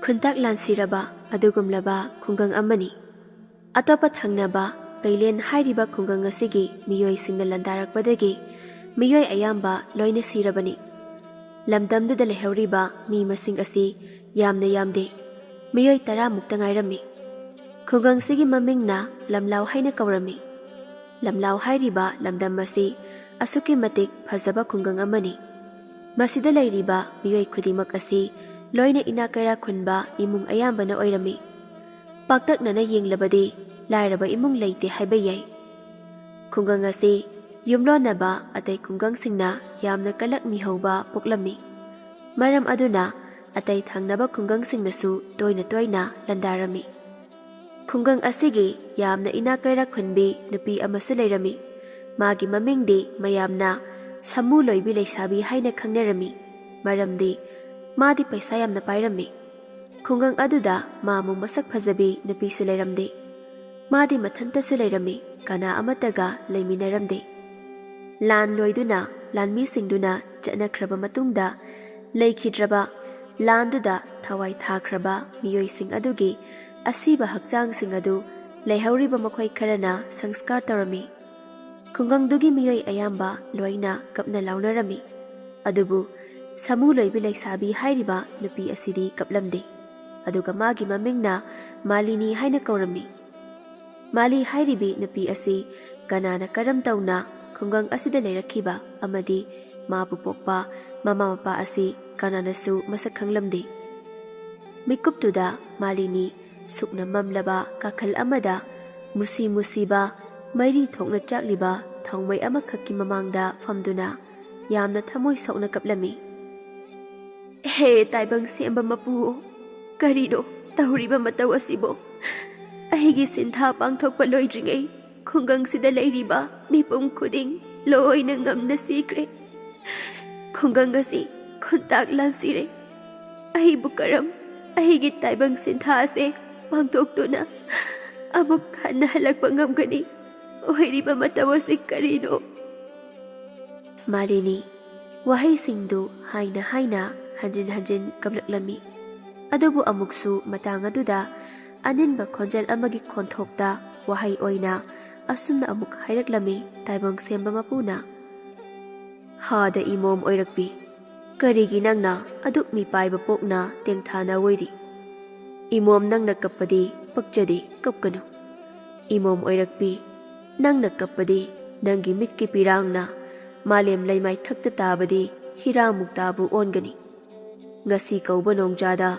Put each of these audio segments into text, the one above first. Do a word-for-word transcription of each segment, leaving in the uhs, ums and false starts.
ꯈꯨꯟꯇꯥꯛ ꯂꯥꯟꯁꯤꯔꯕ ꯑꯗꯨꯒꯨꯝꯂꯕ ꯈꯨꯡꯒꯪ ꯑꯃꯅꯤ꯫ ꯑꯇꯣꯞꯄ ꯊꯪꯅꯕ ꯀꯩꯂꯦꯟ ꯍꯥꯏꯔꯤꯕ ꯈꯨꯡꯒꯪ ꯑꯁꯤꯒꯤ ꯃꯤꯑꯣꯏꯁꯤꯡꯅ ꯂꯥꯟꯗꯥꯔꯛꯄꯗꯒꯤ ꯃꯤꯑꯣꯏ ꯑꯌꯥꯝꯕ ꯂꯣꯏꯅ ꯁꯤꯔꯕꯅꯤ꯫ ꯂꯝꯗꯝꯗꯨꯗ ꯂꯩꯍꯧꯔꯤꯕ ꯃꯤ ꯃꯁꯤꯡ ꯑꯁꯤ ꯌꯥꯝꯅ ꯌꯥꯝꯗꯦ, ꯃꯤꯑꯣꯏ ꯇꯔꯥꯃꯨꯛꯇ ꯉꯥꯏꯔꯝꯃꯤ꯫ ꯈꯨꯡꯒꯪꯁꯤꯒꯤ ꯃꯃꯤꯡꯅ ꯂꯝꯂꯥꯎ ꯍꯥꯏꯅ ꯀꯧꯔꯝꯃꯤ꯫ ꯂꯝꯂꯥꯎ ꯍꯥꯏꯔꯤꯕ ꯂꯝꯗꯝ ꯑꯁꯤ ꯑꯁꯨꯛꯀꯤ ꯃꯇꯤꯛ ꯐꯖꯕ ꯈꯨꯡꯒꯪ ꯑꯃꯅꯤ꯫ ꯃꯁꯤꯗ ꯂꯩꯔꯤꯕ ꯃꯤꯑꯣꯏ ꯈꯨꯗꯤꯡꯃꯛ ꯑꯁꯤ ꯂꯣꯏꯅ ꯏꯅꯥꯛ ꯀꯩꯔꯥꯛ ꯈꯨꯟꯕ ꯏꯃꯨꯡ ꯑꯌꯥꯝꯕꯅ ꯑꯣꯏꯔꯝꯃꯤ꯫ ꯄꯥꯛꯇꯛꯅꯅ ꯌꯦꯡꯂꯕꯗꯤ ꯂꯥꯏꯔꯕ ꯏꯃꯨꯡ ꯂꯩꯇꯦ ꯍꯥꯏꯕ ꯌꯥꯏ꯫ ꯈꯨꯡꯒꯪ ꯑꯁꯤ ꯌꯨꯝꯂꯣꯟꯅꯕ ꯑꯇꯩ ꯈꯨꯡꯒꯪꯁꯤꯡꯅ ꯌꯥꯝꯅ ꯀꯂꯛꯃꯤ ꯍꯧꯕ ꯄꯣꯛꯂꯝꯃꯤ꯫ ꯃꯔꯝ ꯑꯗꯨꯅ ꯑꯇꯩ ꯊꯪꯅꯕ ꯈꯨꯡꯒꯪꯁꯤꯡꯅꯁꯨ ꯇꯣꯏꯅ ꯇꯣꯏꯅ ꯂꯥꯟꯗꯥꯔꯝꯃꯤ꯫ ꯈꯨꯡꯒꯪ ꯑꯁꯤꯒꯤ ꯌꯥꯝꯅ ꯏꯅꯥꯛ ꯀꯩꯔꯥꯛ ꯈꯨꯟꯕꯤ ꯅꯨꯄꯤ ꯑꯃꯁꯨ ꯂꯩꯔꯝꯃꯤ꯫ ꯃꯥꯒꯤ ꯃꯃꯤꯡꯗꯤ ꯃꯌꯥꯝꯅ ꯁꯥꯃꯨ ꯂꯣꯏꯕꯤ ꯂꯩꯁꯥꯕꯤ ꯍꯥꯏꯅ ꯈꯪꯅꯔꯝꯃꯤ, ꯃꯔꯝꯗꯤ ꯃꯥꯗꯤ ꯄꯩꯁꯥ ꯌꯥꯝꯅ ꯄꯥꯏꯔꯝꯃꯤ꯫ ꯈꯨꯡꯒꯪ ꯑꯗꯨꯗ ꯃꯥꯃꯨ ꯃꯁꯛ ꯐꯖꯕꯤ ꯅꯨꯄꯤꯁꯨ ꯂꯩꯔꯝꯗꯦ꯫ ꯃꯥꯗꯤ ꯃꯊꯟꯇꯁꯨ ꯂꯩꯔꯝꯃꯤ, ꯀꯅꯥ ꯑꯃꯠꯇꯒ ꯂꯩꯃꯤꯟꯅꯔꯝꯗꯦ꯫ ꯂꯥꯟ ꯂꯣꯏꯗꯨꯅ ꯂꯥꯟꯃꯤꯁꯤꯡꯗꯨꯅ ꯆꯠꯅꯈ꯭ꯔꯕ ꯃꯇꯨꯡꯗ, ꯂꯩꯈꯤꯗ꯭ꯔꯕ, ꯂꯥꯟꯗꯨꯗ ꯊꯋꯥꯏ ꯊꯥꯈ꯭ꯔꯕ ꯃꯤꯑꯣꯏꯁꯤꯡ ꯑꯗꯨꯒꯤ ꯑꯁꯤꯕ ꯍꯛꯆꯥꯡꯁꯤꯡ ꯑꯗꯨ ꯂꯩꯍꯧꯔꯤꯕ ꯃꯈꯣꯏ ꯈꯔꯅ ꯁꯪꯁꯀꯥꯔ ꯇꯧꯔꯝꯃꯤ꯫ ꯈꯨꯡꯒꯪꯗꯨꯒꯤ ꯃꯤꯑꯣꯏ ꯑꯌꯥꯝꯕ ꯂꯣꯏꯅ ꯀꯞꯅ ꯂꯥꯎꯅꯔꯝꯃꯤ꯫ ꯑꯗꯨꯕꯨ ꯁꯥꯃꯨ ꯂꯣꯏꯕꯤ ꯂꯩꯁꯥꯕꯤ ꯍꯥꯏꯔꯤꯕ ꯅꯨꯄꯤ ꯑꯁꯤꯗꯤ ꯀꯞꯂꯝꯗꯦ꯫ ꯑꯗꯨꯒ ꯃꯥꯒꯤ ꯃꯃꯤꯡꯅ ꯃꯥꯂꯤꯅꯤ ꯍꯥꯏꯅ ꯀꯧꯔꯝꯃꯤ꯫ ꯃꯥꯂꯤ ꯍꯥꯏꯔꯤꯕꯤ ꯅꯨꯄꯤ ꯑꯁꯤ ꯀꯅꯥꯅ ꯀꯔꯝ ꯇꯧꯅ ꯈꯨꯡꯒꯪ ꯑꯁꯤꯗ ꯂꯩꯔꯛꯈꯤꯕ ꯑꯃꯗꯤ ꯃꯥꯕꯨ ꯄꯣꯛꯄ ꯃꯃꯥ ꯃꯄꯥ ꯑꯁꯤ ꯀꯅꯥꯅꯁꯨ ꯃꯁꯛ ꯈꯪꯂꯝꯗꯦ꯫ ꯃꯤꯀꯨꯞꯇꯨꯗ ꯃꯥꯂꯤꯅꯤ ꯁꯨꯛꯅ ꯃꯝꯂꯕ ꯀꯥꯈꯜ ꯑꯃꯗ ꯃꯨꯁꯤ ꯃꯨꯁꯤꯕ ꯃꯩꯔꯤ ꯊꯣꯛꯅ ꯆꯥꯛꯂꯤꯕ ꯊꯥꯎꯃꯩ ꯑꯃꯈꯛꯀꯤ ꯃꯃꯥꯡꯗ ꯐꯝꯗꯨꯅ ꯌꯥꯝꯅ ꯊꯃꯣꯏ ꯁꯣꯛꯅ ꯀꯞꯂꯝꯃꯤ꯫ "ꯍꯦ ꯇꯥꯏꯕꯪ ꯁꯦꯝꯕ ꯃꯄꯨ, ꯀꯔꯤꯅꯣ ꯇꯧꯔꯤꯕ ꯃꯇꯧ ꯑꯁꯤꯕꯣ? ꯑꯩꯒꯤ ꯁꯤꯟꯊꯥ ꯄꯥꯡꯊꯣꯛꯄ ꯂꯣꯏꯗ꯭ꯔꯤꯉꯩ ꯈꯨꯡꯒꯪꯁꯤꯗ ꯂꯩꯔꯤꯕ ꯃꯤꯄꯨꯝ ꯈꯨꯗꯤꯡ ꯂꯣꯏꯅ ꯉꯝꯅ ꯁꯤꯈ꯭ꯔꯦ꯫ ꯈꯨꯡꯒꯪ ꯑꯁꯤ ꯈꯨꯟꯇꯥꯛ ꯂꯥꯟꯁꯤꯔꯦ꯫ ꯑꯩꯕꯨ ꯀꯔꯝ ꯑꯩꯒꯤ ꯇꯥꯏꯕꯪ ꯁꯤꯟꯊꯥ ꯑꯁꯦ ꯄꯥꯡꯊꯣꯛꯇꯨꯅ ꯑꯃꯨꯛ ꯍꯟꯅ ꯍꯜꯂꯛꯄ ꯉꯝꯒꯅꯤ? ꯑꯣꯏꯔꯤꯕ ꯃꯇꯧ ꯑꯁꯤ ꯀꯔꯤꯅꯣ?" ꯃꯥꯂꯤꯅꯤ ꯋꯥꯍꯩꯁꯤꯡꯗꯨ ꯍꯥꯏꯅ ꯍꯥꯏꯅ ꯍꯟꯖꯤꯟ ꯍꯟꯖꯤꯟ ꯀꯞꯂꯛꯂꯝꯃꯤ꯫ ꯑꯗꯨꯕꯨ ꯑꯃꯨꯛꯁꯨ ꯃꯇꯥꯡ ꯑꯗꯨꯗ ꯑꯅꯤꯟꯕ ꯈꯣꯟꯖꯦꯜ ꯑꯃꯒꯤ ꯈꯣꯟꯊꯣꯛꯇ ꯋꯥꯍꯩ ꯑꯣꯏꯅ ꯑꯁꯨꯝꯅ ꯑꯃꯨꯛ ꯍꯥꯏꯔꯛꯂꯝꯃꯤ ꯇꯥꯏꯕꯪ ꯁꯦꯝꯕ ꯃꯄꯨꯅ, "ꯍꯥꯗ ꯏꯃꯣꯝ ꯑꯣꯏꯔꯛꯄꯤ, ꯀꯔꯤꯒꯤ ꯅꯪꯅ ꯑꯗꯨꯛ ꯃꯤꯄꯥꯏꯕ ꯄꯣꯛꯅ ꯇꯦꯡꯊꯥꯅ ꯑꯣꯏꯔꯤ? ꯏꯃꯣꯝ, ꯅꯪꯅ ꯀꯞꯄꯗꯤ ꯄꯛꯆꯗꯦ, ꯀꯞꯀꯅꯨ꯫ ꯏꯃꯣꯝ ꯑꯣꯏꯔꯛꯄꯤ, ꯅꯪꯅ ꯀꯞꯄꯗꯤ ꯅꯪꯒꯤ ꯃꯤꯠꯀꯤ ꯄꯤꯔꯥꯡꯅ ꯃꯥꯂꯦꯝ ꯂꯩꯃꯥꯏ ꯊꯛꯇ ꯇꯥꯕꯗꯤ ꯍꯤꯔꯥ ꯃꯨꯛꯇꯥꯕꯨ ꯑꯣꯟꯒꯅꯤ꯫ ꯉꯁꯤ ꯀꯧꯕ ꯅꯣꯡꯖꯥꯗ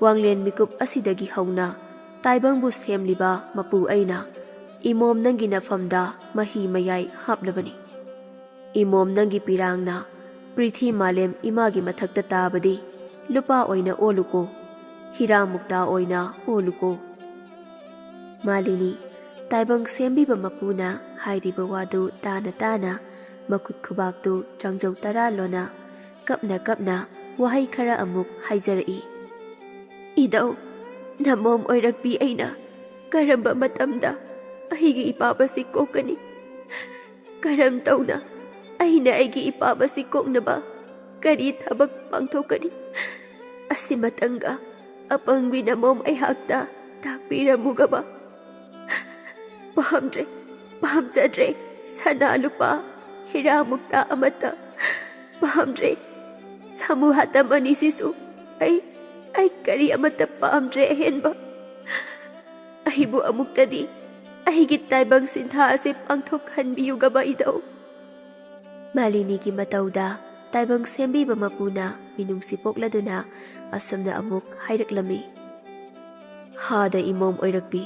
ꯋꯥꯡꯂꯦꯟ ꯃꯤꯀꯨꯞ ꯑꯁꯤꯗꯒꯤ ꯍꯧꯅ ꯇꯥꯏꯕꯪꯕꯨ ꯁꯦꯝꯂꯤꯕ ꯃꯄꯨ ꯑꯩꯅ ꯏꯃꯣꯝ ꯅꯪꯒꯤ ꯅꯐꯝꯗ ꯃꯍꯤ ꯃꯌꯥꯏ ꯍꯥꯞꯂꯕꯅꯤ꯫ ꯏꯃꯣꯝ ꯅꯪꯒꯤ ꯄꯤꯔꯥꯡꯅ ꯄ꯭ꯔꯤꯊꯤ ꯃꯥꯂꯦꯝ ꯏꯃꯥꯒꯤ ꯃꯊꯛꯇ ꯇꯥꯕꯗꯤ ꯂꯨꯄꯥ ꯑꯣꯏꯅ ꯑꯣꯜꯂꯨꯀꯣ, ꯍꯤꯔꯥ ꯃꯨꯛꯇꯥ ꯑꯣꯏꯅ ꯑꯣꯜꯂꯨꯀꯣ꯫" ꯃꯥꯂꯤꯅꯤ ꯇꯥꯏꯕꯪ ꯁꯦꯝꯕꯤꯕ ꯃꯄꯨꯅ ꯍꯥꯏꯔꯤꯕ ꯋꯥꯗꯨ ꯇꯥꯅ ꯇꯥꯅ ꯃꯈꯨꯠ ꯈꯨꯕꯥꯛꯇꯨ ꯆꯥꯡꯖꯧ ꯇꯔꯥ ꯂꯣꯟꯅ ꯀꯞꯅ ꯀꯞꯅ ꯋꯥꯍꯩ ꯈꯔ ꯑꯃꯨꯛ ꯍꯥꯏꯖꯔꯛꯏ꯫ "ꯏꯙꯧ, ꯅꯃꯣꯝ ꯑꯣꯏꯔꯛꯄꯤ ꯑꯩꯅ ꯀꯔꯝꯕ ꯃꯇꯝꯗ ꯑꯩꯒꯤ ꯏꯄꯥꯞ ꯑꯁꯤ ꯀꯣꯛꯀꯅꯤ? ꯀꯔꯝ ꯇꯧꯅ ꯑꯩꯅ ꯑꯩꯒꯤ ꯏꯄꯥꯞ ꯑꯁꯤ ꯀꯣꯛꯅꯕ ꯀꯔꯤ ꯊꯕꯛ ꯄꯥꯡꯊꯣꯛꯀꯅꯤ? ꯑꯁꯤꯃꯇꯪꯒ ꯑꯄꯪꯕꯤ ꯅꯃꯣꯝ ꯑꯩꯍꯥꯛꯇ ꯇꯥꯛꯄꯤꯔꯝꯃꯨꯒꯕ꯫ ꯄꯥꯝꯗ꯭ꯔꯦ, ꯄꯥꯝꯖꯗ꯭ꯔꯦ ꯁꯅꯥ ꯂꯨꯄꯥ, ꯍꯤꯔꯥ ꯃꯨꯛꯇꯥ ꯑꯃꯠꯇ ꯄꯥꯝꯗ꯭ꯔꯦ꯫ ꯁꯥꯃꯨ ꯍꯥꯇꯝ ꯑꯅꯤꯁꯤꯁꯨ ꯑꯩ, ꯑꯩ ꯀꯔꯤ ꯑꯃꯠꯇ ꯄꯥꯝꯗ꯭ꯔꯦ ꯑꯍꯦꯟꯕ꯫ ꯑꯩꯕꯨ ꯑꯃꯨꯛꯇꯗꯤ ꯑꯩꯒꯤ ꯇꯥꯏꯕꯪ ꯁꯤꯟꯊꯥ ꯑꯁꯤ ꯄꯥꯡꯊꯣꯛꯍꯟꯕꯤꯌꯨꯒꯕ ꯏꯙꯧ꯫" ꯃꯥꯂꯤꯅꯤꯒꯤ ꯃꯇꯧꯗ ꯇꯥꯏꯕꯪ ꯁꯦꯝꯕꯤꯕ ꯃꯄꯨꯅ ꯃꯤꯅꯨꯡꯁꯤ ꯄꯣꯛꯂꯗꯨꯅ ꯑꯁꯨꯝꯅ ꯑꯃꯨꯛ ꯍꯥꯏꯔꯛꯂꯝꯃꯤ, "ꯍꯥꯗ ꯏꯃꯣꯝ ꯑꯣꯏꯔꯛꯄꯤ,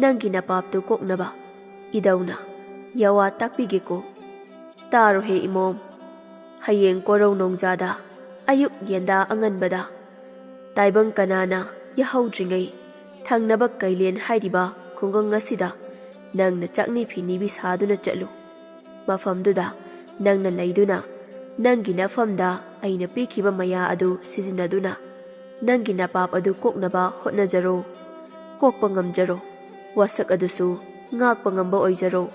ꯅꯪꯒꯤ ꯅꯄꯥꯞꯇꯨ ꯀꯣꯛꯅꯕ ꯏꯙꯧꯅ ꯌꯥꯋꯥ ꯇꯥꯛꯄꯤꯒꯦꯀꯣ꯫ ꯇꯥꯔꯣꯍꯦ ꯏꯃꯣꯝ, ꯍꯌꯦꯡ ꯀꯣꯔꯧ ꯅꯣꯡꯖꯥꯗ ꯑꯌꯨꯛ ꯌꯦꯟꯗꯥ ꯑꯉꯟꯕꯗ ꯇꯥꯏꯕꯪ ꯀꯅꯥꯅ ꯌꯥꯍꯧꯗ꯭ꯔꯤꯉꯩ ꯊꯪꯅꯕ ꯀꯩꯂꯦꯟ ꯍꯥꯏꯔꯤꯕ ꯈꯨꯡꯒꯪ ꯑꯁꯤꯗ ꯅꯪꯅ ꯆꯥꯛꯅꯤ ꯐꯤꯅꯤꯕꯤ ꯁꯥꯗꯨꯅ ꯆꯠꯂꯨ꯫ ꯃꯐꯝꯗꯨꯗ ꯅꯪꯅ ꯂꯩꯗꯨꯅ ꯅꯪꯒꯤ ꯅꯐꯝꯗ ꯑꯩꯅ ꯄꯤꯈꯤꯕ ꯃꯌꯥ ꯑꯗꯨ ꯁꯤꯖꯤꯟꯅꯗꯨꯅ ꯅꯪꯒꯤ ꯅꯄꯥꯞ ꯑꯗꯨ ꯀꯣꯛꯅꯕ ꯍꯣꯠꯅꯖꯔꯣ꯫ ꯀꯣꯛꯄ ꯉꯝꯖꯔꯣ꯫ ꯋꯥꯁꯛ ꯑꯗꯨꯁꯨ ꯉꯥꯛꯄ ꯉꯝꯕ ꯑꯣꯏꯖꯔꯣ꯫"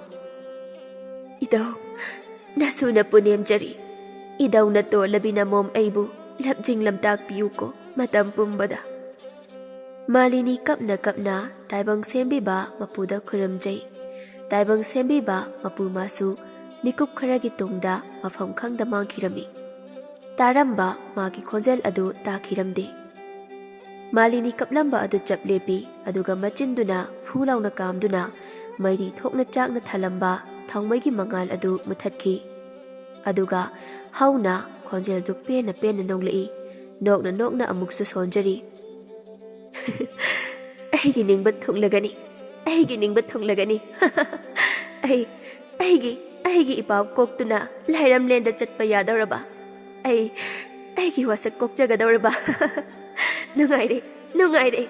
"ꯏꯙꯧ, ꯅꯁꯨꯅ ꯄꯨꯅꯦꯝꯖꯔꯤ꯫ ꯏꯙꯧꯅ ꯇꯣꯜꯂꯕꯤ ꯅꯃꯣꯝ ꯑꯩꯕꯨ ꯂꯝꯖꯤꯡ ꯂꯝꯇꯥꯛꯄꯤꯌꯨꯀꯣ ꯃꯇꯝ ꯄꯨꯝꯕꯗ꯫ ꯃꯥꯂꯤꯅꯤ ꯀꯞꯅ ꯀꯞꯅ ꯇꯥꯏꯕꯪ ꯁꯦꯝꯕꯤꯕ ꯃꯄꯨꯗ ꯈꯨꯔꯨꯝꯖꯩ꯫ ꯇꯥꯏꯕꯪ ꯁꯦꯝꯕꯤꯕ ꯃꯄꯨ ꯃꯥꯁꯨ ꯃꯤꯀꯨꯞ ꯈꯔꯒꯤ ꯇꯨꯡꯗ ꯃꯐꯝ ꯈꯪꯗ ꯃꯥꯡꯈꯤꯔꯝꯃꯤ꯫ ꯇꯥꯔꯝꯕ ꯃꯥꯒꯤ ꯈꯣꯟꯖꯦꯜ ꯑꯗꯨ ꯇꯥꯈꯤꯔꯝꯗꯦ꯫ ꯃꯥꯂꯤꯅꯤ ꯀꯞꯂꯝꯕ ꯑꯗꯨ ꯆꯞ ꯂꯦꯞꯄꯤ, ꯑꯗꯨꯒ ꯃꯆꯤꯟꯗꯨꯅ ꯐꯨ ꯂꯥꯎꯅ ꯀꯥꯝꯗꯨꯅ ꯃꯩꯔꯤ ꯊꯣꯛꯅ ꯆꯥꯛꯅ ꯊꯜꯂꯝꯕ ꯊꯥꯎꯃꯩꯒꯤ ꯃꯉꯥꯜ ꯑꯗꯨ ꯃꯨꯊꯠꯈꯤ꯫ ꯑꯗꯨꯒ ꯍꯧꯅ ꯈꯣꯟꯖꯦꯜꯗꯨ ꯄꯦꯟꯅ ꯄꯦꯟꯅ ꯅꯣꯡꯂꯛꯏ꯫ ꯅꯣꯛꯅ ꯅꯣꯛꯅ ꯑꯃꯨꯛꯁꯨ ꯁꯣꯟꯖꯔꯤ꯫ "ꯑꯩꯒꯤ ꯅꯤꯡꯕ ꯊꯨꯡꯂꯒꯅꯤ, ꯑꯩꯒꯤ ꯅꯤꯡꯕ ꯊꯨꯡꯂꯒꯅꯤ꯫ ꯑꯩ, ꯑꯩꯒꯤ, ꯑꯩꯒꯤ ꯏꯄꯥ ꯀꯣꯛꯇꯨꯅ ꯂꯥꯏꯔꯝꯂꯦꯟꯗ ꯆꯠꯄ ꯌꯥꯗꯧꯔꯕ꯫ ꯑꯩ, ꯑꯩꯒꯤ ꯋꯥꯁꯛ ꯀꯣꯛꯆꯒꯗꯧꯔꯕ꯫ ꯅꯨꯡꯉꯥꯏꯔꯦ, ꯅꯨꯡꯉꯥꯏꯔꯦ꯫"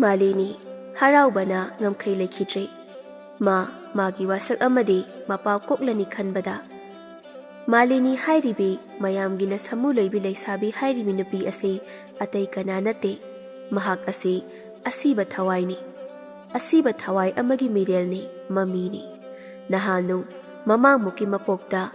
ꯃꯥꯂꯤꯅꯤ ꯍꯔꯥꯎꯕꯅ ꯉꯝꯈꯩ ꯂꯩꯈꯤꯗ꯭ꯔꯦ꯫ ꯃꯥ ꯃꯥꯒꯤ ꯋꯥꯁꯛ ꯑꯃꯗꯤ ꯃꯄꯥ ꯀꯣꯛꯂꯅꯤ ꯈꯟꯕꯗ꯫ ꯃꯥꯂꯤꯅꯤ ꯍꯥꯏꯔꯤꯕꯤ, ꯃꯌꯥꯝꯒꯤꯅ ꯁꯃꯨ ꯂꯣꯏꯕꯤ ꯂꯩꯁꯥꯕꯤ ꯍꯥꯏꯔꯤꯕꯤ ꯅꯨꯄꯤ ꯑꯁꯤ ꯑꯇꯩ ꯀꯅꯥ ꯅꯠꯇꯦ꯫ ꯃꯍꯥꯛ ꯑꯁꯤ ꯑꯁꯤꯕ ꯊꯋꯥꯏꯅꯤ꯫ ꯑꯁꯤꯕ ꯊꯋꯥꯏ ꯑꯃꯒꯤ ꯃꯤꯔꯦꯜꯅꯤ, ꯃꯃꯤꯅꯤ꯫ ꯅꯍꯥꯟꯅꯨ ꯃꯃꯥꯡꯃꯨꯛꯀꯤ ꯃꯄꯣꯛꯇ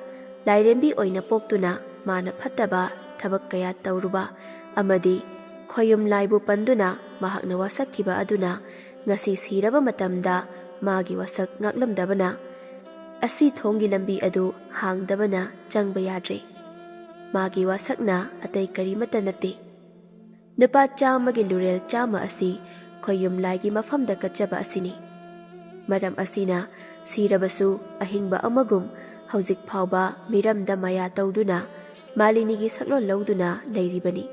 ꯂꯥꯏꯔꯦꯝꯕꯤ ꯑꯣꯏꯅ ꯄꯣꯛꯇꯨꯅ ꯃꯥꯅ ꯐꯠꯇꯕ ꯊꯕꯛ ꯀꯌꯥ ꯇꯧꯔꯨꯕ ꯑꯃꯗꯤ ꯈꯣꯌꯨꯝ ꯂꯥꯏꯕꯨ ꯄꯟꯗꯨꯅ ꯃꯍꯥꯛꯅ ꯋꯥꯁꯛꯈꯤꯕ ꯑꯗꯨꯅ ꯉꯁꯤ ꯁꯤꯔꯕ ꯃꯇꯝꯗ ꯃꯥꯒꯤ ꯋꯥꯁꯛ ꯉꯥꯛꯂꯝꯗꯕꯅ, ꯑꯁꯤ ꯊꯣꯡꯒꯤ ꯂꯝꯕꯤ ꯑꯗꯨ ꯍꯥꯡꯗꯕꯅ ꯆꯪꯕ ꯌꯥꯗ꯭ꯔꯦ꯫ ꯃꯥꯒꯤ ꯋꯥꯁꯛꯅ ꯑꯇꯩ ꯀꯔꯤꯃꯠꯇ ꯅꯠꯇꯦ꯫ ꯂꯨꯄꯥ ꯆꯥꯝꯃꯒꯤ ꯂꯨꯔꯦꯜ ꯆꯥꯝꯃ ꯑꯁꯤ ꯈꯣꯌꯨꯝ ꯂꯥꯏꯒꯤ ꯃꯐꯝꯗ ꯀꯠꯆꯕ ꯑꯁꯤꯅꯤ꯫ ꯃꯔꯝ ꯑꯁꯤꯅ ꯁꯤꯔꯕꯁꯨ ꯑꯍꯤꯡꯕ ꯑꯃꯒꯨꯝ ꯍꯧꯖꯤꯛ ꯐꯥꯎꯕ ꯃꯤꯔꯝꯗ ꯃꯌꯥ ꯇꯧꯗꯨꯅ ꯃꯥꯂꯤꯅꯤꯒꯤ ꯁꯛꯂꯣꯟ ꯂꯧꯗꯨꯅ ꯂꯩꯔꯤꯕꯅꯤ꯫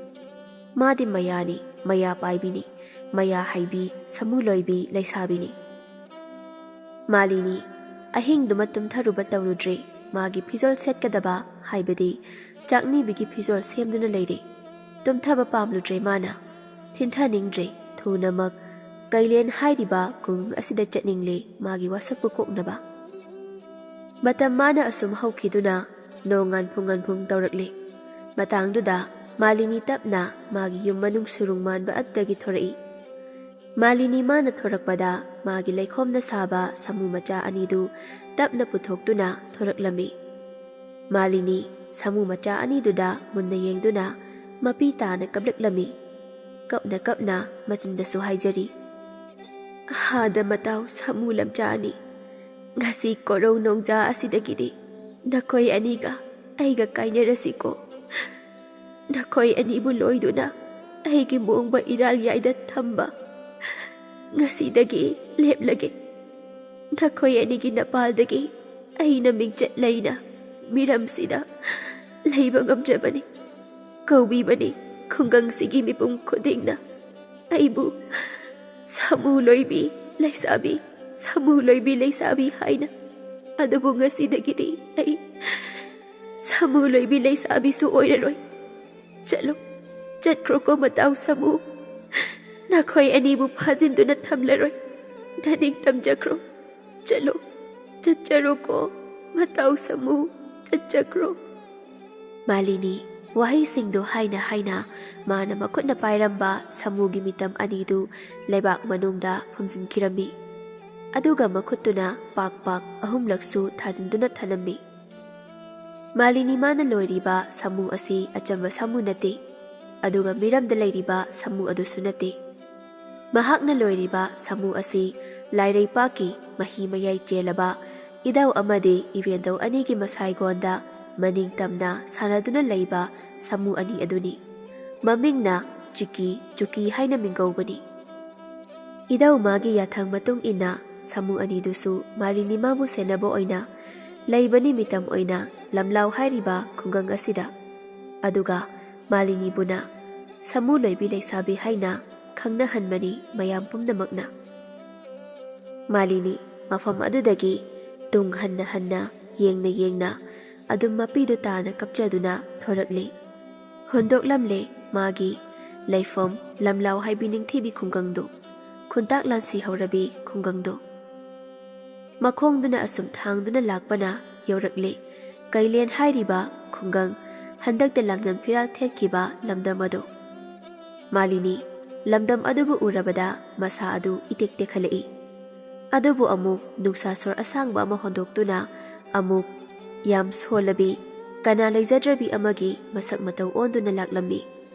ꯃꯥꯗꯤ ꯃꯌꯥꯅꯤ, ꯃꯌꯥ ꯄꯥꯏꯕꯤꯅꯤ, ꯃꯌꯥ ꯍꯩꯕꯤ, ꯁꯃꯨ ꯂꯣꯏꯕꯤ ꯂꯩꯁꯥꯕꯤꯅꯤ꯫ ꯃꯥꯂꯤꯅꯤ ꯑꯍꯤꯡꯗꯨꯃ ꯇꯨꯝꯊꯔꯨꯕ ꯇꯧꯔꯨꯗ꯭ꯔꯦ꯫ ꯃꯥꯒꯤ ꯐꯤꯖꯣꯜ ꯁꯦꯠꯀꯗꯕ, ꯍꯥꯏꯕꯗꯤ ꯆꯥꯛꯅꯤꯕꯤꯒꯤ ꯐꯤꯖꯣꯜ ꯁꯦꯝꯗꯨꯅ ꯂꯩꯔꯦ꯫ ꯇꯨꯝꯊꯕ ꯄꯥꯝꯂꯨꯗ꯭ꯔꯦ ꯃꯥꯅ꯫ ꯊꯤꯟꯊꯅꯤꯡꯗ꯭ꯔꯦ꯫ ꯊꯨꯅꯃꯛ ꯀꯩꯂꯦꯟ ꯍꯥꯏꯔꯤꯕ ꯈꯨꯡꯒꯪ ꯑꯁꯤꯗ ꯆꯠꯅꯤꯡꯂꯦ ꯃꯥꯒꯤ ꯋꯥꯁꯛꯄꯨ ꯀꯣꯛꯅꯕ꯫ ꯃꯇꯝ ꯃꯥꯅ ꯑꯁꯨꯝ ꯍꯧꯈꯤꯗꯨꯅ ꯅꯣꯡ ꯉꯥꯟꯐꯨꯡ ꯉꯥꯟꯐꯨꯡ ꯇꯧꯔꯛꯂꯦ꯫ ꯃꯇꯥꯡꯗꯨꯗ ꯃꯥꯂꯤꯅꯤ ꯇꯞꯅ ꯃꯥꯒꯤ ꯌꯨꯝ ꯃꯅꯨꯡ ꯁꯨꯔꯨꯡ ꯃꯥꯟꯕ ꯑꯗꯨꯗꯒꯤ ꯊꯣꯔꯛꯏ꯫ ꯃꯥꯂꯤꯅꯤ ꯃꯥꯅ ꯊꯣꯔꯛꯄꯗ ꯃꯥꯒꯤ ꯂꯩꯈꯣꯝꯅ ꯁꯥꯕ ꯁꯥꯃꯨ ꯃꯆꯥ ꯑꯅꯤꯗꯨ ꯇꯞꯅ ꯄꯨꯊꯣꯛꯇꯨꯅ ꯊꯣꯔꯛꯂꯝꯃꯤ꯫ ꯃꯥꯂꯤꯅꯤ ꯁꯥꯃꯨ ꯃꯆꯥ ꯑꯅꯤꯗꯨꯗ ꯃꯨꯟꯅ ꯌꯦꯡꯗꯨꯅ ꯃꯄꯤ ꯇꯥꯅ ꯀꯞꯂꯛꯂꯝꯃꯤ꯫ ꯀꯞꯅ ꯀꯞꯅ ꯃꯆꯤꯟꯗꯁꯨ ꯍꯥꯏꯖꯔꯤ, "ꯍꯥꯗ ꯃꯇꯥꯎ ꯁꯥꯃꯨ ꯂꯝꯆꯥ ꯑꯅꯤ, ꯉꯁꯤ ꯀꯣꯔꯧ ꯅꯣꯡꯖꯥ ꯑꯁꯤꯗꯒꯤꯗꯤ ꯅꯈꯣꯏ ꯑꯅꯤꯒ ꯑꯩꯒ ꯀꯥꯏꯅꯔꯁꯤꯀꯣ꯫ ꯅꯈꯣꯏ ꯑꯅꯤꯕꯨ ꯂꯣꯏꯗꯨꯅ ꯑꯩꯒꯤ ꯃꯣꯡꯕ ꯏꯔꯥꯜ ꯌꯥꯏꯗ ꯊꯝꯕ ꯉꯁꯤꯗꯒꯤ ꯂꯦꯞꯂꯒꯦ꯫ ꯅꯈꯣꯏ ꯑꯅꯤꯒꯤ ꯅꯄꯥꯜꯗꯒꯤ ꯑꯩꯅ ꯃꯤꯡꯆꯠ ꯂꯩꯅ ꯃꯤꯔꯝꯁꯤꯗ ꯂꯩꯕ ꯉꯝꯖꯕꯅꯤ꯫ ꯀꯧꯕꯤꯕꯅꯤ ꯈꯨꯡꯒꯪꯁꯤꯒꯤ ꯃꯤꯄꯨꯝ ꯈꯨꯗꯤꯡꯅ ꯑꯩꯕꯨ ꯁꯥꯃꯨ ꯂꯣꯏꯕꯤ ꯂꯩꯁꯥꯕꯤ, ꯁꯥꯃꯨ ꯂꯣꯏꯕꯤ ꯂꯩꯁꯥꯕꯤ ꯍꯥꯏꯅ꯫ ꯑꯗꯨꯕꯨ ꯉꯁꯤꯗꯒꯤꯗꯤ ꯑꯩ ꯁꯥꯃꯨ ꯂꯣꯏꯕꯤ ꯂꯩꯁꯥꯕꯤꯁꯨ ꯑꯣꯏꯔꯔꯣꯏ꯫ ꯆꯠꯂꯣ, ꯆꯠꯈ꯭ꯔꯣꯀꯣ ꯃꯇꯥꯎ ꯁꯥꯃꯨ꯫ ꯅꯈꯣꯏ ꯑꯅꯤꯕꯨ ꯐꯥꯖꯤꯟꯗꯨꯅ ꯊꯝꯂꯔꯣꯏ꯫ ꯅꯅꯤꯡ ꯇꯝꯖꯈ꯭ꯔꯣ꯫ ꯆꯠꯂꯣ, ꯆꯠꯆꯔꯣꯀꯣ ꯃꯇꯥꯎ ꯁꯥꯃꯨ, ꯆꯠꯆꯈ꯭ꯔꯣ꯫" ꯃꯥꯂꯤꯅꯤ ꯋꯥꯍꯩꯁꯤꯡꯗꯨ ꯍꯥꯏꯅ ꯍꯥꯏꯅ ꯃꯥꯅ ꯃꯈꯨꯠꯅ ꯄꯥꯏꯔꯝꯕ ꯁꯥꯃꯨꯒꯤ ꯃꯤꯇꯝ ꯑꯅꯤꯗꯨ ꯂꯩꯕꯥꯛ ꯃꯅꯨꯡꯗ ꯐꯨꯝꯖꯤꯟꯈꯤꯔꯝꯃꯤ꯫ ꯑꯗꯨꯒ ꯃꯈꯨꯠꯇꯨꯅ ꯄꯥꯛ ꯄꯥꯛ ꯑꯍꯨꯝꯂꯛꯁꯨ ꯊꯥꯖꯤꯟꯗꯨꯅ ꯊꯅꯝꯃꯤ꯫ ꯃꯥꯂꯤꯅꯤ ꯃꯥꯅ ꯂꯣꯏꯔꯤꯕ ꯁꯥꯃꯨ ꯑꯁꯤ ꯑꯆꯝꯕ ꯁꯥꯃꯨ ꯅꯠꯇꯦ, ꯑꯗꯨꯒ ꯃꯤꯔꯝꯗ ꯂꯩꯔꯤꯕ ꯁꯥꯃꯨ ꯑꯗꯨꯁꯨ ꯅꯠꯇꯦ꯫ ꯃꯍꯥꯛꯅ ꯂꯣꯏꯔꯤꯕ ꯁꯥꯃꯨ ꯑꯁꯤ ꯂꯥꯏꯔꯩꯄꯥꯛꯀꯤ ꯃꯍꯤ ꯃꯌꯥꯏ ꯆꯦꯜꯂꯕ ꯏꯙꯧ ꯑꯃꯗꯤ ꯏꯕꯦꯟꯙꯧ ꯑꯅꯤꯒꯤ ꯃꯁꯥꯏꯒꯣꯟꯗ ꯃꯅꯤꯡ ꯇꯝꯅ ꯁꯥꯟꯅꯗꯨꯅ ꯂꯩꯕ ꯁꯥꯃꯨ ꯑꯅꯤ ꯑꯗꯨꯅꯤ꯫ ꯃꯃꯤꯡꯅ ꯆꯤꯀꯤ ꯆꯨꯀꯤ ꯍꯥꯏꯅ ꯃꯤꯡꯒꯧꯕꯅꯤ꯫ ꯏꯙꯧ ꯃꯥꯒꯤ ꯌꯥꯊꯪ ꯃꯇꯨꯡ ꯏꯟꯅ ꯁꯥꯃꯨ ꯑꯅꯤꯗꯨꯁꯨ ꯃꯥꯂꯤꯅꯤ ꯃꯥꯕꯨ ꯁꯦꯟꯅꯕ ꯑꯣꯏꯅ ꯂꯩꯕꯅꯤ ꯃꯤꯇꯝ ꯑꯣꯏꯅ ꯂꯝꯂꯥꯎ ꯍꯥꯏꯔꯤꯕ ꯈꯨꯡꯒꯪ ꯑꯁꯤꯗ꯫ ꯑꯗꯨꯒ ꯃꯥꯂꯤꯅꯤꯕꯨꯅ ꯁꯥꯃꯨ ꯂꯣꯏꯕꯤ ꯂꯩꯁꯥꯕꯤ ꯍꯥꯏꯅ ꯈꯪꯅꯍꯟꯕꯅꯤ ꯃꯌꯥꯝ ꯄꯨꯝꯅꯃꯛꯅ꯫ ꯃꯥꯂꯤꯅꯤ ꯃꯐꯝ ꯑꯗꯨꯗꯒꯤ ꯇꯨꯡ ꯍꯟꯅ ꯍꯟꯅ ꯌꯦꯡꯅ ꯌꯦꯡꯅ ꯑꯗꯨꯝ ꯃꯄꯤꯗꯨ ꯇꯥꯅ ꯀꯞꯆꯗꯨꯅ ꯊꯣꯔꯛꯂꯤ꯫ ꯍꯨꯟꯗꯣꯛꯂꯝꯂꯦ ꯃꯥꯒꯤ ꯂꯩꯐꯝ ꯂꯝꯂꯥꯎ ꯍꯥꯏꯕꯤ ꯅꯤꯡꯊꯤꯕꯤ ꯈꯨꯡꯒꯪꯗꯨ, ꯈꯨꯟꯇꯥꯛ ꯂꯥꯟꯁꯤ ꯍꯧꯔꯕꯤ ꯈꯨꯡꯒꯪꯗꯨ꯫ ꯃꯈꯣꯡꯗꯨꯅ ꯑꯁꯨꯝ ꯊꯥꯡꯗꯨꯅ ꯂꯥꯛꯄꯅ ꯌꯧꯔꯛꯂꯦ ꯀꯩꯂꯦꯟ ꯍꯥꯏꯔꯤꯕ ꯈꯨꯡꯒꯪ, ꯍꯟꯗꯛꯇ ꯂꯥꯡꯗꯝ ꯐꯤꯔꯥꯜ ꯊꯦꯠꯈꯤꯕ ꯂꯝꯗꯝ ꯑꯗꯨ꯫ ꯃꯥꯂꯤꯅꯤ ꯂꯝꯗꯝ ꯑꯗꯨꯕꯨ ꯎꯔꯕꯗ ꯃꯁꯥ ꯑꯗꯨ ꯏꯇꯦꯛ ꯇꯦꯛꯈꯠꯂꯛꯏ꯫ ꯑꯗꯨꯕꯨ ꯑꯃꯨꯛ ꯅꯨꯡꯁꯥ ꯁꯣꯔ ꯑꯁꯥꯡꯕ ꯑꯃ ꯍꯣꯟꯗꯣꯛꯇꯨꯅ ꯑꯃꯨꯛ ꯌꯥꯝ ꯁꯣꯜꯂꯕꯤ ꯀꯅꯥ ꯂꯩꯖꯗ꯭ꯔꯕꯤ ꯑꯃꯒꯤ ꯃꯁꯛ ꯃꯇꯧ ꯑꯣꯟꯗꯨꯅ ꯂꯥꯛꯂꯝꯃꯤ꯫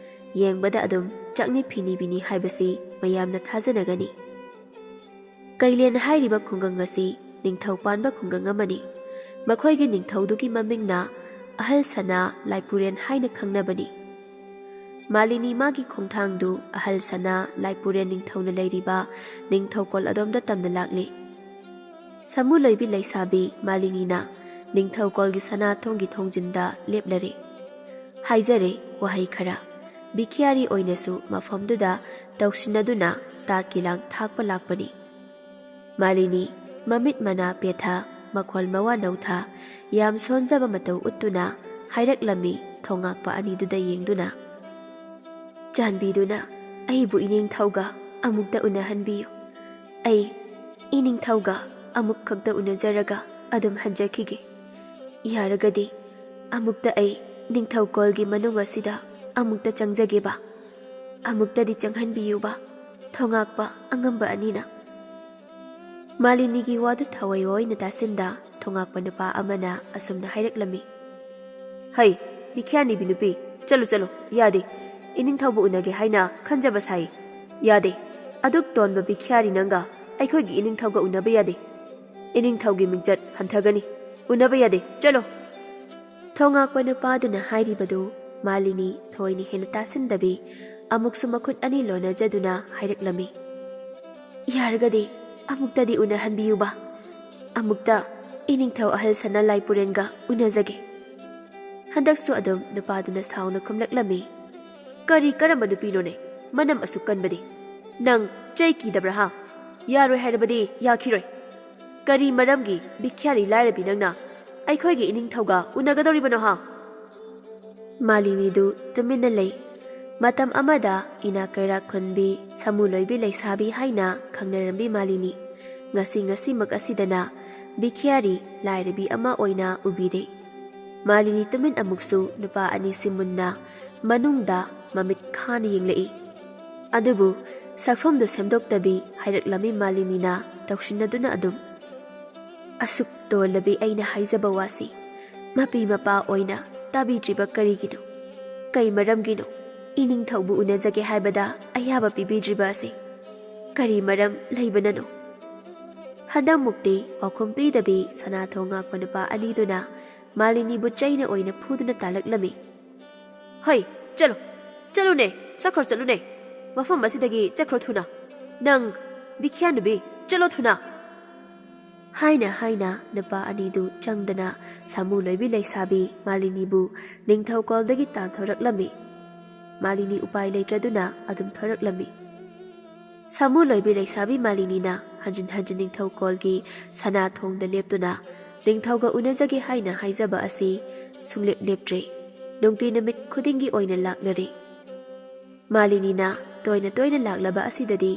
ꯌꯦꯡꯕꯗ ꯑꯗꯨꯝ ꯆꯥꯛꯅꯤ ꯐꯤꯅꯤꯕꯤꯅꯤ ꯍꯥꯏꯕꯁꯤ ꯃꯌꯥꯝꯅ ꯊꯥꯖꯅꯒꯅꯤ꯫ ꯀꯩꯂꯦꯟ ꯍꯥꯏꯔꯤꯕ ꯈꯨꯡꯒꯪ ꯑꯁꯤ ꯅꯤꯡꯊꯧ ꯄꯥꯟꯕ ꯈꯨꯡꯒꯪ ꯑꯃꯅꯤ꯫ ꯃꯈꯣꯏꯒꯤ ꯅꯤꯡꯊꯧꯗꯨꯒꯤ ꯃꯃꯤꯡꯅ ꯑꯍꯜ ꯁꯅꯥ ꯂꯥꯏꯄꯨꯔꯦꯟ ꯍꯥꯏꯅ ꯈꯪꯅꯕꯅꯤ꯫ ꯃꯥꯂꯤꯅꯤ ꯃꯥꯒꯤ ꯈꯣꯡꯊꯥꯡꯗꯨ ꯑꯍꯜ ꯁꯅꯥ ꯂꯥꯏꯄꯨꯔꯦꯟ ꯅꯤꯡꯊꯧꯅ ꯂꯩꯔꯤꯕ ꯅꯤꯡꯊꯧꯀꯣꯜ ꯑꯗꯣꯝꯗ ꯇꯝꯅ ꯂꯥꯛꯂꯤ꯫ ꯁꯃꯨ ꯂꯣꯏꯕꯤ ꯂꯩꯁꯥꯕꯤ ꯃꯥꯂꯤꯅꯤꯅ ꯅꯤꯡꯊꯧꯀꯣꯜꯒꯤ ꯁꯅꯥ ꯊꯣꯡꯒꯤ ꯊꯣꯡꯖꯤꯟꯗ ꯂꯦꯞꯂꯔꯦ꯫ ꯍꯥꯏꯖꯔꯦ ꯋꯥꯍꯩ ꯈꯔ꯫ ꯕꯤꯈꯤꯌꯥꯔꯤ ꯑꯣꯏꯅꯁꯨ ꯃꯐꯝꯗꯨꯗ ꯇꯧꯁꯤꯟꯅꯗꯨꯅ ꯇꯥꯠꯀꯤ ꯂꯥꯡ ꯊꯥꯛꯄ ꯂꯥꯛꯄꯅꯤ꯫ ꯃꯥꯂꯤꯅꯤ ꯃꯃꯤꯠ ꯃꯅꯥ ꯄꯦꯊ, ꯃꯈꯣꯜ ꯃꯋꯥ ꯅꯧꯊ, ꯌꯥꯝ ꯁꯣꯟꯖꯕ ꯃꯇꯧ ꯎꯠꯇꯨꯅ ꯍꯥꯏꯔꯛꯂꯝꯃꯤ ꯊꯣꯉꯥꯛꯄ ꯑꯅꯤꯗꯨꯗ ꯌꯦꯡꯗꯨꯅ꯫ "ꯆꯥꯟꯕꯤꯗꯨꯅ ꯑꯩꯕꯨ ꯏꯅꯤꯡꯊꯧꯒ ꯑꯃꯨꯛꯇ ꯎꯅꯍꯟꯕꯤꯌꯨ꯫ ꯑꯩ ꯏꯅꯤꯡꯊꯧꯒ ꯑꯃꯨꯛ ꯈꯛꯇ ꯎꯅꯖꯔꯒ ꯑꯗꯨꯝ ꯍꯟꯖꯈꯤꯒꯦ꯫ ꯌꯥꯔꯒꯗꯤ ꯑꯃꯨꯛꯇ ꯑꯩ ꯅꯤꯡꯊꯧꯀꯣꯜꯒꯤ ꯃꯅꯨꯡ ꯑꯁꯤꯗ ꯑꯃꯨꯛꯇ ꯆꯪꯖꯒꯦꯕ꯫ ꯑꯃꯨꯛꯇꯗꯤ ꯆꯪꯍꯟꯕꯤꯌꯨꯕ, ꯊꯣꯉꯥꯛꯄ ꯑꯉꯝꯕ ꯑꯅꯤꯅ꯫" ꯃꯥꯂꯤꯅꯤꯒꯤ ꯋꯥꯗꯨ ꯊꯋꯥꯏ ꯑꯣꯏꯅ ꯇꯥꯁꯤꯟꯗ ꯊꯣꯉꯥꯛꯄ ꯅꯨꯄꯥ ꯑꯃꯅ ꯑꯁꯨꯝꯅ ꯍꯥꯏꯔꯛꯂꯝꯃꯤ꯫ "ꯍꯩ, ꯕꯤꯈ꯭ꯌꯥꯅꯤꯕꯤ ꯅꯨꯄꯤ, ꯆꯠꯂꯨ, ꯆꯠꯂꯨ, ꯌꯥꯗꯦ꯫ ꯏꯅꯤꯡꯊꯧꯕ ꯎꯅꯒꯦ ꯍꯥꯏꯅ ꯈꯟꯖꯕ ꯁꯥꯏ꯫ ꯌꯥꯗꯦ꯫ ꯑꯗꯨꯛ ꯇꯣꯟꯕ ꯕꯤꯈ꯭ꯌꯥꯔꯤ ꯅꯪꯒ ꯑꯩꯈꯣꯏꯒꯤ ꯏꯅꯤꯡꯊꯧꯒ ꯎꯅꯕ ꯌꯥꯗꯦ꯫ ꯏꯅꯤꯡꯊꯧꯒꯤ ꯃꯤꯡꯆꯠ ꯍꯟꯊꯒꯅꯤ꯫ ꯎꯅꯕ ꯌꯥꯗꯦ꯫ ꯆꯠꯂꯣ꯫" ꯊꯣꯉꯥꯛꯄ ꯅꯨꯄꯥꯗꯨꯅ ꯍꯥꯏꯔꯤꯕꯗꯨ ꯃꯥꯂꯤꯅꯤ ꯊꯣꯏꯅ ꯍꯦꯟꯅ ꯇꯥꯁꯤꯟꯗꯕꯤ, ꯑꯃꯨꯛꯁꯨ ꯃꯈꯨꯠ ꯑꯅꯤ ꯂꯣꯟꯅꯖꯗꯨꯅ ꯍꯥꯏꯔꯛꯂꯝꯃꯤ꯫ "ꯌꯥꯔꯒꯗꯤ ꯑꯃꯨꯛꯇꯗꯤ ꯎꯅꯍꯟꯕꯤꯌꯨꯕ꯫ ꯑꯃꯨꯛꯇ ꯏꯅꯤꯡꯊꯧ ꯑꯍꯜ ꯁꯅꯥ ꯂꯥꯏꯄꯨꯔꯦꯟꯒ ꯎꯅꯖꯒꯦ꯫" ꯍꯟꯗꯛꯁꯨ ꯑꯗꯨꯝ ꯅꯨꯄꯥꯗꯨꯅ ꯁꯥꯎꯅ ꯈꯨꯝꯂꯛꯂꯝꯃꯤ꯫ "ꯀꯔꯤ ꯀꯔꯝꯕ ꯅꯨꯄꯤꯅꯣꯅꯦ? ꯃꯅꯝ ꯑꯁꯨꯛ ꯀꯟꯕꯗꯤ꯫ ꯅꯪ ꯆꯩ ꯀꯤꯗꯕ꯭ꯔꯥ ꯍꯥ? ꯌꯥꯔꯣꯏ ꯍꯥꯏꯔꯕꯗꯤ ꯌꯥꯈꯤꯔꯣꯏ꯫ ꯀꯔꯤ ꯃꯔꯝꯒꯤ ꯕꯤꯈ꯭ꯌꯥꯔꯤ ꯂꯥꯏꯔꯕꯤ ꯅꯪꯅ ꯑꯩꯈꯣꯏꯒꯤ ꯏꯅꯤꯡꯊꯧꯒ ꯎꯅꯒꯗꯧꯔꯤꯕꯅꯣ ꯍꯥ?" ꯃꯥꯂꯤꯅꯤꯗꯨ ꯇꯨꯃꯤꯟꯅ ꯂꯩ꯫ ꯃꯇꯝ ꯑꯃꯗ ꯏꯅꯥꯛ ꯀꯩꯔꯥꯛ ꯈꯨꯟꯕꯤ, ꯁꯃꯨ ꯂꯣꯏꯕꯤ ꯂꯩꯁꯥꯕꯤ ꯍꯥꯏꯅ ꯈꯪꯅꯔꯝꯕꯤ ꯃꯥꯂꯤꯅꯤ ꯉꯁꯤ ꯉꯁꯤꯃꯛ ꯑꯁꯤꯗꯅ ꯕꯤꯈ꯭ꯌꯥꯔꯤ ꯂꯥꯏꯔꯕꯤ ꯑꯃ ꯑꯣꯏꯅ ꯎꯕꯤꯔꯦ꯫ ꯃꯥꯂꯤꯅꯤ ꯇꯨꯃꯤꯟ ꯑꯃꯨꯛꯁꯨ ꯅꯨꯄꯥ ꯑꯅꯤꯁꯤ ꯃꯨꯟꯅ ꯃꯅꯨꯡꯗ ꯃꯃꯤꯠ ꯈꯥꯅ ꯌꯦꯡꯂꯛꯏ꯫ ꯑꯗꯨꯕꯨ ꯁꯛꯐꯝꯗꯨ ꯁꯦꯝꯗꯣꯛꯇꯕꯤ ꯍꯥꯏꯔꯛꯂꯝꯃꯤ ꯃꯥꯂꯤꯅꯤꯅ ꯇꯧꯁꯤꯟꯅꯗꯨꯅ ꯑꯗꯨꯝ꯫ "ꯑꯁꯨꯛ ꯇꯣꯜꯂꯕꯤ ꯑꯩꯅ ꯍꯥꯏꯖꯕ ꯋꯥꯁꯤ ꯃꯄꯤ ꯃꯄꯥ ꯑꯣꯏꯅ ꯇꯥꯕꯤꯗ꯭ꯔꯤꯕ ꯀꯔꯤꯒꯤꯅꯣ? ꯀꯩ ꯃꯔꯝꯒꯤꯅꯣ ꯏꯅꯤꯡꯊꯧꯕꯨ ꯎꯅꯖꯒꯦ ꯍꯥꯏꯕꯗ ꯑꯌꯥꯕ ꯄꯤꯕꯤꯗ꯭ꯔꯤꯕ ꯑꯁꯤ? ꯀꯔꯤ ꯃꯔꯝ ꯂꯩꯕꯅꯅꯣ? ꯍꯟꯗꯛꯃꯨꯛꯇꯤ ꯄꯥꯎꯈꯨꯝ ꯄꯤꯗꯕꯤ ꯁꯅꯥ ꯊꯣꯡ ꯉꯥꯛꯄ ꯅꯨꯄꯥ ꯑꯅꯤꯗꯨꯅ ꯃꯥꯂꯤꯅꯤꯕꯨ ꯆꯩꯅ ꯑꯣꯏꯅ ꯐꯨꯗꯨꯅ ꯇꯥꯜꯂꯛꯂꯝꯃꯤ꯫ "ꯍꯩ, ꯆꯠꯂꯣ, ꯆꯠꯂꯨꯅꯦ, ꯆꯠꯈ꯭ꯔꯣ, ꯆꯠꯂꯨꯅꯦ, ꯃꯐꯝ ꯑꯁꯤꯗꯒꯤ ꯆꯠꯈ꯭ꯔꯣ ꯊꯨꯅ꯫ ꯅꯪ, ꯕꯤꯈ꯭ꯌꯥ ꯅꯨꯕꯤ, ꯆꯠꯂꯣ ꯊꯨꯅ!" ꯍꯥꯏꯅ ꯍꯥꯏꯅ ꯅꯨꯄꯥ ꯑꯅꯤꯗꯨ ꯆꯪꯗꯅ ꯁꯥꯃꯨ ꯂꯣꯏꯕꯤ ꯂꯩꯁꯥꯕꯤ ꯃꯥꯂꯤꯅꯤꯕꯨ ꯅꯤꯡꯊꯧꯀꯣꯜꯗꯒꯤ ꯇꯥꯟꯊꯣꯔꯛꯂꯝꯃꯤ꯫ ꯃꯥꯂꯤꯅꯤ ꯎꯄꯥꯏ ꯂꯩꯇ꯭ꯔꯗꯨꯅ ꯑꯗꯨꯝ ꯊꯣꯔꯛꯂꯝꯃꯤ꯫ ꯁꯥꯃꯨ ꯂꯣꯏꯕꯤ ꯂꯩꯁꯥꯕꯤ ꯃꯥꯂꯤꯅꯤꯅ ꯍꯟꯖꯤꯟ ꯍꯟꯖꯤꯟ ꯅꯤꯡꯊꯧꯀꯣꯜꯒꯤ ꯁꯅꯥ ꯊꯣꯡꯗ ꯂꯦꯞꯇꯨꯅ ꯅꯤꯡꯊꯧꯒ ꯎꯅꯖꯒꯦ ꯍꯥꯏꯅ ꯍꯥꯏꯖꯕ ꯑꯁꯤ ꯁꯨꯡꯂꯦꯞ ꯂꯦꯞꯇ꯭ꯔꯦ꯫ ꯅꯨꯡꯇꯤ ꯅꯨꯃꯤꯠ ꯈꯨꯗꯤꯡꯒꯤ ꯑꯣꯏꯅ ꯂꯥꯛꯅꯔꯦ꯫ ꯃꯥꯂꯤꯅꯤꯅ ꯇꯣꯏꯅ ꯇꯣꯏꯅ ꯂꯥꯛꯂꯕ ꯑꯁꯤꯗꯗꯤ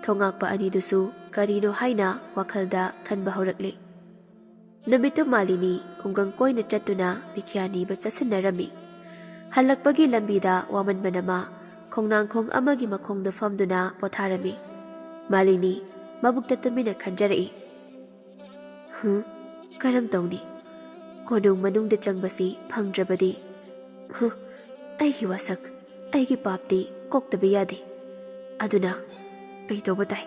ꯊꯣꯉꯥꯛꯄ ꯑꯅꯤꯗꯨꯁꯨ ꯀꯔꯤꯅꯣ ꯍꯥꯏꯅ ꯋꯥꯈꯜꯗ ꯈꯟꯕ ꯍꯧꯔꯛꯂꯦ꯫ ꯅꯨꯃꯤꯠꯇꯨ ꯃꯥꯂꯤꯅꯤ ꯈꯨꯡꯒꯪ ꯀꯣꯏꯅ ꯆꯠꯇꯨꯅ ꯕꯤꯈ꯭ꯌꯥ ꯅꯤꯕ ꯆꯠꯁꯤꯟꯅꯔꯝꯃꯤ꯫ ꯍꯜꯂꯛꯄꯒꯤ ꯂꯝꯕꯤꯗ ꯋꯥꯃꯟꯕꯅ ꯃꯥ ꯈꯣꯡꯅꯥꯡꯈꯣꯡ ꯑꯃꯒꯤ ꯃꯈꯣꯡꯗ ꯐꯝꯗꯨꯅ ꯄꯣꯊꯥꯔꯝꯃꯤ꯫ ꯃꯥꯂꯤꯅꯤ ꯃꯕꯨꯛꯇ ꯇꯨꯃꯤꯟꯅ ꯈꯟꯖꯔꯛꯏ꯫ "ꯍꯨ, ꯀꯔꯝ ꯇꯧꯅꯤ? ꯀꯣꯅꯨꯡ ꯃꯅꯨꯡꯗ ꯆꯪꯕꯁꯤ ꯐꯪꯗ꯭ꯔꯕꯗꯤ, ꯍꯨ, ꯑꯩꯒꯤ ꯋꯥꯁꯛ, ꯑꯩꯒꯤ ꯄꯥꯞꯇꯤ ꯀꯣꯛꯇꯕ ꯌꯥꯗꯦ꯫ ꯑꯗꯨꯅ ꯀꯩ ꯇꯧꯕ ꯇꯥꯏ?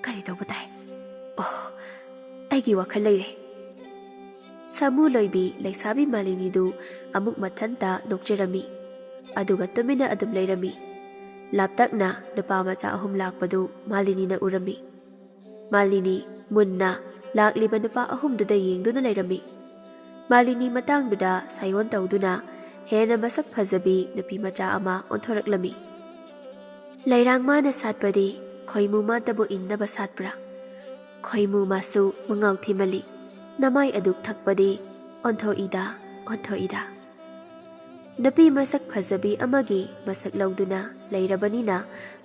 ꯀꯔꯤ ꯇꯧꯕ ꯇꯥꯏ? ꯑꯣ, ꯑꯩꯒꯤ ꯋꯥꯈꯜ ꯂꯩꯔꯦ꯫" ꯁꯥꯃꯨ ꯂꯣꯏꯕꯤ ꯂꯩꯁꯥꯕꯤ ꯃꯥꯂꯤꯅꯤꯗꯨ ꯑꯃꯨꯛ ꯃꯊꯟꯇ ꯅꯣꯛꯆꯔꯝꯃꯤ꯫ ꯑꯗꯨꯒ ꯇꯨꯃꯤꯟꯅ ꯑꯗꯨꯝ ꯂꯩꯔꯝꯃꯤ꯫ ꯂꯥꯞꯇꯛꯅ ꯅꯨꯄꯥ ꯃꯆꯥ ꯑꯍꯨꯝ ꯂꯥꯛꯄꯗꯨ ꯃꯥꯂꯤꯅꯤꯅ ꯎꯔꯝꯃꯤ꯫ ꯃꯥꯂꯤꯅꯤ ꯃꯨꯟꯅ ꯂꯥꯛꯂꯤꯕ ꯅꯨꯄꯥ ꯑꯍꯨꯝꯗꯨꯗ ꯌꯦꯡꯗꯨꯅ ꯂꯩꯔꯝꯃꯤ꯫ ꯃꯥꯂꯤꯅꯤ ꯃꯇꯥꯡꯗꯨꯗ ꯁꯥꯏꯑꯣꯟ ꯇꯧꯗꯨꯅ ꯍꯦꯟꯅ ꯃꯁꯛ ꯐꯖꯕꯤ ꯅꯨꯄꯤ ꯃꯆꯥ ꯑꯃ ꯑꯣꯟꯊꯣꯔꯛꯂꯝꯃꯤ꯫ "ꯂꯩꯔꯥꯡ ꯃꯥꯅ ꯁꯥꯠꯄꯗꯤ ꯈꯣꯏꯃꯨ ꯃꯥꯇꯕꯨ ꯏꯟꯅꯕ ꯁꯥꯠꯄ꯭ꯔꯥ? ꯈꯣꯏꯃꯨ ꯃꯥꯁꯨ ꯃꯉꯥꯎ ꯊꯤꯃꯜꯂꯤ꯫ ꯅꯃꯥꯏ ꯑꯗꯨꯛ ꯊꯛꯄꯗꯤ ꯑꯣꯟꯊꯣꯛꯏꯗ, ꯑꯣꯟꯊꯣꯛꯏꯗ꯫" ꯅꯨꯄꯤ ꯃꯁꯛ ꯐꯖꯕꯤ ꯑꯃꯒꯤ ꯃꯁꯛ ꯂꯧꯗꯨꯅ ꯂꯩꯔꯕꯅꯤꯅ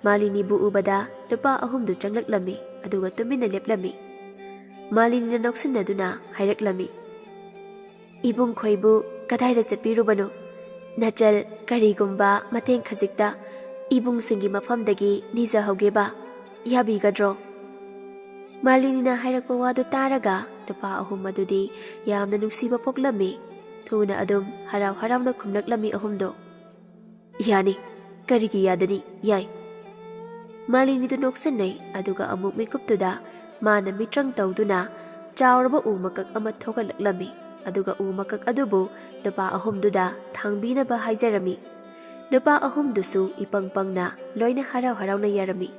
ꯃꯥꯂꯤꯅꯤꯕꯨ ꯎꯕꯗ ꯅꯨꯄꯥ ꯑꯍꯨꯝꯗꯨ ꯆꯪꯂꯛꯂꯝꯃꯤ, ꯑꯗꯨꯒ ꯇꯨꯃꯤꯟꯅ ꯂꯦꯞꯂꯝꯃꯤ꯫ ꯃꯥꯂꯤꯅꯤꯅ ꯅꯣꯛꯁꯤꯟꯅꯗꯨꯅ ꯍꯥꯏꯔꯛꯂꯝꯃꯤ, "ꯏꯕꯨꯡ ꯈꯣꯏꯕꯨ ꯀꯗꯥꯏꯗ ꯆꯠꯄꯤꯔꯨꯕꯅꯣ? ꯅꯆꯜ ꯀꯔꯤꯒꯨꯝꯕ ꯃꯇꯦꯡ ꯈꯖꯤꯛꯇ ꯏꯕꯨꯡꯁꯤꯡꯒꯤ ꯃꯐꯝꯗꯒꯤ ꯅꯤꯖꯍꯧꯒꯦꯕ, ꯌꯥꯕꯤꯒꯗ꯭ꯔꯣ?" ꯃꯥꯂꯤꯅꯤꯅ ꯍꯥꯏꯔꯛꯄ ꯋꯥꯗꯨ ꯇꯥꯔꯒ ꯅꯨꯄꯥ ꯑꯍꯨꯝ ꯑꯗꯨꯗꯤ ꯌꯥꯝꯅ ꯅꯨꯡꯁꯤꯕ ꯄꯣꯛꯂꯝꯃꯤ꯫ ꯊꯨꯅ ꯑꯗꯨꯝ ꯍꯔꯥꯎ ꯍꯔꯥꯎꯅ ꯈꯨꯝꯂꯛꯂꯝꯃꯤ ꯑꯍꯨꯝꯗꯣ꯫ "ꯌꯥꯅꯤ, ꯀꯔꯤꯒꯤ ꯌꯥꯗꯅꯤ? ꯌꯥꯏ꯫" ꯃꯥꯂꯤꯅꯤꯗꯨ ꯅꯣꯛꯁꯤꯟꯅꯩ, ꯑꯗꯨꯒ ꯑꯃꯨꯛ ꯃꯤꯀꯨꯞꯇꯨꯗ ꯃꯥꯅ ꯃꯤꯇ꯭ꯔꯪ ꯇꯧꯗꯨꯅ ꯆꯥꯎꯔꯕ ꯎ ꯃꯀꯛ ꯑꯃ ꯊꯣꯛꯍꯜꯂꯛꯂꯝꯃꯤ, ꯑꯗꯨꯒ ꯎ ꯃꯀꯛ ꯑꯗꯨꯕꯨ ꯅꯨꯄꯥ ꯑꯍꯨꯝꯗꯨꯗ ꯊꯥꯡꯕꯤꯅꯕ ꯍꯥꯏꯖꯔꯝꯃꯤ꯫ ꯅꯨꯄꯥ ꯑꯍꯨꯝꯗꯨꯁꯨ ꯏꯄꯪ ꯄꯪꯅ ꯂꯣꯏꯅ ꯍꯔꯥꯎ ꯍꯔꯥꯎꯅ ꯌꯥꯔꯝꯃꯤ꯫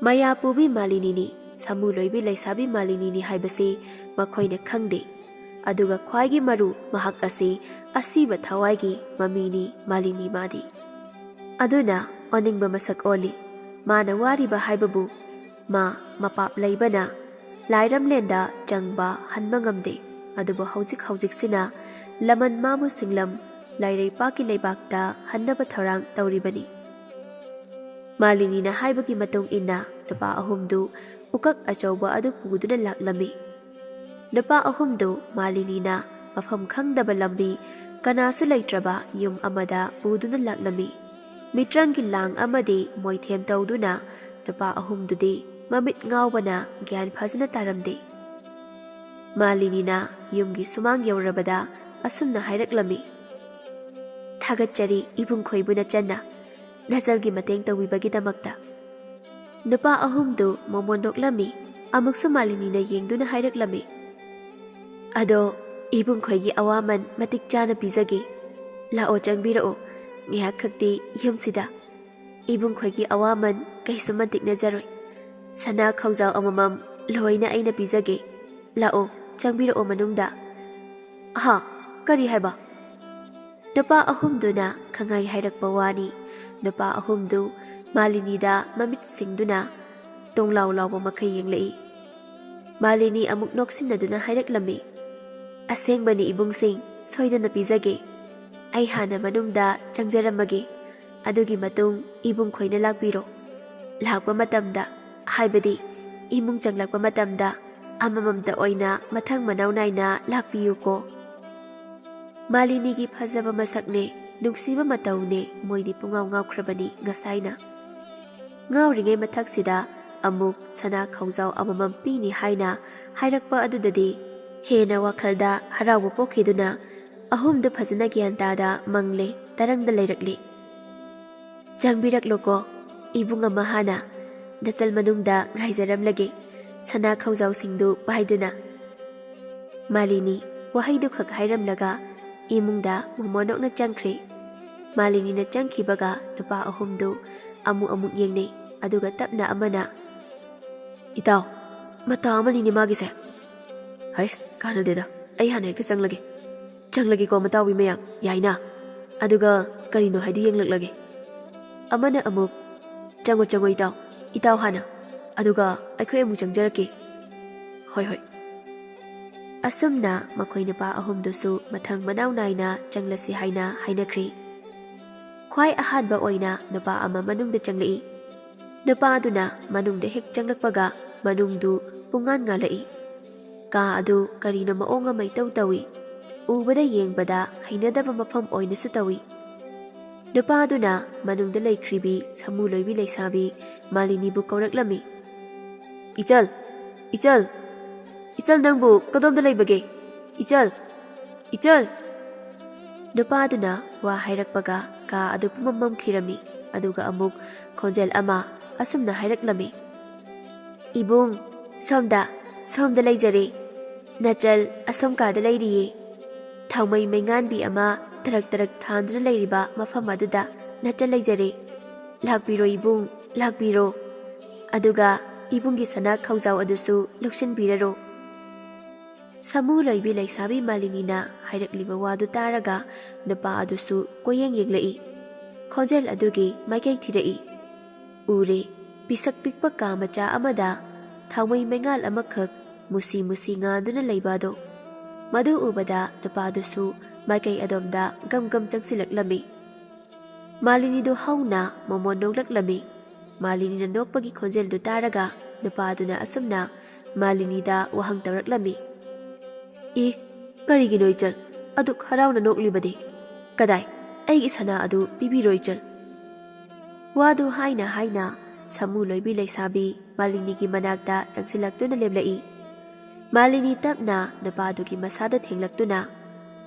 ꯃꯌꯥ ꯄꯨꯕꯤ ꯃꯥꯂꯤꯅꯤꯅꯤ, ꯁꯥꯃꯨ ꯂꯣꯏꯕꯤ ꯂꯩꯁꯥꯕꯤ ꯃꯥꯂꯤꯅꯤꯅꯤ ꯍꯥꯏꯕꯁꯤ ꯃꯈꯣꯏꯅ ꯈꯪꯗꯦ꯫ ꯑꯗꯨꯒ ꯈ꯭ꯋꯥꯏꯒꯤ ꯃꯔꯨ, ꯃꯍꯥꯛ ꯑꯁꯤ ꯑꯁꯤꯕ ꯊꯋꯥꯏꯒꯤ ꯃꯃꯤꯅꯤ ꯃꯥꯂꯤꯅꯤ ꯃꯥꯗꯤ꯫ ꯑꯗꯨꯅ ꯑꯣꯅꯤꯡꯕ ꯃꯁꯛ ꯑꯣꯜꯂꯤ꯫ ꯃꯥꯅ ꯋꯥꯔꯤꯕ ꯍꯥꯏꯕꯕꯨ ꯃꯥ ꯃꯄꯥꯞ ꯂꯩꯕꯅ ꯂꯥꯏꯔꯝꯂꯦꯟꯗ ꯆꯪꯕ ꯍꯟꯕ ꯉꯝꯗꯦ꯫ ꯑꯗꯨꯕꯨ ꯍꯧꯖꯤꯛ ꯍꯧꯖꯤꯛꯁꯤꯅ ꯂꯃꯟ ꯃꯥꯕꯨ ꯁꯤꯡꯂꯝ ꯂꯥꯏꯔꯩꯄꯥꯛꯀꯤ ꯂꯩꯕꯥꯛꯇ ꯍꯟꯅꯕ ꯊꯧꯔꯥꯡ ꯇꯧꯔꯤꯕꯅꯤ꯫ ꯃꯥꯂꯤꯅꯤꯅ ꯍꯥꯏꯕꯒꯤ ꯃꯇꯨꯡ ꯏꯟꯅ ꯅꯨꯄꯥ ꯑꯍꯨꯝꯗꯨ ꯎꯀꯛ ꯑꯆꯧꯕ ꯑꯗꯨ ꯄꯨꯗꯨꯅ ꯂꯥꯛꯂꯝꯃꯤ꯫ ꯅꯨꯄꯥ ꯑꯍꯨꯝꯗꯨ ꯃꯥꯂꯤꯅꯤꯅ ꯃꯐꯝ ꯈꯪꯗꯕ ꯂꯝꯕꯤ, ꯀꯅꯥꯁꯨ ꯂꯩꯇ꯭ꯔꯕ ꯌꯨꯝ ꯑꯃꯗ ꯄꯨꯗꯨꯅ ꯂꯥꯛꯂꯝꯃꯤ꯫ ꯃꯤꯇ꯭ꯔꯪꯒꯤ ꯂꯥꯡ ꯑꯃꯗꯤ ꯃꯣꯏꯊꯦꯝ ꯇꯧꯗꯨꯅ ꯅꯨꯄꯥ ꯑꯍꯨꯝꯗꯨꯗꯤ ꯃꯃꯤꯠ ꯉꯥꯎꯕꯅ ꯒ꯭ꯌꯥꯟ ꯐꯖꯅ ꯇꯥꯔꯝꯗꯦ꯫ ꯃꯥꯂꯤꯅꯤꯅ ꯌꯨꯝꯒꯤ ꯁꯨꯃꯥꯡ ꯌꯧꯔꯕꯗ ꯑꯁꯨꯝꯅ ꯍꯥꯏꯔꯛꯂꯝꯃꯤ, "ꯊꯥꯒꯠꯆꯔꯤ ꯏꯕꯨꯡ ꯈꯣꯏꯕꯨ ꯅꯆꯟꯅ ꯅꯆꯜꯒꯤ ꯃꯇꯦꯡ ꯇꯧꯕꯤꯕꯒꯤꯗꯃꯛꯇ꯫" ꯅꯨꯄꯥ ꯑꯍꯨꯝꯗꯨ ꯃꯣꯃꯣꯟ ꯅꯣꯛꯂꯝꯃꯤ꯫ ꯑꯃꯨꯛꯁꯨ ꯃꯥꯂꯤꯅꯤꯅ ꯌꯦꯡꯗꯨꯅ ꯍꯥꯏꯔꯛꯂꯝꯃꯤ, "ꯑꯗꯣ ꯏꯕꯨꯡ ꯈꯣꯏꯒꯤ ꯑꯋꯥꯃꯟ ꯃꯇꯤꯛ ꯆꯥꯅ ꯄꯤꯖꯒꯦ꯫ ꯂꯥꯛꯑꯣ, ꯆꯪꯕꯤꯔꯛꯑꯣ, ꯉꯥꯏꯍꯥꯛ ꯈꯛꯇꯤ ꯌꯨꯝꯁꯤꯗ꯫ ꯏꯕꯨꯡ ꯈꯣꯏꯒꯤ ꯑꯋꯥꯃꯟ ꯀꯩꯁꯨ ꯃꯟꯇꯤꯛꯅꯖꯔꯣꯏ꯫ ꯁꯅꯥ ꯈꯧꯖꯥꯎ ꯑꯃꯃꯝ ꯂꯣꯏꯅ ꯑꯩꯅ ꯄꯤꯖꯒꯦ꯫ ꯂꯥꯛꯑꯣ, ꯆꯪꯕꯤꯔꯛꯑꯣ ꯃꯅꯨꯡꯗ꯫" "ꯍꯥ? ꯀꯔꯤ ꯍꯥꯏꯕ?" ꯅꯨꯄꯥ ꯑꯍꯨꯝꯗꯨꯅ ꯈꯪꯍꯥꯏ ꯍꯥꯏꯔꯛꯄ ꯋꯥꯅꯤ꯫ ꯅꯨꯄꯥ ꯑꯍꯨꯝꯗꯨ ꯃꯥꯂꯤꯅꯤꯗ ꯃꯃꯤꯠ ꯁꯤꯡꯗꯨꯅ ꯇꯣꯡꯂꯥꯎ ꯂꯥꯎꯕ ꯃꯈꯩ ꯌꯦꯡꯂꯛꯏ꯫ ꯃꯥꯂꯤꯅꯤ ꯑꯃꯨꯛ ꯅꯣꯛꯁꯤꯟꯅꯗꯨꯅ ꯍꯥꯏꯔꯛꯂꯝꯃꯤ, "ꯑꯁꯦꯡꯕꯅꯤ ꯏꯕꯨꯡꯁꯤꯡ, ꯁꯣꯏꯗꯅ ꯄꯤꯖꯒꯦ꯫ ꯑꯩ ꯍꯥꯟꯅ ꯃꯅꯨꯡꯗ ꯆꯪꯖꯔꯝꯃꯒꯦ꯫ ꯑꯗꯨꯒꯤ ꯃꯇꯨꯡ ꯏꯕꯨꯡ ꯈꯣꯏꯅ ꯂꯥꯛꯄꯤꯔꯣ꯫ ꯂꯥꯛꯄ ꯃꯇꯝꯗ, ꯍꯥꯏꯕꯗꯤ ꯏꯃꯨꯡ ꯆꯪꯂꯛꯄ ꯃꯇꯝꯗ ꯑꯃꯃꯝꯇ ꯑꯣꯏꯅ ꯃꯊꯪ ꯃꯅꯥꯎ ꯅꯥꯏꯅ ꯂꯥꯛꯄꯤꯌꯨꯀꯣ꯫" ꯃꯥꯂꯤꯅꯤꯒꯤ ꯐꯖꯕ ꯃꯁꯛꯅꯦ, ꯅꯨꯡꯁꯤꯕ ꯃꯇꯧꯅꯦ, ꯃꯣꯏꯗꯤ ꯄꯨꯡꯉꯥꯎ ꯉꯥꯎꯈ꯭ꯔꯕꯅꯤ ꯉꯁꯥꯏꯅ꯫ ꯉꯥꯎꯔꯤꯉꯩ ꯃꯊꯛꯁꯤꯗ ꯑꯃꯨꯛ ꯁꯅꯥ ꯈꯧꯖꯥꯎ ꯑꯃꯃꯝ ꯄꯤꯅꯤ ꯍꯥꯏꯅ ꯍꯥꯏꯔꯛꯄ ꯑꯗꯨꯗꯗꯤ ꯍꯦꯟꯅ ꯋꯥꯈꯜꯗ ꯍꯔꯥꯎꯕ ꯄꯣꯛꯈꯤꯗꯨꯅ ꯑꯍꯨꯝꯗꯨ ꯐꯖꯅ ꯒ꯭ꯌꯥꯟ ꯇꯥꯗ ꯃꯪꯂꯦ ꯇꯔꯪꯗ ꯂꯩꯔꯛꯂꯤ꯫ "ꯆꯪꯕꯤꯔꯛꯂꯣꯀꯣ, ꯏꯕꯨꯡ ꯑꯃ ꯍꯥꯟꯅ ꯅꯆꯜ ꯃꯅꯨꯡꯗ ꯉꯥꯏꯖꯔꯝꯂꯒꯦ," ꯁꯅꯥ ꯈꯧꯖꯥꯎꯁꯤꯡꯗꯨ ꯄꯥꯏꯗꯨꯅ꯫ ꯃꯥꯂꯤꯅꯤ ꯋꯥꯍꯩꯗꯨ ꯈꯛ ꯍꯥꯏꯔꯝꯂꯒ ꯏꯃꯨꯡꯗ ꯃꯣꯃꯣꯅꯣꯛꯅ ꯆꯪꯈ꯭ꯔꯦ꯫ ꯃꯥꯂꯤꯅꯤꯅ ꯆꯪꯈꯤꯕꯒ ꯅꯨꯄꯥ ꯑꯍꯨꯝꯗꯨ ꯑꯃꯨꯛ ꯑꯃꯨꯛ ꯌꯦꯡꯅꯩ, ꯑꯗꯨꯒ ꯇꯞꯅ ꯑꯃꯅ, "ꯏꯇꯥꯎ, ꯃꯇꯥ ꯑꯃꯅꯤꯅꯦ ꯃꯥꯒꯤꯁꯦ꯫ ꯍꯩꯁ, ꯀꯥꯟꯅꯗꯦꯗ, ꯑꯩ ꯍꯥꯟꯅ ꯍꯦꯛꯇ ꯆꯪꯂꯒꯦ꯫ ꯆꯪꯂꯒꯦꯀꯣ ꯃꯇꯥꯎꯕꯤ ꯃꯌꯥꯝ, ꯌꯥꯏꯅ? ꯑꯗꯨꯒ ꯀꯔꯤꯅꯣ ꯍꯥꯏꯗꯨ ꯌꯦꯡꯂꯛꯂꯒꯦ꯫" ꯑꯃꯅ ꯑꯃꯨꯛ, "ꯆꯪꯉꯣ, ꯆꯪꯉꯣ ꯏꯇꯥꯎ, ꯏꯇꯥꯎ ꯍꯥꯟꯅ, ꯑꯗꯨꯒ ꯑꯩꯈꯣꯏ ꯑꯃꯨꯛ ꯆꯪꯖꯔꯛꯀꯦ꯫" "ꯍꯣꯏ, ꯍꯣꯏ꯫" ꯑꯁꯨꯝꯅ ꯃꯈꯣꯏ ꯅꯨꯄꯥ ꯑꯍꯨꯝꯗꯨꯁꯨ ꯃꯊꯪ ꯃꯅꯥꯎ ꯅꯥꯏꯅ ꯆꯪꯂꯁꯤ ꯍꯥꯏꯅ ꯍꯥꯏꯅꯈ꯭ꯔꯦ꯫ ꯈ꯭ꯋꯥꯏ ꯑꯍꯥꯟꯕ ꯑꯣꯏꯅ ꯅꯨꯄꯥ ꯑꯃ ꯃꯅꯨꯡꯗ ꯆꯪꯂꯛꯏ꯫ ꯅꯨꯄꯥꯗꯨꯅ ꯃꯅꯨꯡꯗ ꯍꯦꯛ ꯆꯪꯂꯛꯄꯒ ꯃꯅꯨꯡꯗꯨ ꯄꯨꯡꯉꯥꯟ ꯉꯥꯜꯂꯛꯏ꯫ ꯀꯥ ꯑꯗꯨ ꯀꯔꯤꯅꯣ ꯃꯑꯣꯡ ꯑꯃ ꯏꯇꯧ ꯇꯧꯏ꯫ ꯎꯕꯗ ꯌꯦꯡꯕꯗ ꯍꯩꯅꯗꯕ ꯃꯐꯝ ꯑꯣꯏꯅꯁꯨ ꯇꯧꯏ꯫ ꯅꯨꯄꯥꯗꯨꯅ ꯃꯅꯨꯡꯗ ꯂꯩꯈ꯭ꯔꯤꯕꯤ ꯁꯃꯨ ꯂꯣꯏꯕꯤ ꯂꯩꯁꯥꯕꯤ ꯃꯥꯂꯤꯅꯤꯕꯨ ꯀꯧꯔꯛꯂꯝꯃꯤ꯫ "ꯏꯆꯜ, ꯏꯆꯜ, ꯏꯆꯜ, ꯅꯪꯕꯨ ꯀꯗꯣꯝꯗ ꯂꯩꯕꯒꯦ? ꯏꯆꯜ, ꯏꯆꯜ!" ꯅꯨꯄꯥꯗꯨꯅ ꯋꯥ ꯍꯥꯏꯔꯛꯄꯒ ꯀꯥ ꯑꯗꯨ ꯄꯨꯝꯃꯝ ꯃꯝꯈꯤꯔꯝꯃꯤ꯫ ꯑꯗꯨꯒ ꯑꯃꯨꯛ ꯈꯣꯟꯖꯦꯜ ꯑꯃ ꯑꯁꯨꯝꯅ ꯍꯥꯏꯔꯛꯂꯝꯃꯤ, "ꯏꯕꯨꯡ, ꯁꯣꯝꯗ, ꯁꯣꯝꯗ ꯂꯩꯖꯔꯦ꯫ ꯅꯆꯜ ꯑꯁꯣꯝ ꯀꯥꯗ ꯂꯩꯔꯤꯌꯦ꯫ ꯊꯥꯎꯃꯩ ꯃꯩꯉꯥꯟꯕꯤ ꯑꯃ ꯇꯔꯛ ꯇꯔꯛ ꯊꯥꯟꯗꯨꯅ ꯂꯩꯔꯤꯕ ꯃꯐꯝ ꯑꯗꯨꯗ ꯅꯆꯜ ꯂꯩꯖꯔꯦ꯫ ꯂꯥꯛꯄꯤꯔꯣ ꯏꯕꯨꯡ, ꯂꯥꯛꯄꯤꯔꯣ꯫ ꯑꯗꯨꯒ ꯏꯕꯨꯡꯒꯤ ꯁꯅꯥ ꯈꯧꯖꯥꯎ ꯑꯗꯨꯁꯨ ꯂꯧꯁꯤꯟꯕꯤꯔꯔꯣ꯫" ꯁꯥꯃꯨ ꯂꯣꯏꯕꯤ ꯂꯩꯁꯥꯕꯤ ꯃꯥꯂꯤꯅꯤꯅ ꯍꯥꯏꯔꯛꯂꯤꯕ ꯋꯥꯗꯨ ꯇꯥꯔꯒ ꯅꯨꯄꯥ ꯑꯗꯨꯁꯨ ꯀꯣꯏꯌꯦꯡ ꯌꯦꯡꯂꯛꯏ꯫ ꯈꯣꯟꯖꯦꯜ ꯑꯗꯨꯒꯤ ꯃꯥꯏꯀꯩ ꯊꯤꯔꯛꯏ꯫ ꯎꯔꯦ, ꯄꯤꯁꯛ ꯄꯤꯛꯄ ꯀꯥ ꯃꯆꯥ ꯑꯃꯗ ꯊꯥꯎꯃꯩ ꯃꯩꯉꯥꯜ ꯑꯃꯈꯛ ꯃꯨꯁꯤ ꯃꯨꯁꯤ ꯉꯥꯟꯗꯨꯅ ꯂꯩꯕ ꯑꯗꯣ꯫ ꯃꯗꯨ ꯎꯕꯗ ꯅꯨꯄꯥꯗꯨꯁꯨ ꯃꯥꯏꯀꯩ ꯑꯗꯣꯝꯗ ꯒꯝ ꯒꯝ ꯆꯪꯁꯤꯜꯂꯛꯂꯝꯃꯤ꯫ ꯃꯥꯂꯤꯅꯤꯗꯨ ꯍꯧꯅ ꯃꯣꯃꯣꯟ ꯅꯣꯛꯂꯛꯂꯝꯃꯤ꯫ ꯃꯥꯂꯤꯅꯤꯅ ꯅꯣꯛꯄꯒꯤ ꯈꯣꯟꯖꯦꯜꯗꯨ ꯇꯥꯔꯒ ꯅꯨꯄꯥꯗꯨꯅ ꯑꯁꯨꯝꯅ ꯃꯥꯂꯤꯅꯤꯗ ꯋꯥꯍꯪ ꯇꯧꯔꯛꯂꯝꯃꯤ, "ꯏ, ꯀꯔꯤꯒꯤꯅꯣ ꯏꯆꯜ ꯑꯗꯨꯛ ꯍꯔꯥꯎꯅ ꯅꯣꯛꯂꯤꯕꯗꯤ? ꯀꯗꯥꯏ, ꯑꯩꯒꯤ ꯁꯅꯥ ꯑꯗꯨ ꯄꯤꯕꯤꯔꯣ ꯏꯆꯜ꯫" ꯋꯥꯗꯨ ꯍꯥꯏꯅ ꯍꯥꯏꯅ ꯁꯥꯃꯨ ꯂꯣꯏꯕꯤ ꯂꯩꯁꯥꯕꯤ ꯃꯥꯂꯤꯅꯤꯒꯤ ꯃꯅꯥꯛꯇ ꯆꯪꯁꯤꯜꯂꯛꯇꯨꯅ ꯂꯦꯞꯂꯛꯏ꯫ ꯃꯥꯂꯤꯅꯤ ꯇꯞꯅ ꯅꯨꯄꯥꯗꯨꯒꯤ ꯃꯁꯥꯗ ꯊꯦꯡꯂꯛꯇꯨꯅ,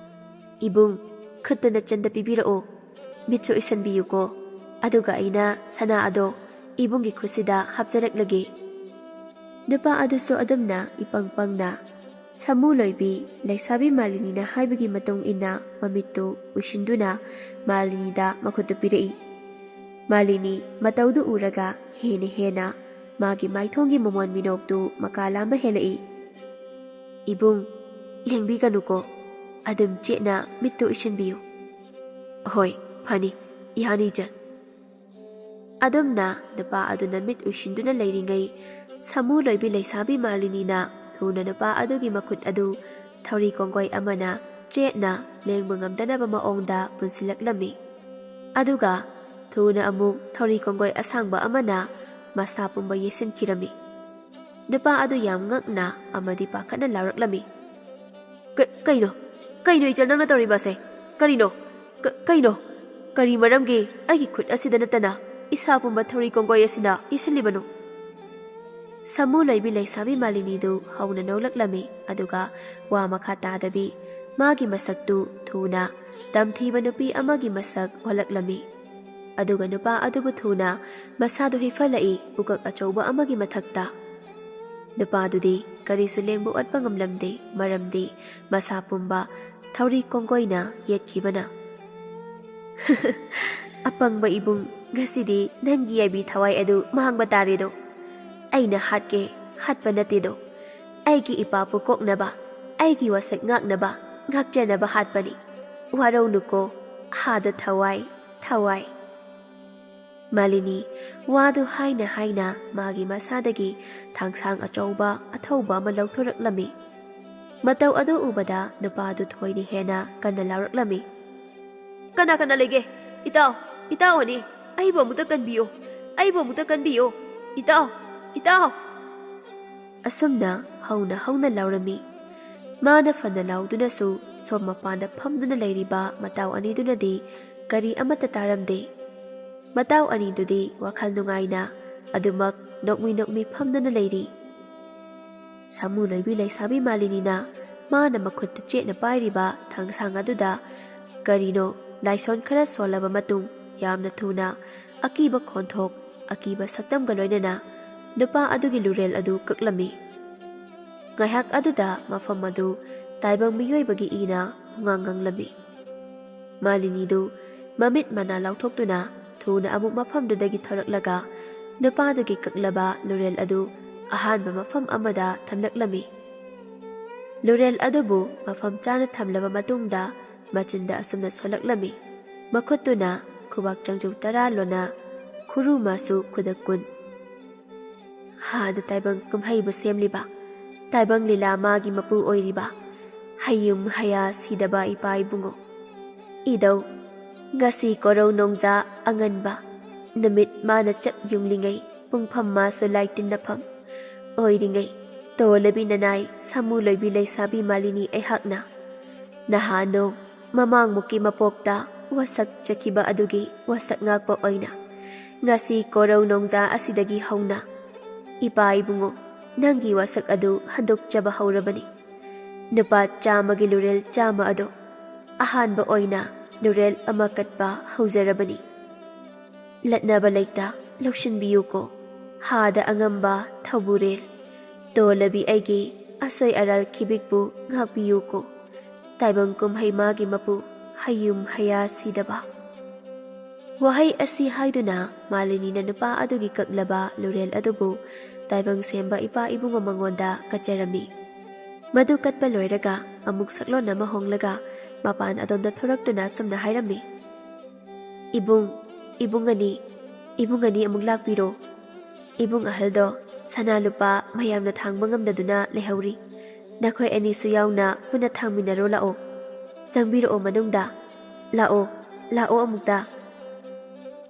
"ꯏꯕꯨꯡ, ꯈꯨꯠꯇꯨ ꯅꯆꯟꯗ ꯄꯤꯕꯤꯔꯛꯑꯣ, ꯃꯤꯠꯁꯨ ꯎꯏꯁꯟꯕꯤꯌꯨꯀꯣ, ꯑꯗꯨꯒ ꯑꯩꯅ ꯁꯅꯥ ꯑꯗꯣ ꯏꯕꯨꯡꯒꯤ ꯈꯨꯠꯁꯤꯗ ꯍꯥꯞꯆꯔꯛꯂꯒꯦ꯫" ꯅꯨꯄꯥ ꯑꯗꯨꯁꯨ ꯑꯗꯨꯝꯅ ꯏꯄꯪ ꯄꯪꯅ ꯁꯥꯃꯨ ꯂꯣꯏꯕꯤ ꯂꯩꯁꯥꯕꯤ ꯃꯥꯂꯤꯅꯤꯅ ꯍꯥꯏꯕꯒꯤ ꯃꯇꯨꯡ ꯏꯟꯅ ꯃꯃꯤꯠꯇꯨ ꯎꯏꯁꯤꯟꯗꯨꯅ ꯃꯥꯂꯤꯅꯤꯗ ꯃꯈꯨꯠꯇꯨ ꯄꯤꯔꯛꯏ꯫ ꯃꯥꯂꯤꯅꯤ ꯃꯇꯧꯗꯨ ꯎꯔꯒ ꯍꯦꯟꯅ ꯍꯦꯟꯅ ꯃꯥꯒꯤ ꯃꯥꯏꯊꯣꯡꯒꯤ ꯃꯃꯣꯟ ꯃꯤꯅꯣꯛꯇꯨ ꯃꯀꯥ ꯂꯥꯝꯕ ꯍꯦꯜꯂꯛꯏ꯫ "ꯏꯕꯨꯡ, ꯂꯦꯡꯕꯤꯒꯅꯨꯀꯣ, ꯑꯗꯨꯝ ꯆꯦꯠꯅ ꯃꯤꯠꯇꯨ ꯎꯏꯁꯤꯟꯕꯤꯌꯨ꯫" "ꯍꯣꯏ, ꯐꯅꯤ, ꯏꯍꯥꯟ ꯏꯆꯟ꯫" ꯑꯗꯨꯝꯅ ꯅꯨꯄꯥ ꯑꯗꯨꯅ ꯃꯤꯠ ꯎꯏꯁꯤꯟꯗꯨꯅ ꯂꯩꯔꯤꯉꯩ, ꯁꯥꯃꯨ ꯂꯣꯏꯕꯤ ꯂꯩꯁꯥꯕꯤ ꯃꯥꯂꯤꯅꯤꯅ ꯊꯨꯅ ꯅꯨꯄꯥ ꯑꯗꯨꯒꯤ ꯃꯈꯨꯠ ꯑꯗꯨ ꯊꯧꯔꯤ ꯀꯣꯡꯒꯣꯏ ꯑꯃꯅ ꯆꯦꯠꯅ ꯂꯦꯡꯕ ꯉꯝꯗꯅꯕ ꯃꯑꯣꯡꯗ ꯄꯨꯟꯁꯤꯜꯂꯛꯂꯝꯃꯤ꯫ ꯑꯗꯨꯒ ꯊꯨꯅ ꯑꯃꯨꯛ ꯊꯧꯔꯤ ꯀꯣꯡꯒꯣꯏ ꯑꯁꯥꯡꯕ ꯑꯃꯅ ꯃꯁꯥ ꯄꯨꯝꯕ ꯌꯦꯠꯁꯤꯟꯈꯤꯔꯝꯃꯤ꯫ ꯅꯨꯄꯥ ꯑꯗꯨ ꯌꯥꯝ ꯉꯛꯅ ꯑꯃꯗꯤ ꯄꯥꯈꯠꯅ ꯂꯥꯎꯔꯛꯂꯝꯃꯤ꯫ "ꯀ-, ꯀꯩꯅꯣ? ꯀꯩꯅꯣ ꯏꯆꯜ ꯅꯪꯅ ꯇꯧꯔꯤꯕꯁꯦ? ꯀꯔꯤꯅꯣ? ꯀ-, ꯀꯩꯅꯣ? ꯀꯔꯤ ꯃꯔꯝꯒꯤ ꯑꯩꯒꯤ ꯈꯨꯠ ꯑꯁꯤꯗ ꯅꯠꯇꯅ ꯏꯁꯥ ꯄꯨꯝꯕ ꯊꯧꯔꯤ ꯀꯣꯡꯒꯣꯏ ꯑꯁꯤꯅ ꯌꯦꯠꯁꯤꯜꯂꯤꯕꯅꯣ?" ꯁꯥꯃꯨ ꯂꯣꯏꯕꯤ ꯂꯩꯁꯥꯕꯤ ꯃꯥꯂꯤꯅꯤꯗꯨ ꯍꯧꯅ ꯅꯣꯛꯂꯛꯂꯝꯃꯤ, ꯑꯗꯨꯒ ꯋꯥ ꯃꯈꯥ ꯇꯥꯗꯕꯤ ꯃꯥꯒꯤ ꯃꯁꯛꯇꯨ ꯊꯨꯅ ꯇꯝꯊꯤꯕ ꯅꯨꯄꯤ ꯑꯃꯒꯤ ꯃꯁꯛ ꯑꯣꯜꯂꯛꯂꯝꯃꯤ꯫ ꯑꯗꯨꯒ ꯅꯨꯄꯥ ꯑꯗꯨꯕꯨ ꯊꯨꯅ ꯃꯁꯥꯗꯨ ꯍꯤꯐꯜꯂꯛꯏ ꯎꯀꯛ ꯑꯆꯧꯕ ꯑꯃꯒꯤ ꯃꯊꯛꯇ꯫ ꯅꯨꯄꯥꯗꯨꯗꯤ ꯀꯔꯤꯁꯨ ꯂꯦꯡꯕ ꯑꯣꯠꯄ ꯉꯝꯂꯝꯗꯦ, ꯃꯔꯝꯗꯤ ꯃꯁꯥ ꯄꯨꯝꯕ ꯊꯧꯔꯤ ꯀꯣꯡꯒꯣꯏꯅ ꯌꯦꯠꯈꯤꯕꯅ꯫ "ꯑꯄꯪꯕ ꯏꯕꯨꯡ, ꯉꯁꯤꯗꯤ ꯅꯪꯒꯤ ꯌꯥꯏꯕꯤ ꯊꯋꯥꯏ ꯑꯗꯨ ꯃꯥꯡꯕ ꯇꯥꯔꯦꯗꯣ꯫ ꯑꯩꯅ ꯍꯥꯠꯀꯦ ꯍꯥꯠꯄ ꯅꯠꯇꯦꯗꯣ꯫ ꯑꯩꯒꯤ ꯏꯄꯥꯄꯨ ꯀꯣꯛꯅꯕ, ꯑꯩꯒꯤ ꯋꯥꯁꯛ ꯉꯥꯛꯅꯕ, ꯉꯥꯛꯆꯅꯕ ꯍꯥꯠꯄꯅꯤ꯫ ꯋꯥꯔꯧꯅꯨꯀꯣ, ꯍꯥꯗ ꯊꯋꯥꯏ, ꯊꯋꯥꯏ꯫" ꯃꯥꯂꯤꯅꯤ ꯋꯥꯗꯨ ꯍꯥꯏꯅ ꯍꯥꯏꯅ ꯃꯥꯒꯤ ꯃꯁꯥꯗꯒꯤ ꯊꯥꯡꯁꯥꯡ ꯑꯆꯧꯕ ꯑꯊꯧꯕ ꯑꯃ ꯂꯧꯊꯣꯔꯛꯂꯝꯃꯤ꯫ ꯃꯇꯧ ꯑꯗꯨ ꯎꯕꯗ ꯅꯨꯄꯥꯗꯨ ꯊꯣꯏꯅ ꯍꯦꯟꯅ ꯀꯟꯅ ꯂꯥꯎꯔꯛꯂꯝꯃꯤ꯫ "ꯀꯅꯥ ꯀꯅꯥ ꯂꯩꯒꯦ? ꯏꯇꯥꯎ, ꯏꯇꯥꯎ ꯑꯅꯤ, ꯑꯩꯕꯨ ꯑꯃꯨꯛꯇ ꯀꯟꯕꯤꯌꯨ, ꯑꯩꯕꯨ ꯑꯃꯨꯛꯇ ꯀꯟꯕꯤꯌꯨ, ꯏꯇꯥꯎ, ꯏꯇꯥꯎ!" ꯑꯁꯨꯝꯅ ꯍꯧꯅ ꯍꯧꯅ ꯂꯥꯎꯔꯝꯃꯤ꯫ ꯃꯥꯅ ꯐꯅ ꯂꯥꯎꯗꯨꯅꯁꯨ ꯁꯣꯝ ꯃꯄꯥꯟꯗ ꯐꯝꯗꯨꯅ ꯂꯩꯔꯤꯕ ꯃꯇꯥꯎ ꯑꯅꯤꯗꯨꯅꯗꯤ ꯀꯔꯤ ꯑꯃꯠꯇ ꯇꯥꯔꯝꯗꯦ꯫ ꯃꯇꯥꯎ ꯑꯅꯤꯗꯨꯗꯤ ꯋꯥꯈꯜ ꯅꯨꯡꯉꯥꯏꯅ ꯑꯗꯨꯃꯛ ꯅꯣꯛꯃꯤ ꯅꯣꯛꯃꯤ ꯐꯝꯗꯨꯅ ꯂꯩꯔꯤ꯫ ꯁꯥꯃꯨ ꯂꯣꯏꯕꯤ ꯂꯩꯁꯥꯕꯤ ꯃꯥꯂꯤꯅꯤꯅ ꯃꯥꯅ ꯃꯈꯨꯠꯇ ꯆꯦꯠꯅ ꯄꯥꯏꯔꯤꯕ ꯊꯥꯡꯁꯥꯡ ꯑꯗꯨꯗ ꯀꯔꯤꯅꯣ ꯂꯥꯏꯁꯣꯟ ꯈꯔ ꯁꯣꯜꯂꯕ ꯃꯇꯨꯡ, ꯌꯥꯝꯅ ꯊꯨꯅ ꯑꯀꯤꯕ ꯈꯣꯟꯊꯣꯛ, ꯑꯀꯤꯕ ꯁꯛꯇꯝꯒ ꯂꯣꯏꯅꯅ ꯅꯨꯄꯥ ꯑꯗꯨꯒꯤ ꯂꯨꯔꯦꯜ ꯑꯗꯨ ꯀꯛꯂꯝꯃꯤ꯫ ꯉꯥꯏꯍꯥꯛ ꯑꯗꯨꯗ ꯃꯐꯝ ꯑꯗꯨ ꯇꯥꯏꯕꯪ ꯃꯤꯑꯣꯏꯕꯒꯤ ꯏꯅ ꯄꯨꯡꯉꯥꯡ ꯉꯥꯡꯂꯝꯃꯤ꯫ ꯃꯥꯂꯤꯅꯤꯗꯨ ꯃꯃꯤꯠ ꯃꯅꯥ ꯂꯥꯎꯊꯣꯛꯇꯨꯅ ꯊꯨꯅ ꯑꯃꯨꯛ ꯃꯐꯝꯗꯨꯗꯒꯤ ꯊꯣꯔꯛꯂꯒ ꯅꯨꯄꯥꯗꯨꯒꯤ ꯀꯛꯂꯕ ꯂꯨꯔꯦꯜ ꯑꯗꯨ ꯑꯍꯥꯟꯕ ꯃꯐꯝ ꯑꯃꯗ ꯊꯝꯂꯛꯂꯝꯃꯤ꯫ ꯂꯨꯔꯦꯜ ꯑꯗꯨꯕꯨ ꯃꯐꯝ ꯆꯥꯅ ꯊꯝꯂꯕ ꯃꯇꯨꯡꯗ ꯃꯆꯤꯟꯗ ꯑꯁꯨꯝꯅ ꯁꯣꯜꯂꯛꯂꯝꯃꯤ, ꯃꯈꯨꯠꯇꯨꯅ ꯈꯨꯕꯥꯛ ꯆꯪꯖꯨ ꯇꯔꯥ ꯂꯣꯟꯅ ꯈꯨꯔꯨ ꯃꯥꯁꯨ ꯈꯨꯗꯛ ꯀꯨꯟ꯫ ꯍꯥꯗ ꯇꯥꯏꯕꯪ ꯀꯨꯝꯍꯩꯕꯨ ꯁꯦꯝꯂꯤꯕ, ꯇꯥꯏꯕꯪ ꯂꯤꯂꯥ ꯃꯥꯒꯤ ꯃꯄꯨ ꯑꯣꯏꯔꯤꯕ, ꯍꯌꯨꯝ ꯍꯌꯥ ꯁꯤꯗꯕ ꯏꯄꯥ ꯏꯕꯨꯡꯉꯣ꯫ ꯏꯗꯧ, ꯉꯁꯤ ꯀꯣꯔꯧ ꯅꯣꯡꯖꯥ ꯑꯉꯟꯕ, ꯅꯨꯃꯤꯠ ꯃꯥꯅ ꯆꯞ ꯌꯨꯡꯂꯤꯉꯩ ꯄꯨꯡꯐꯝ ꯃꯥꯁꯨ ꯂꯥꯏꯇꯤꯟꯅꯐꯝ ꯑꯣꯏꯔꯤꯉꯩ, ꯇꯣꯂꯕꯤ ꯅꯅꯥꯏ ꯁꯥꯃꯨ ꯂꯣꯏꯕꯤ ꯂꯩꯁꯥꯕꯤ ꯃꯥꯂꯤꯅꯤ ꯑꯩꯍꯥꯛꯅ ꯅꯍꯥꯟꯅꯣ ꯃꯃꯥꯡꯃꯨꯛꯀꯤ ꯃꯄꯣꯛꯇ ꯋꯥꯁꯛ ꯆꯠꯈꯤꯕ ꯑꯗꯨꯒꯤ ꯋꯥꯁꯛ ꯉꯥꯛꯄ ꯑꯣꯏꯅ ꯉꯁꯤ ꯀꯣꯔꯧ ꯅꯣꯡꯖꯥ ꯑꯁꯤꯗꯒꯤ ꯍꯧꯅ ꯏꯄꯥ ꯏꯕꯨꯡꯉꯣ, ꯅꯪꯒꯤ ꯋꯥꯁꯛ ꯑꯗꯨ ꯍꯟꯗꯣꯛꯆꯕ ꯍꯧꯔꯕꯅꯤ꯫ ꯅꯨꯄꯥ ꯆꯥꯝꯃꯒꯤ ꯂꯨꯔꯦꯜ ꯆꯥꯝꯃ ꯑꯗꯣ ꯑꯍꯥꯟꯕ ꯑꯣꯏꯅ ꯂꯨꯔꯦꯜ ꯑꯃ ꯀꯠꯄ ꯍꯧꯖꯔꯕꯅꯤ꯫ ꯂꯠꯅꯕ ꯂꯩꯇ ꯂꯧꯁꯤꯟꯕꯤꯌꯨꯀꯣ, ꯍꯥꯗ ꯑꯉꯝꯕ ꯊꯧꯕꯨꯔꯦꯜ꯫ ꯇꯣꯂꯕꯤ ꯑꯩꯒꯤ ꯑꯁꯣꯏ ꯑꯔꯥꯜ ꯈꯤꯕꯤꯛꯄꯨ ꯉꯥꯛꯄꯤꯌꯨꯀꯣ꯫ ꯇꯥꯏꯕꯪ ꯀꯨꯝꯍꯩ ꯃꯥꯒꯤ ꯃꯄꯨ ꯍꯌꯨꯝ ꯍꯌꯥ ꯁꯤꯗꯕ꯫ ꯋꯥꯍꯩ ꯑꯁꯤ ꯍꯥꯏꯗꯨꯅ ꯃꯥꯂꯤꯅꯤꯅ ꯅꯨꯄꯥ ꯑꯗꯨꯒꯤ ꯀꯛꯂꯕ ꯂꯨꯔꯦꯜ ꯑꯗꯨꯕꯨ ꯇꯥꯏꯕꯪ ꯁꯦꯝꯕ ꯏꯄꯥ ꯏꯕꯨꯡꯉꯣ ꯃꯉꯣꯟꯗ ꯀꯠꯆꯔꯝꯃꯤ꯫ ꯃꯗꯨ ꯀꯠꯄ ꯂꯣꯏꯔꯒ ꯑꯃꯨꯛ ꯁꯛꯂꯣꯟ ꯑꯃ ꯍꯣꯡꯂꯒ ꯃꯄꯥꯟ ꯑꯗꯣꯝꯗ ꯊꯣꯔꯛꯇꯨꯅ ꯑꯁꯨꯝꯅ ꯍꯥꯏꯔꯝꯃꯤ, "ꯏꯕꯨꯡ, ꯏꯕꯨꯡ ꯑꯅꯤ, ꯏꯕꯨꯡ ꯑꯅꯤ ꯑꯃꯨꯛ ꯂꯥꯛꯄꯤꯔꯣ꯫ ꯏꯕꯨꯡ ꯑꯍꯜꯗꯣ ꯁꯅꯥ ꯂꯨꯄꯥ ꯃꯌꯥꯝꯅ ꯊꯥꯡꯕ ꯉꯝꯗꯗꯨꯅ ꯂꯩꯍꯧꯔꯤ꯫ ꯅꯈꯣꯏ ꯑꯅꯤꯁꯨ ꯌꯥꯎꯅ ꯄꯨꯟꯅ ꯊꯥꯡꯃꯤꯟꯅꯔꯣ ꯂꯥꯛꯑꯣ꯫ ꯆꯪꯕꯤꯔꯛꯑꯣ ꯃꯅꯨꯡꯗ꯫ ꯂꯥꯛꯑꯣ, ꯂꯥꯛꯑꯣ ꯑꯃꯨꯛꯇ꯫"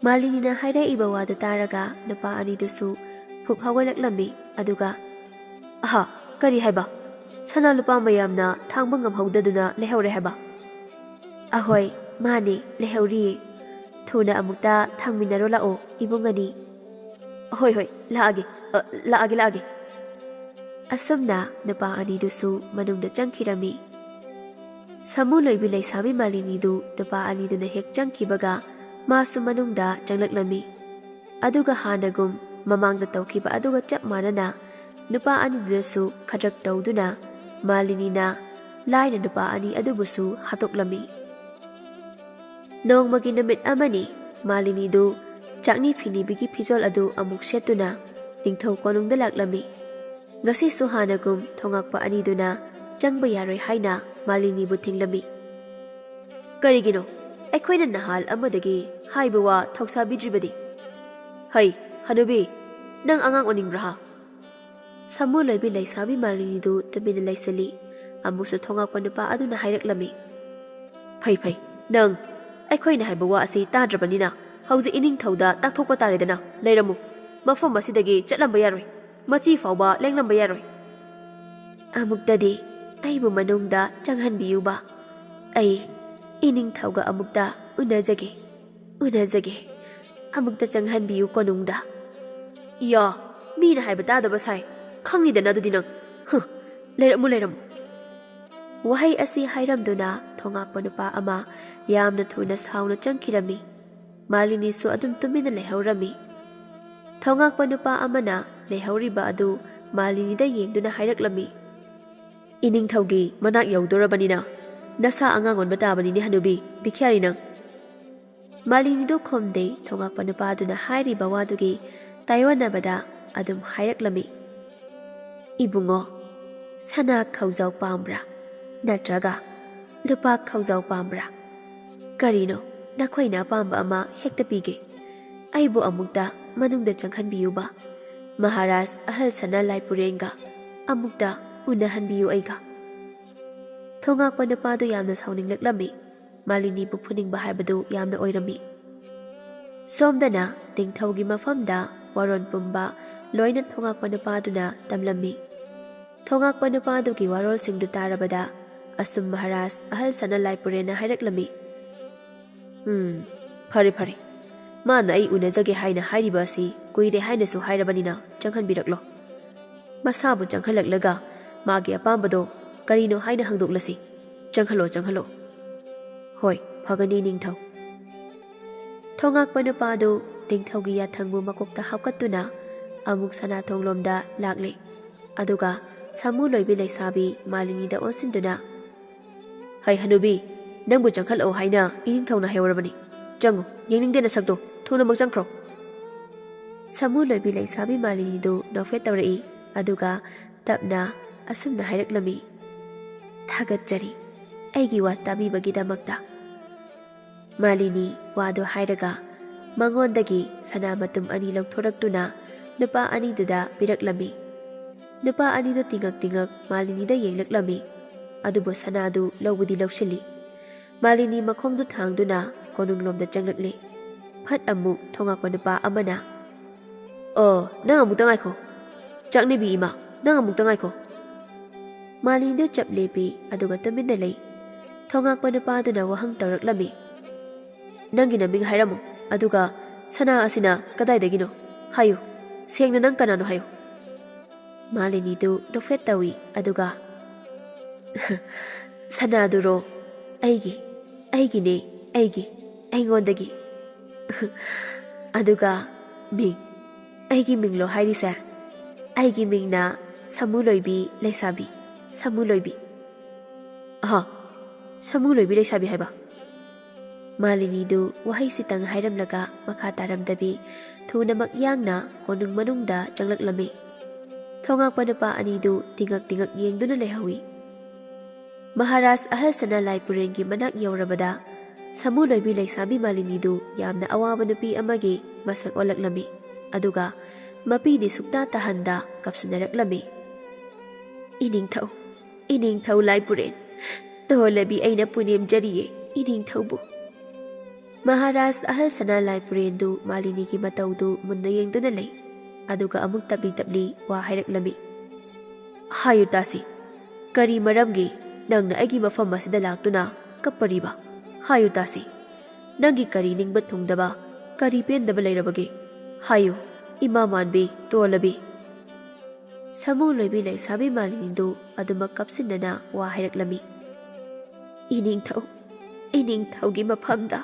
ꯃꯥꯂꯤꯅꯤꯅ ꯍꯥꯏꯔꯛꯏꯕ ꯋꯥꯗꯨ ꯇꯥꯔꯒ ꯅꯨꯄꯥ ꯑꯅꯤꯗꯨꯁꯨ ꯐꯨꯞ ꯍꯧꯒꯠꯂꯛꯂꯝꯃꯤ꯫ ꯑꯗꯨꯒ, "ꯑꯍꯥ, ꯀꯔꯤ ꯍꯥꯏꯕ? ꯁꯅꯥ ꯂꯨꯄꯥ ꯃꯌꯥꯝꯅ ꯊꯥꯡꯕ ꯉꯝꯍꯧꯗꯗꯨꯅ ꯂꯩꯍꯧꯔꯦ ꯍꯥꯏꯕ?" "ꯑꯍꯣꯏ, ꯃꯥꯅꯦ, ꯂꯩꯍꯧꯔꯤꯌꯦ꯫ ꯊꯨꯅ ꯑꯃꯨꯛꯇ ꯊꯥꯡꯃꯤꯟꯅꯔꯣ ꯂꯥꯛꯑꯣ, ꯏꯕꯨꯡ ꯑꯅꯤ꯫" "ꯍꯣꯏ, ꯍꯣꯏ, ꯂꯥꯛꯑꯒꯦ꯫ ꯑ, ꯂꯥꯛꯑꯒꯦ, ꯂꯥꯛꯑꯒꯦ"꯫ ꯑꯁꯨꯝꯅ ꯅꯨꯄꯥ ꯑꯅꯤꯗꯨꯁꯨ ꯃꯅꯨꯡꯗ ꯆꯪꯈꯤꯔꯝꯃꯤ꯫ ꯁꯥꯃꯨ ꯂꯣꯏꯕꯤ ꯂꯩꯁꯥꯕꯤ ꯃꯥꯂꯤꯅꯤꯗꯨ ꯅꯨꯄꯥ ꯑꯅꯤꯗꯨꯅ ꯍꯦꯛ ꯆꯪꯈꯤꯕꯒ ꯃꯥꯁꯨ ꯃꯅꯨꯡꯗ ꯆꯪꯂꯛꯂꯝꯃꯤ꯫ ꯑꯗꯨꯒ ꯍꯥꯟꯅꯒꯨꯝ ꯃꯃꯥꯡꯗ ꯇꯧꯈꯤꯕ ꯑꯗꯨꯒ ꯆꯞ ꯃꯥꯟꯅꯅ ꯅꯨꯄꯥ ꯑꯅꯤꯗꯨꯗꯁꯨ ꯈꯗ꯭ꯔꯛ ꯇꯧꯗꯨꯅ ꯃꯥꯂꯤꯅꯤꯅ ꯂꯥꯏꯅ ꯅꯨꯄꯥ ꯑꯅꯤ ꯑꯗꯨꯕꯨꯁꯨ ꯍꯥꯠꯇꯣꯛꯂꯝꯃꯤ꯫ ꯅꯣꯡꯃꯒꯤ ꯅꯨꯃꯤꯠ ꯑꯃꯅꯤ꯫ ꯃꯥꯂꯤꯅꯤꯗꯨ ꯆꯥꯛꯅꯤ ꯐꯤꯅꯤꯕꯤꯒꯤ ꯐꯤꯖꯣꯜ ꯑꯗꯨ ꯑꯃꯨꯛ ꯁꯦꯠꯇꯨꯅ ꯅꯤꯡꯊꯧ ꯀꯣꯅꯨꯡꯗ ꯂꯥꯛꯂꯝꯃꯤ꯫ ꯉꯁꯤꯁꯨ ꯍꯥꯟꯅꯒꯨꯝ ꯊꯣꯉꯥꯛꯄ ꯑꯅꯤꯗꯨꯅ ꯆꯪꯕ ꯌꯥꯔꯣꯏ ꯍꯥꯏꯅ ꯃꯥꯂꯤꯅꯤꯕꯨ ꯊꯤꯡꯂꯝꯃꯤ꯫ "ꯀꯔꯤꯒꯤꯅꯣ? ꯑꯩꯈꯣꯏꯅ ꯅꯍꯥꯜ ꯑꯃꯗꯒꯤ ꯍꯥꯏꯕ ꯋꯥ ꯊꯧꯁꯥꯕꯤꯗ꯭ꯔꯤꯕꯗꯤ?" "ꯍꯩ, ꯍꯅꯨꯕꯤ, ꯅꯪ ꯑꯉꯥꯡ ꯑꯣꯟꯅꯤꯡꯕ꯭ꯔꯥ ꯍꯥ?" ꯁꯥꯃꯨ ꯂꯣꯏꯕꯤ ꯂꯩꯁꯥꯕꯤ ꯃꯥꯂꯤꯅꯤꯗꯨ ꯇꯨꯃꯤꯟꯅ ꯂꯩꯁꯤꯜꯂꯤ꯫ ꯑꯃꯨꯛꯁꯨ ꯊꯣꯉꯥꯛꯄ ꯅꯨꯄꯥ ꯑꯗꯨꯅ ꯍꯥꯏꯔꯛꯂꯝꯃꯤ꯫ "ꯐꯩ, ꯐꯩ, ꯅꯪ ꯑꯩꯈꯣꯏꯅ ꯍꯥꯏꯕ ꯋꯥ ꯑꯁꯤ ꯇꯥꯗ꯭ꯔꯕꯅꯤꯅ ꯍꯧꯖꯤꯛ ꯏꯅꯤꯡꯊꯧꯗ ꯇꯥꯛꯊꯣꯛꯄ ꯇꯥꯔꯦꯗꯅ꯫ ꯂꯩꯔꯝꯃꯨ, ꯃꯐꯝ ꯑꯁꯤꯗꯒꯤ ꯆꯠꯂꯝꯕ ꯌꯥꯔꯣꯏ, ꯃꯆꯤ ꯐꯥꯎꯕ ꯂꯦꯡꯂꯝꯕ ꯌꯥꯔꯣꯏ꯫ ꯑꯃꯨꯛꯇꯗꯤ ꯑꯩꯕꯨ ꯃꯅꯨꯡꯗ ꯆꯪꯍꯟꯕꯤꯌꯨꯕ꯫ ꯑꯩ ꯏꯅꯤꯡꯊꯧꯒ ꯑꯃꯨꯛꯇ ꯎꯅꯖꯒꯦ, ꯎꯅꯖꯒꯦ꯫ ꯑꯃꯨꯛꯇ ꯆꯪꯍꯟꯕꯤꯌꯨ ꯀꯣꯅꯨꯡꯗ"꯫ "ꯏꯌꯥ, ꯃꯤꯅ ꯍꯥꯏꯕ ꯇꯥꯗꯕ ꯁꯥꯏ꯫ ꯈꯪꯉꯤꯗꯅ ꯑꯗꯨꯗꯤ ꯅꯪ꯫ ꯍꯨ, ꯂꯩꯔꯝꯃꯨ, ꯂꯩꯔꯝꯃꯨ"꯫ ꯋꯥꯍꯩ ꯑꯁꯤ ꯍꯥꯏꯔꯝꯗꯨꯅ ꯊꯣꯉꯥꯛꯄ ꯅꯨꯄꯥ ꯑꯃ ꯌꯥꯝꯅ ꯊꯨꯅ ꯁꯥꯎꯅ ꯆꯪꯈꯤꯔꯝꯃꯤ꯫ ꯃꯥꯂꯤꯅꯤꯁꯨ ꯑꯗꯨꯝ ꯇꯨꯃꯤꯟꯅ ꯂꯩꯍꯧꯔꯝꯃꯤ꯫ ꯊꯣꯉꯥꯛꯄ ꯅꯨꯄꯥ ꯑꯃꯅ ꯂꯩꯍꯧꯔꯤꯕ ꯑꯗꯨ ꯃꯥꯂꯤꯅꯤꯗ ꯌꯦꯡꯗꯨꯅ ꯍꯥꯏꯔꯛꯂꯝꯃꯤ꯫ "ꯏꯅꯤꯡꯊꯧꯒꯤ ꯃꯅꯥꯛ ꯌꯧꯗꯣꯔꯕꯅꯤꯅ ꯅꯁꯥ ꯑꯉꯥꯡ ꯑꯣꯟꯕ ꯇꯥꯕꯅꯤꯅꯦ ꯍꯅꯨꯕꯤ, ꯚꯤꯈ꯭ꯌꯥꯔꯤ ꯅꯪ"꯫ ꯃꯥꯂꯤꯅꯤꯗꯨ ꯈꯨꯝꯗꯦ꯫ ꯊꯣꯉꯥꯛꯄ ꯅꯨꯄꯥꯗꯨꯅ ꯍꯥꯏꯔꯤꯕ ꯋꯥꯗꯨꯒꯤ ꯇꯥꯏꯑꯣꯟꯅꯕꯗ ꯑꯗꯨꯝ ꯍꯥꯏꯔꯛꯂꯝꯃꯤ꯫ "ꯏꯕꯨꯡꯉꯣ, ꯁꯅꯥ ꯈꯧꯖꯥꯎ ꯄꯥꯝꯕ꯭ꯔꯥ? ꯅꯠꯇ꯭ꯔꯒ ꯂꯨꯄꯥ ꯈꯧꯖꯥꯎ ꯄꯥꯝꯕ꯭ꯔꯥ? ꯀꯔꯤꯅꯣ, ꯅꯈꯣꯏꯅ ꯑꯄꯥꯝꯕ ꯑꯃ ꯍꯦꯛꯇ ꯄꯤꯒꯦ꯫ ꯑꯩꯕꯨ ꯑꯃꯨꯛꯇ ꯃꯅꯨꯡꯗ ꯆꯪꯍꯟꯕꯤꯌꯨꯕ꯫ ꯃꯍꯥꯔꯥꯖ ꯑꯍꯜ ꯁꯅꯥ ꯂꯥꯏꯄꯨꯔꯦꯟꯒ ꯑꯃꯨꯛꯇ ꯎꯅꯍꯟꯕꯤꯌꯨ ꯑꯩꯒ"꯫ ꯊꯣꯉꯥꯛꯄ ꯅꯨꯄꯥꯗꯨ ꯌꯥꯝꯅ ꯁꯥꯎꯅꯤꯡꯂꯛꯂꯝꯃꯤ꯫ ꯃꯥꯂꯤꯅꯤꯕꯨ ꯐꯨꯅꯤꯡꯕ ꯍꯥꯏꯕꯗꯨ ꯌꯥꯝꯅ ꯑꯣꯏꯔꯝꯃꯤ꯫ ꯁꯣꯝꯗꯅ ꯅꯤꯡꯊꯧꯒꯤ ꯃꯐꯝꯗ ꯋꯥꯔꯣꯟ ꯄꯨꯝꯕ ꯂꯣꯏꯅ ꯊꯣꯉꯥꯛꯄ ꯅꯨꯄꯥꯗꯨꯅ ꯇꯝꯂꯝꯃꯤ꯫ ꯊꯣꯉꯥꯛꯄ ꯅꯨꯄꯥꯗꯨꯒꯤ ꯋꯥꯔꯣꯜꯁꯤꯡꯗꯨ ꯇꯥꯔꯕꯗ ꯑꯁꯨꯝ ꯃꯍꯥꯔꯥꯖ ꯑꯍꯜ ꯁꯅꯥ ꯂꯥꯏꯄꯨꯔꯦꯟꯅ ꯍꯥꯏꯔꯛꯂꯝꯃꯤ꯫ "ꯎꯝ, ꯐꯔꯦ, ꯐꯔꯦ꯫ ꯃꯥꯅ ꯑꯩ ꯎꯅꯖꯒꯦ ꯍꯥꯏꯅ ꯍꯥꯏꯔꯤꯕ ꯑꯁꯤ ꯀꯨꯏꯔꯦ ꯍꯥꯏꯅꯁꯨ ꯍꯥꯏꯔꯕꯅꯤꯅ ꯆꯪꯍꯟꯕꯤꯔꯛꯂꯣ꯫ ꯃꯁꯥꯕꯨ ꯆꯪꯍꯜꯂꯛꯂꯒ ꯃꯥꯒꯤ ꯑꯄꯥꯝꯕꯗꯣ ꯀꯔꯤꯅꯣ ꯍꯥꯏꯅ ꯍꯪꯗꯣꯛꯂꯁꯤ꯫ ꯆꯪꯍꯜꯂꯣ, ꯆꯪꯍꯜꯂꯣ꯫ ꯍꯣꯏ, ꯐꯒꯅꯤ ꯅꯤꯡꯊꯧ꯫ ꯊꯣꯉꯥꯛꯄ ꯅꯨꯄꯥꯗꯨ ꯅꯤꯡꯊꯧꯒꯤ ꯌꯥꯊꯪꯕꯨ ꯃꯀꯣꯛꯇ ꯍꯥꯞꯀꯠꯇꯨꯅ ꯑꯃꯨꯛ ꯁꯅꯥꯊꯣꯡꯂꯣꯝꯗ ꯂꯥꯛꯂꯦ꯫ ꯑꯗꯨꯒ ꯁꯥꯃꯨ ꯂꯣꯏꯕꯤ ꯂꯩꯁꯥꯕꯤ ꯃꯥꯂꯤꯅꯤꯗ ꯑꯣꯟꯁꯤꯟꯗꯨꯅ, "ꯍꯩ ꯍꯅꯨꯕꯤ, ꯅꯪꯕꯨ ꯆꯪꯈꯠꯂꯛꯑꯣ ꯍꯥꯏꯅ ꯏꯅꯤꯡꯊꯧꯅ ꯍꯥꯏꯍꯧꯔꯕꯅꯤ꯫ ꯆꯪꯉꯨ, ꯌꯦꯡꯅꯤꯡꯗꯦ ꯅꯁꯛꯇꯣ, ꯊꯨꯅꯃꯛ ꯆꯪꯈ꯭ꯔꯣ꯫" ꯁꯥꯃꯨ ꯂꯣꯏꯕꯤ ꯂꯩꯁꯥꯕꯤ ꯃꯥꯂꯤꯅꯤꯗꯨ ꯅꯣꯛꯐꯦꯠ ꯇꯧꯔꯛꯏ꯫ ꯑꯗꯨꯒ ꯇꯞꯅ ꯑꯁꯨꯝꯅ ꯍꯥꯏꯔꯛꯂꯝꯃꯤ, "ꯊꯥꯒꯠꯆꯔꯤ ꯑꯩꯒꯤ ꯋꯥ ꯇꯥꯕꯤꯕꯒꯤꯗꯃꯛꯇ꯫" ꯃꯥꯂꯤꯅꯤ ꯋꯥꯗꯨ ꯍꯥꯏꯔꯒ ꯃꯉꯣꯟꯗꯒꯤ ꯁꯅꯥ ꯃꯇꯨꯝ ꯑꯅꯤ ꯂꯧꯊꯣꯔꯛꯇꯨꯅ ꯅꯨꯄꯥ ꯑꯅꯤꯗꯨꯗ ꯄꯤꯔꯛꯂꯝꯃꯤ꯫ ꯅꯨꯄꯥ ꯑꯅꯤꯗꯨ ꯇꯤꯉꯛ ꯇꯤꯉꯛ ꯃꯥꯂꯤꯅꯤꯗ ꯌꯦꯡꯂꯛꯂꯝꯃꯤ꯫ ꯑꯗꯨꯕꯨ ꯁꯅꯥꯗꯨ ꯂꯧꯕꯗꯤ ꯂꯧꯁꯤꯜꯂꯤ꯫ ꯃꯥꯂꯤꯅꯤ ꯃꯈꯣꯡꯗꯨ ꯊꯥꯡꯗꯨꯅ ꯀꯣꯅꯨꯡꯂꯣꯝꯗ ꯆꯪꯂꯛꯂꯦ꯫ ꯐꯠ ꯑꯃꯨꯛ ꯊꯣꯉꯛꯄ ꯅꯨꯄꯥ ꯑꯃꯅ, "ꯑꯣ, ꯅꯪ ꯑꯃꯨꯛꯇ ꯉꯥꯏꯈꯣ꯫ ꯆꯥꯛꯅꯕꯤ ꯏꯃꯥ, ꯅꯪ ꯑꯃꯨꯛꯇ ꯉꯥꯏꯈꯣ꯫" ꯃꯥꯂꯤꯅꯤꯗꯨ ꯆꯞ ꯂꯦꯞꯄꯤ, ꯑꯗꯨꯒ ꯇꯨꯃꯤꯟꯅ ꯂꯩ꯫ ꯊꯣꯉꯥꯛꯄ ꯅꯨꯄꯥꯗꯨꯅ ꯋꯥꯍꯪ ꯇꯧꯔꯛꯂꯝꯃꯤ, "ꯅꯪꯒꯤ ꯅꯃꯤꯡ ꯍꯥꯏꯔꯝꯃꯨ, ꯑꯗꯨꯒ ꯁꯅꯥ ꯑꯁꯤꯅ ꯀꯗꯥꯏꯗꯒꯤꯅꯣ? ꯍꯥꯏꯌꯨ, ꯁꯦꯡꯅ ꯅꯪ ꯀꯅꯥꯅꯣ ꯍꯥꯏꯌꯨ꯫" ꯃꯥꯂꯤꯅꯤꯗꯨ ꯅꯣꯛꯐꯦꯠ ꯇꯧꯏ, ꯑꯗꯨꯒ, "ꯁꯅꯥꯗꯨꯔꯣ? ꯑꯩꯒꯤ, ꯑꯩꯒꯤꯅꯦ, ꯑꯩꯒꯤ, ꯑꯩꯉꯣꯟꯗꯒꯤ꯫" "ꯑꯗꯨꯒ ꯃꯤꯡ, ꯑꯩꯒꯤ ꯃꯤꯡꯂꯣ ꯍꯥꯏꯔꯤꯁꯦ? ꯑꯩꯒꯤ ꯃꯤꯡꯅ ꯁꯥꯃꯨ ꯂꯣꯏꯕꯤ ꯂꯩꯁꯥꯕꯤ, ꯁꯥꯃꯨ ꯂꯣꯏꯕꯤ꯫" "ꯑꯍ, ꯁꯥꯃꯨ ꯂꯣꯏꯕꯤ ꯂꯩꯁꯥꯕꯤ ꯍꯥꯏꯕ?" ꯃꯥꯂꯤꯅꯤꯗꯨ ꯋꯥꯍꯩꯁꯤꯇꯪ ꯍꯥꯏꯔꯝꯂꯒ ꯃꯈꯥ ꯇꯥꯔꯝꯗꯕꯤ ꯊꯨꯅꯃꯛ ꯌꯥꯡꯅ ꯀꯣꯅꯨꯡ ꯃꯅꯨꯡꯗ ꯆꯪꯂꯛꯂꯝꯃꯤ꯫ ꯊꯣꯉꯥꯛꯄ ꯅꯨꯄꯥ ꯑꯅꯤꯗꯨ ꯇꯤꯉꯛ ꯇꯤꯉꯛ ꯌꯦꯡꯗꯨꯅ ꯂꯩꯍꯧꯏ꯫ ꯃꯍꯥꯔꯥꯖ ꯑꯍꯜ ꯁꯅꯥ ꯂꯥꯏꯄꯨꯔꯦꯟꯒꯤ ꯃꯅꯥꯛ ꯌꯧꯔꯕꯗ ꯁꯥꯃꯨ ꯂꯣꯏꯕꯤ ꯂꯩꯁꯥꯕꯤ ꯃꯥꯂꯤꯅꯤꯗꯨ ꯌꯥꯝꯅ ꯑꯋꯥꯕ ꯅꯨꯄꯤ ꯑꯃꯒꯤ ꯃꯁꯛ ꯑꯣꯜꯂꯛꯂꯝꯃꯤ꯫ ꯑꯗꯨꯒ ꯃꯄꯤꯗꯤ ꯁꯨꯛꯇꯥ ꯇꯥꯍꯟꯗ ꯀꯞꯁꯤꯟꯅꯔꯛꯂꯝꯃꯤ꯫ "ꯏꯅꯤꯡꯊꯧ, ꯏꯅꯤꯡꯊꯧ ꯂꯥꯏꯄꯨꯔꯦꯟ, ꯇꯣꯜꯂꯕꯤ ꯑꯩꯅ ꯄꯨꯅꯦꯝꯖꯔꯤꯌꯦ ꯏꯅꯤꯡꯊꯧꯕꯨ꯫" ꯃꯍꯥꯔꯥꯖ ꯑꯍꯜ ꯁꯅꯥ ꯂꯥꯏꯄꯨꯔꯦꯟꯗꯨ ꯃꯥꯂꯤꯅꯤꯒꯤ ꯃꯇꯧꯗꯨ ꯃꯨꯟꯅ ꯌꯦꯡꯗꯨꯅ ꯂꯩ꯫ ꯑꯗꯨꯒ ꯑꯃꯨꯛ ꯇꯞꯂꯤ ꯇꯞꯂꯤ ꯋꯥ ꯍꯥꯏꯔꯛꯂꯝꯃꯤ꯫ "ꯍꯥꯏꯌꯨ ꯇꯥꯁꯤ, ꯀꯔꯤ ꯃꯔꯝꯒꯤ ꯅꯪꯅ ꯑꯩꯒꯤ ꯃꯐꯝ ꯑꯁꯤꯗ ꯂꯥꯛꯇꯨꯅ ꯀꯞꯄꯔꯤꯕ? ꯍꯥꯏꯌꯨ ꯇꯥꯁꯤ, ꯅꯪꯒꯤ ꯀꯔꯤ ꯅꯤꯡꯕ ꯊꯨꯡꯗꯕ, ꯀꯔꯤ ꯄꯦꯟꯗꯕ ꯂꯩꯔꯕꯒꯦ? ꯍꯥꯏꯌꯨ꯫" ꯏꯃꯥ ꯃꯥꯟꯕꯤ, ꯇꯣꯜꯂꯕꯤ꯫ ꯁꯥꯃꯨ ꯂꯣꯏꯕꯤ ꯂꯩꯁꯥꯕꯤ ꯃꯥꯂꯤꯅꯤꯗꯨ ꯑꯗꯨꯃꯛ ꯀꯞꯁꯤꯟꯅꯅ ꯋꯥ ꯍꯥꯏꯔꯛꯂꯝꯃꯤ꯫ "ꯏꯅꯤꯡꯊꯧ, ꯏꯅꯤꯡꯊꯧꯒꯤ ꯃꯐꯝꯗ,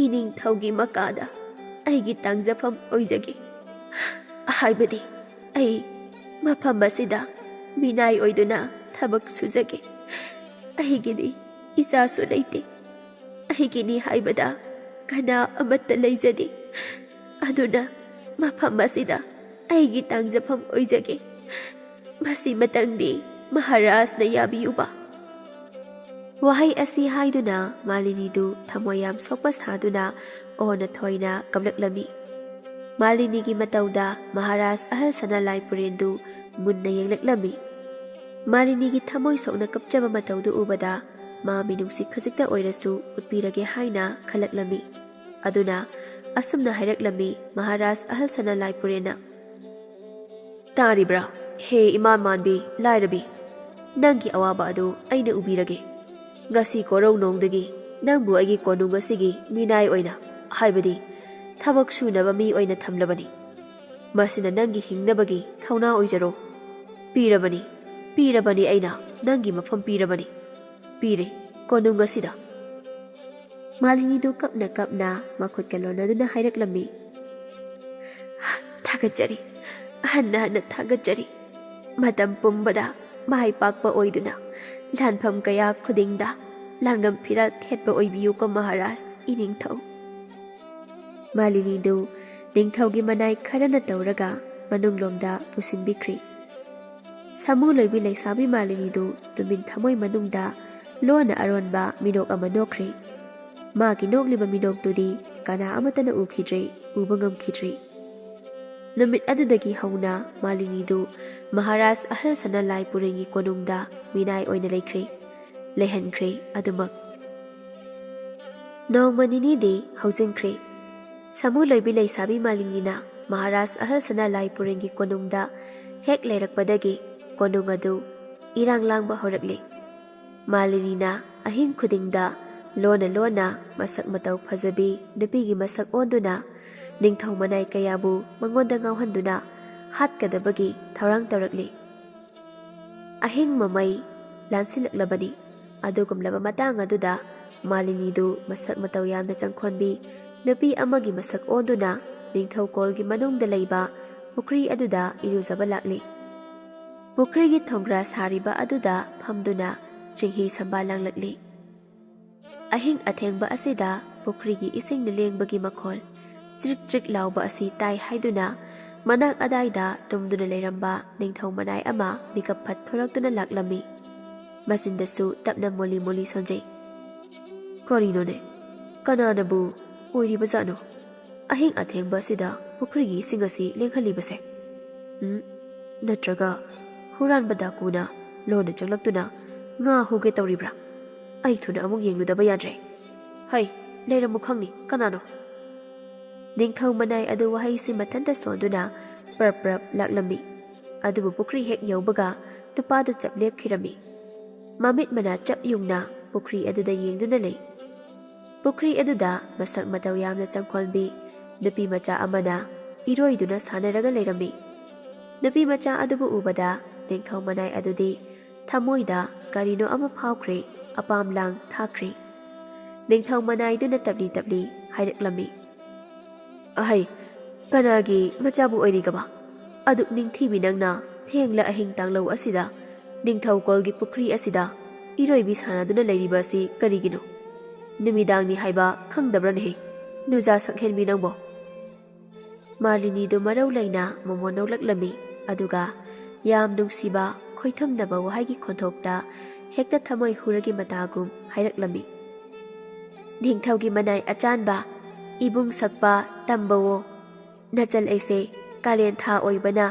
ꯏꯅꯤꯡꯊꯧꯒꯤ ꯃꯀꯥꯗ ꯑꯩꯒꯤ ꯇꯥꯡꯖꯐꯝ ꯑꯣꯏꯖꯒꯦ꯫ ꯍꯥꯏꯕꯗꯤ ꯑꯩ ꯃꯐꯝ ꯑꯁꯤꯗ ꯃꯤꯅꯥꯏ ꯑꯣꯏꯗꯨꯅ ꯊꯕꯛ ꯁꯨꯖꯒꯦ꯫ ꯑꯩꯒꯤꯗꯤ ꯏꯆꯥꯁꯨ ꯂꯩꯇꯦ꯫ ꯑꯩꯒꯤꯅꯤ ꯍꯥꯏꯕꯗ ꯀꯅꯥ ꯑꯃꯠꯇ ꯂꯩꯖꯗꯦ꯫ ꯑꯗꯨꯅ ꯃꯐꯝ ꯑꯁꯤꯗ ꯑꯩꯒꯤ ꯇꯥꯡꯖꯐꯝ ꯑꯣꯏꯖꯒꯦ꯫ ꯃꯁꯤꯃꯇꯪꯗꯤ ꯃꯍꯥꯔꯥꯖꯅ ꯌꯥꯕꯤꯌꯨꯕ꯫" ꯋꯥꯍꯩ ꯑꯁꯤ ꯍꯥꯏꯗꯨꯅ ꯃꯥꯂꯤꯅꯤꯗꯨ ꯊꯃꯣꯏ ꯌꯥꯝ ꯁꯣꯛꯄ ꯁꯥꯗꯨꯅ ꯑꯣꯟꯅ ꯊꯣꯏꯅ ꯀꯞꯂꯛꯂꯝꯃꯤ꯫ ꯃꯥꯂꯤꯅꯤꯒꯤ ꯃꯇꯧꯗ ꯃꯍꯥꯔꯥꯖ ꯑꯍꯜ ꯁꯅꯥ ꯂꯥꯏ ꯄꯨꯔꯦꯟꯗꯨ ꯃꯨꯟꯅ ꯌꯦꯡꯂꯛꯂꯝꯃꯤ꯫ ꯃꯥꯂꯤꯅꯤꯒꯤ ꯊꯃꯣꯏ ꯁꯣꯛꯅ ꯀꯞꯆꯕ ꯃꯇꯧꯗꯨ ꯎꯕꯗ ꯃꯥ ꯃꯤꯅꯨꯡꯁꯤ ꯈꯖꯤꯛꯇ ꯑꯣꯏꯔꯁꯨ ꯎꯠꯄꯤꯔꯒꯦ ꯍꯥꯏꯅ ꯈꯜꯂꯛꯂꯝꯃꯤ꯫ ꯑꯗꯨꯅ ꯑꯁꯨꯝꯅ ꯍꯥꯏꯔꯛꯂꯝꯃꯤ ꯃꯍꯥꯔꯥꯖ ꯑꯍꯜ ꯁꯅꯥ ꯂꯥꯏ ꯄꯨꯔꯦꯟꯅ꯫ "ꯇꯥꯔꯤꯕ꯭ꯔꯥ? ꯍꯦ ꯏꯃꯥ ꯃꯥꯟꯕꯤ ꯂꯥꯏꯔꯕꯤ, ꯅꯪꯒꯤ ꯑꯋꯥꯕ ꯑꯗꯨ ꯑꯩꯅ ꯎꯕꯤꯔꯒꯦ꯫ ꯉꯁꯤ ꯀꯣꯔꯧꯅꯣꯡꯗꯒꯤ ꯅꯪꯕꯨ ꯑꯩꯒꯤ ꯀꯣꯅꯨꯡ ꯑꯁꯤꯒꯤ ꯃꯤꯅꯥꯏ ꯑꯣꯏꯅ, ꯍꯥꯏꯕꯗꯤ ꯊꯕꯛ ꯁꯨꯅꯕ ꯃꯤ ꯑꯣꯏꯅ ꯊꯝꯂꯕꯅꯤ꯫ ꯃꯁꯤꯅ ꯅꯪꯒꯤ ꯍꯤꯡꯅꯕꯒꯤ ꯊꯧꯅꯥ ꯑꯣꯏꯖꯔꯣ꯫ ꯄꯤꯔꯕꯅꯤ, ꯄꯤꯔꯕꯅꯤ, ꯑꯩꯅ ꯅꯪꯒꯤ ꯃꯐꯝ ꯄꯤꯔꯕꯅꯤ꯫ ꯄꯤꯔꯦ ꯀꯣꯅꯨꯡ ꯑꯁꯤꯗ꯫" ꯃꯥꯂꯤꯅꯤꯗꯨ ꯀꯞꯅ ꯀꯞꯅ ꯃꯈꯨꯠꯀ ꯂꯣꯟꯅꯗꯨꯅ ꯍꯥꯏꯔꯛꯂꯝꯃꯤ, "ꯊꯥꯒꯠꯆꯔꯤ, ꯍꯟꯅ ꯍꯟꯅ ꯊꯥꯒꯠꯆꯔꯤ꯫ ꯃꯇꯝ ꯄꯨꯝꯕꯗ ꯃꯥꯏ ꯄꯥꯛꯄ ꯑꯣꯏꯗꯨꯅ ꯂꯥꯟꯐꯝ ꯀꯌꯥ ꯈꯨꯗꯤꯡꯗ ꯂꯥꯡꯒꯝ ꯐꯤꯔꯥꯜ ꯊꯦꯠꯄ ꯑꯣꯏꯕꯤꯌꯨꯀꯣ ꯃꯍꯥꯔꯥꯖ ꯏꯅꯤꯡꯊꯧ꯫" ꯃꯥꯂꯤꯅꯤꯗꯨ ꯅꯤꯡꯊꯧꯒꯤ ꯃꯅꯥꯏ ꯈꯔꯅ ꯇꯧꯔꯒ ꯃꯅꯨꯡꯂꯣꯝꯗ ꯄꯨꯁꯤꯟꯕꯤꯈ꯭ꯔꯤ꯫ ꯁꯥꯃꯨ ꯂꯣꯏꯕꯤ ꯂꯩꯁꯥꯕꯤ ꯃꯥꯂꯤꯅꯤꯗꯨ ꯇꯨꯃꯤꯟ ꯊꯃꯣꯏ ꯃꯅꯨꯡꯗ ꯂꯣꯟꯅ ꯑꯔꯣꯟꯕ ꯃꯤꯅꯣꯛ ꯑꯃ ꯅꯣꯛꯈ꯭ꯔꯤ꯫ ꯃꯥꯒꯤ ꯅꯣꯛꯂꯤꯕ ꯃꯤꯅꯣꯛꯇꯨꯗꯤ ꯀꯅꯥ ꯑꯃꯠꯇꯅ ꯎꯈꯤꯗ꯭ꯔꯦ, ꯎꯕ ꯉꯝꯈꯤꯗ꯭ꯔꯦ꯫ ꯅꯨꯃꯤꯠ ꯑꯗꯨꯗꯒꯤ ꯍꯧꯅ ꯃꯥꯂꯤꯅꯤꯗꯨ ꯃꯍꯥꯔꯥꯖ ꯑꯍꯜ ꯁꯅꯥ ꯂꯥꯏ ꯄꯨꯔꯦꯟꯒꯤ ꯀꯣꯅꯨꯡꯗ ꯃꯤꯅꯥꯏ ꯑꯣꯏꯅ ꯂꯩꯈ꯭ꯔꯦ, ꯂꯩꯍꯟꯈ꯭ꯔꯦ ꯑꯗꯨꯃꯛ꯫ ꯅꯣꯡꯃ ꯅꯤꯅꯤꯗꯤ ꯍꯧꯖꯤꯟꯈ꯭ꯔꯦ꯫ ꯁꯥꯃꯨ ꯂꯣꯏꯕꯤ ꯂꯩꯁꯥꯕꯤ ꯃꯥꯂꯤꯅꯤꯅ ꯃꯍꯥꯔꯥꯖ ꯑꯍꯜ ꯁꯅꯥ ꯂꯥꯏ ꯄꯨꯔꯦꯟꯒꯤ ꯀꯣꯅꯨꯡꯗ ꯍꯦꯛ ꯂꯩꯔꯛꯄꯗꯒꯤ ꯀꯣꯅꯨꯡ ꯑꯗꯨ ꯏꯔꯥꯡ ꯂꯥꯡꯕ ꯍꯧꯔꯛꯂꯦ꯫ ꯃꯥꯂꯤꯅꯤꯅ ꯑꯍꯤꯡ ꯈꯨꯗꯤꯡꯗ ꯂꯣꯟꯅ ꯂꯣꯟꯅ ꯃꯁꯛ ꯃꯇꯧ ꯐꯖꯕꯤ ꯅꯨꯄꯤꯒꯤ ꯃꯁꯛ ꯑꯣꯟꯗꯨꯅ ꯅꯤꯡꯊꯧ ꯃꯅꯥꯏ ꯀꯌꯥꯕꯨ ꯃꯉꯣꯟꯗ ꯉꯥꯎꯍꯟꯗꯨꯅ ꯍꯥꯠꯀꯗꯕꯒꯤ ꯊꯧꯔꯥꯡ ꯇꯧꯔꯛꯂꯤ꯫ ꯑꯍꯤꯡ ꯃꯃꯩ ꯂꯥꯟꯁꯤꯜꯂꯛꯂꯕꯅꯤ꯫ ꯑꯗꯨꯒꯨꯝꯂꯕ ꯃꯇꯥꯡ ꯑꯗꯨꯗ ꯃꯥꯂꯤꯅꯤꯗꯨ ꯃꯁꯛ ꯃꯇꯧ ꯌꯥꯝꯅ ꯆꯪꯈꯣꯟꯕꯤ ꯅꯨꯄꯤ ꯑꯃꯒꯤ ꯃꯁꯛ ꯑꯣꯟꯗꯨꯅ ꯅꯤꯡꯊꯧꯀꯣꯜꯒꯤ ꯃꯅꯨꯡꯗ ꯂꯩꯕ ꯄꯨꯈ꯭ꯔꯤ ꯑꯗꯨꯗ ꯏꯔꯨꯖꯕ ꯂꯥꯛꯂꯤ꯫ ꯄꯨꯈ꯭ꯔꯤꯒꯤ ꯊꯣꯡꯒ꯭ꯔꯥ ꯁꯥꯔꯤꯕ ꯑꯗꯨꯗ ꯐꯝꯗꯨꯅ ꯆꯤꯡꯍꯤ ꯁꯝꯕꯥ ꯂꯥꯡꯂꯛꯂꯤ꯫ ꯑꯍꯤꯡ ꯑꯊꯦꯡꯕ ꯑꯁꯤꯗ ꯄꯨꯈ꯭ꯔꯤꯒꯤ ꯏꯁꯤꯡꯅ ꯂꯦꯡꯕꯒꯤ ꯃꯈꯣꯜ, ꯆ꯭ꯔꯤꯛ ꯆ꯭ꯔꯤꯛ ꯂꯥꯎꯕ ꯑꯁꯤ ꯇꯥꯏ ꯍꯥꯏꯗꯨꯅ ꯃꯅꯥꯛ ꯑꯗꯥꯏꯗ ꯇꯨꯝꯗꯨꯅ ꯂꯩꯔꯝꯕ ꯅꯤꯡꯊꯧ ꯃꯅꯥꯏ ꯑꯃ ꯃꯤꯀꯞ ꯐꯠ ꯊꯣꯔꯛꯇꯨꯅ ꯂꯥꯛꯂꯝꯃꯤ꯫ ꯃꯆꯤꯟꯗꯁꯨ ꯇꯞꯅ ꯃꯣꯂꯤ ꯃꯣꯂꯤ ꯁꯣꯟꯖꯩ꯫ "ꯀꯔꯤꯅꯣꯅꯦ? ꯀꯅꯥꯅꯕꯨ ꯑꯣꯏꯔꯤꯕꯖꯥꯠꯅꯣ ꯑꯍꯤꯡ ꯑꯊꯦꯡꯕ ꯑꯁꯤꯗ ꯄꯨꯈ꯭ꯔꯤꯒꯤ ꯏꯁꯤꯡ ꯑꯁꯤ ꯂꯦꯡꯍꯜꯂꯤꯕꯁꯦ? ꯎꯝ, ꯅꯠꯇ꯭ꯔꯒ ꯍꯨꯔꯥꯟꯕ ꯗꯥꯀꯨꯅ ꯂꯣꯟꯅ ꯆꯪꯂꯛꯇꯨꯅ ꯉꯥ ꯍꯨꯒꯦ ꯇꯧꯔꯤꯕ꯭ꯔꯥ? ꯑꯩ ꯊꯨꯅ ꯑꯃꯨꯛ ꯌꯦꯡꯂꯨꯗꯕ ꯌꯥꯗ꯭ꯔꯦ꯫ ꯍꯩ, ꯂꯩꯔꯝꯃꯨ ꯈꯪꯅꯤ, ꯀꯅꯥꯅꯣ?" ꯅꯤꯡꯊꯧ ꯃꯅꯥꯏ ꯑꯗꯨ ꯋꯥꯍꯩꯁꯤ ꯃꯊꯟꯇ ꯁꯣꯟꯗꯨꯅ ꯄ꯭ꯔꯞ ꯄ꯭ꯔꯞ ꯂꯥꯛꯂꯝꯃꯤ꯫ ꯑꯗꯨꯕꯨ ꯄꯨꯈ꯭ꯔꯤ ꯍꯦꯛ ꯌꯧꯕꯒ ꯅꯨꯄꯥꯗꯨ ꯆꯞ ꯂꯦꯞꯈꯤꯔꯝꯃꯤ꯫ ꯃꯃꯤꯠ ꯃꯅꯥ ꯆꯞ ꯌꯨꯡꯅ ꯄꯨꯈ꯭ꯔꯤ ꯑꯗꯨꯗ ꯌꯦꯡꯗꯨꯅ ꯂꯩ꯫ ꯄꯨꯈ꯭ꯔꯤ ꯑꯗꯨꯗ ꯃꯁꯛ ꯃꯇꯧ ꯌꯥꯝꯅ ꯆꯪꯈꯣꯟꯕꯤ ꯅꯨꯄꯤ ꯃꯆꯥ ꯑꯃꯅ ꯏꯔꯣꯏꯗꯨꯅ ꯁꯥꯟꯅꯔꯒ ꯂꯩꯔꯝꯃꯤ꯫ ꯅꯨꯄꯤ ꯃꯆꯥ ꯑꯗꯨꯕꯨ ꯎꯕꯗ ꯅꯤꯡꯊꯧ ꯃꯅꯥꯏ ꯑꯗꯨꯗꯤ ꯊꯃꯣꯏꯗ ꯀꯔꯤꯅꯣ ꯑꯃ ꯐꯥꯎꯈ꯭ꯔꯦ, ꯑꯄꯥꯝ ꯂꯥꯡ ꯊꯥꯈ꯭ꯔꯦ꯫ ꯅꯤꯡꯊꯧ ꯃꯅꯥꯏꯗꯨꯅ ꯇꯞꯂꯤ ꯇꯞꯂꯤ ꯍꯥꯏꯔꯛꯂꯝꯃꯤ, "ꯑꯍꯩ, ꯀꯅꯥꯒꯤ ꯃꯆꯥꯕꯨ ꯑꯣꯏꯔꯤꯒꯕ? ꯑꯗꯨꯛ ꯅꯤꯡꯊꯤꯕꯤ ꯅꯪꯅ ꯊꯦꯡꯂ ꯑꯍꯤꯡ ꯇꯥꯡꯂꯧ ꯑꯁꯤꯗ ꯅꯤꯡꯊꯧꯀꯣꯜꯒꯤ ꯄꯨꯈ꯭ꯔꯤ ꯑꯁꯤꯗ ꯏꯔꯣꯏꯕꯤ ꯁꯥꯟꯅꯗꯨꯅ ꯂꯩꯔꯤꯕ ꯑꯁꯤ ꯀꯔꯤꯒꯤꯅꯣ? ꯅꯨꯃꯤꯗꯥꯡꯅꯤ ꯍꯥꯏꯕ ꯈꯪꯗꯕ꯭ꯔꯅꯦꯍꯦ, ꯅꯨꯖꯥ ꯁꯛꯍꯦꯟꯕꯤ ꯅꯪꯕꯣ?" ꯃꯥꯂꯤꯅꯤꯗꯨ ꯃꯔꯧ ꯂꯩꯅ ꯃꯣꯃꯣꯟ ꯅꯣꯛꯂꯛꯂꯝꯃꯤ, ꯑꯗꯨꯒ ꯌꯥꯝ ꯅꯨꯡꯁꯤꯕ ꯈꯣꯏꯊꯨꯝꯅꯕ ꯋꯥꯍꯩꯒꯤ ꯈꯣꯟꯊꯣꯛꯇ ꯍꯦꯛꯇ ꯊꯃꯣꯏ ꯍꯨꯔꯒꯤ ꯃꯇꯥꯒꯨꯝ ꯍꯥꯏꯔꯛꯂꯝꯃꯤ, "ꯅꯤꯡꯊꯧꯒꯤ ꯃꯅꯥꯏ ꯑꯆꯥꯟꯕ, ꯏꯕꯨꯡ ꯁꯛꯄ ꯇꯝꯕꯋꯣ꯫ ꯅꯆꯜ ꯑꯩꯁꯦ ꯀꯥꯂꯦꯟ ꯊꯥ ꯑꯣꯏꯕꯅ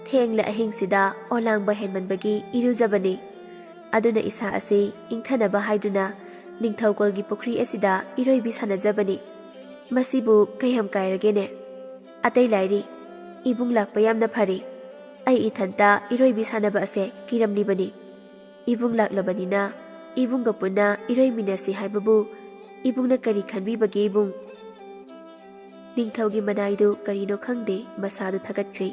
ꯊꯦꯡꯂ ꯑꯍꯤꯡꯁꯤꯗ ꯑꯣꯂꯥꯡꯕ ꯍꯦꯟꯃꯟꯕꯒꯤ ꯏꯔꯨꯖꯕꯅꯤ꯫ ꯑꯗꯨꯅ ꯏꯁꯥ ꯑꯁꯤ ꯏꯪꯊꯅꯕ ꯍꯥꯏꯗꯨꯅ ꯅꯤꯡꯊꯧꯀꯣꯜꯒꯤ ꯄꯨꯈ꯭ꯔꯤ ꯑꯁꯤꯗ ꯏꯔꯣꯏꯕꯤ ꯁꯥꯟꯅꯖꯕꯅꯤ꯫ ꯃꯁꯤꯕꯨ ꯀꯌꯥꯝ ꯀꯥꯏꯔꯒꯦꯅꯦ? ꯑꯇꯩ ꯂꯥꯏꯔꯤ, ꯏꯕꯨꯡ ꯂꯥꯛꯄ ꯌꯥꯝꯅ ꯐꯔꯦ꯫ ꯑꯩ ꯏꯊꯟꯇ ꯏꯔꯣꯏꯕꯤ ꯁꯥꯟꯅꯕ ꯑꯁꯦ ꯀꯤꯔꯝꯂꯤꯕꯅꯤ꯫ ꯏꯕꯨꯡ ꯂꯥꯛꯂꯕꯅꯤꯅ ꯏꯕꯨꯡꯒ ꯄꯨꯟꯅ ꯏꯔꯣꯏꯃꯤꯟꯅꯁꯤ ꯍꯥꯏꯕꯕꯨ ꯏꯕꯨꯡꯅ ꯀꯔꯤ ꯈꯟꯕꯤꯕꯒꯦ ꯏꯕꯨꯡ?" ꯅꯤꯡꯊꯧꯒꯤ ꯃꯅꯥꯏꯗꯨ ꯀꯔꯤꯅꯣ ꯈꯪꯗꯦ, ꯃꯁꯥꯗꯨ ꯊꯥꯒꯠꯈ꯭ꯔꯦ꯫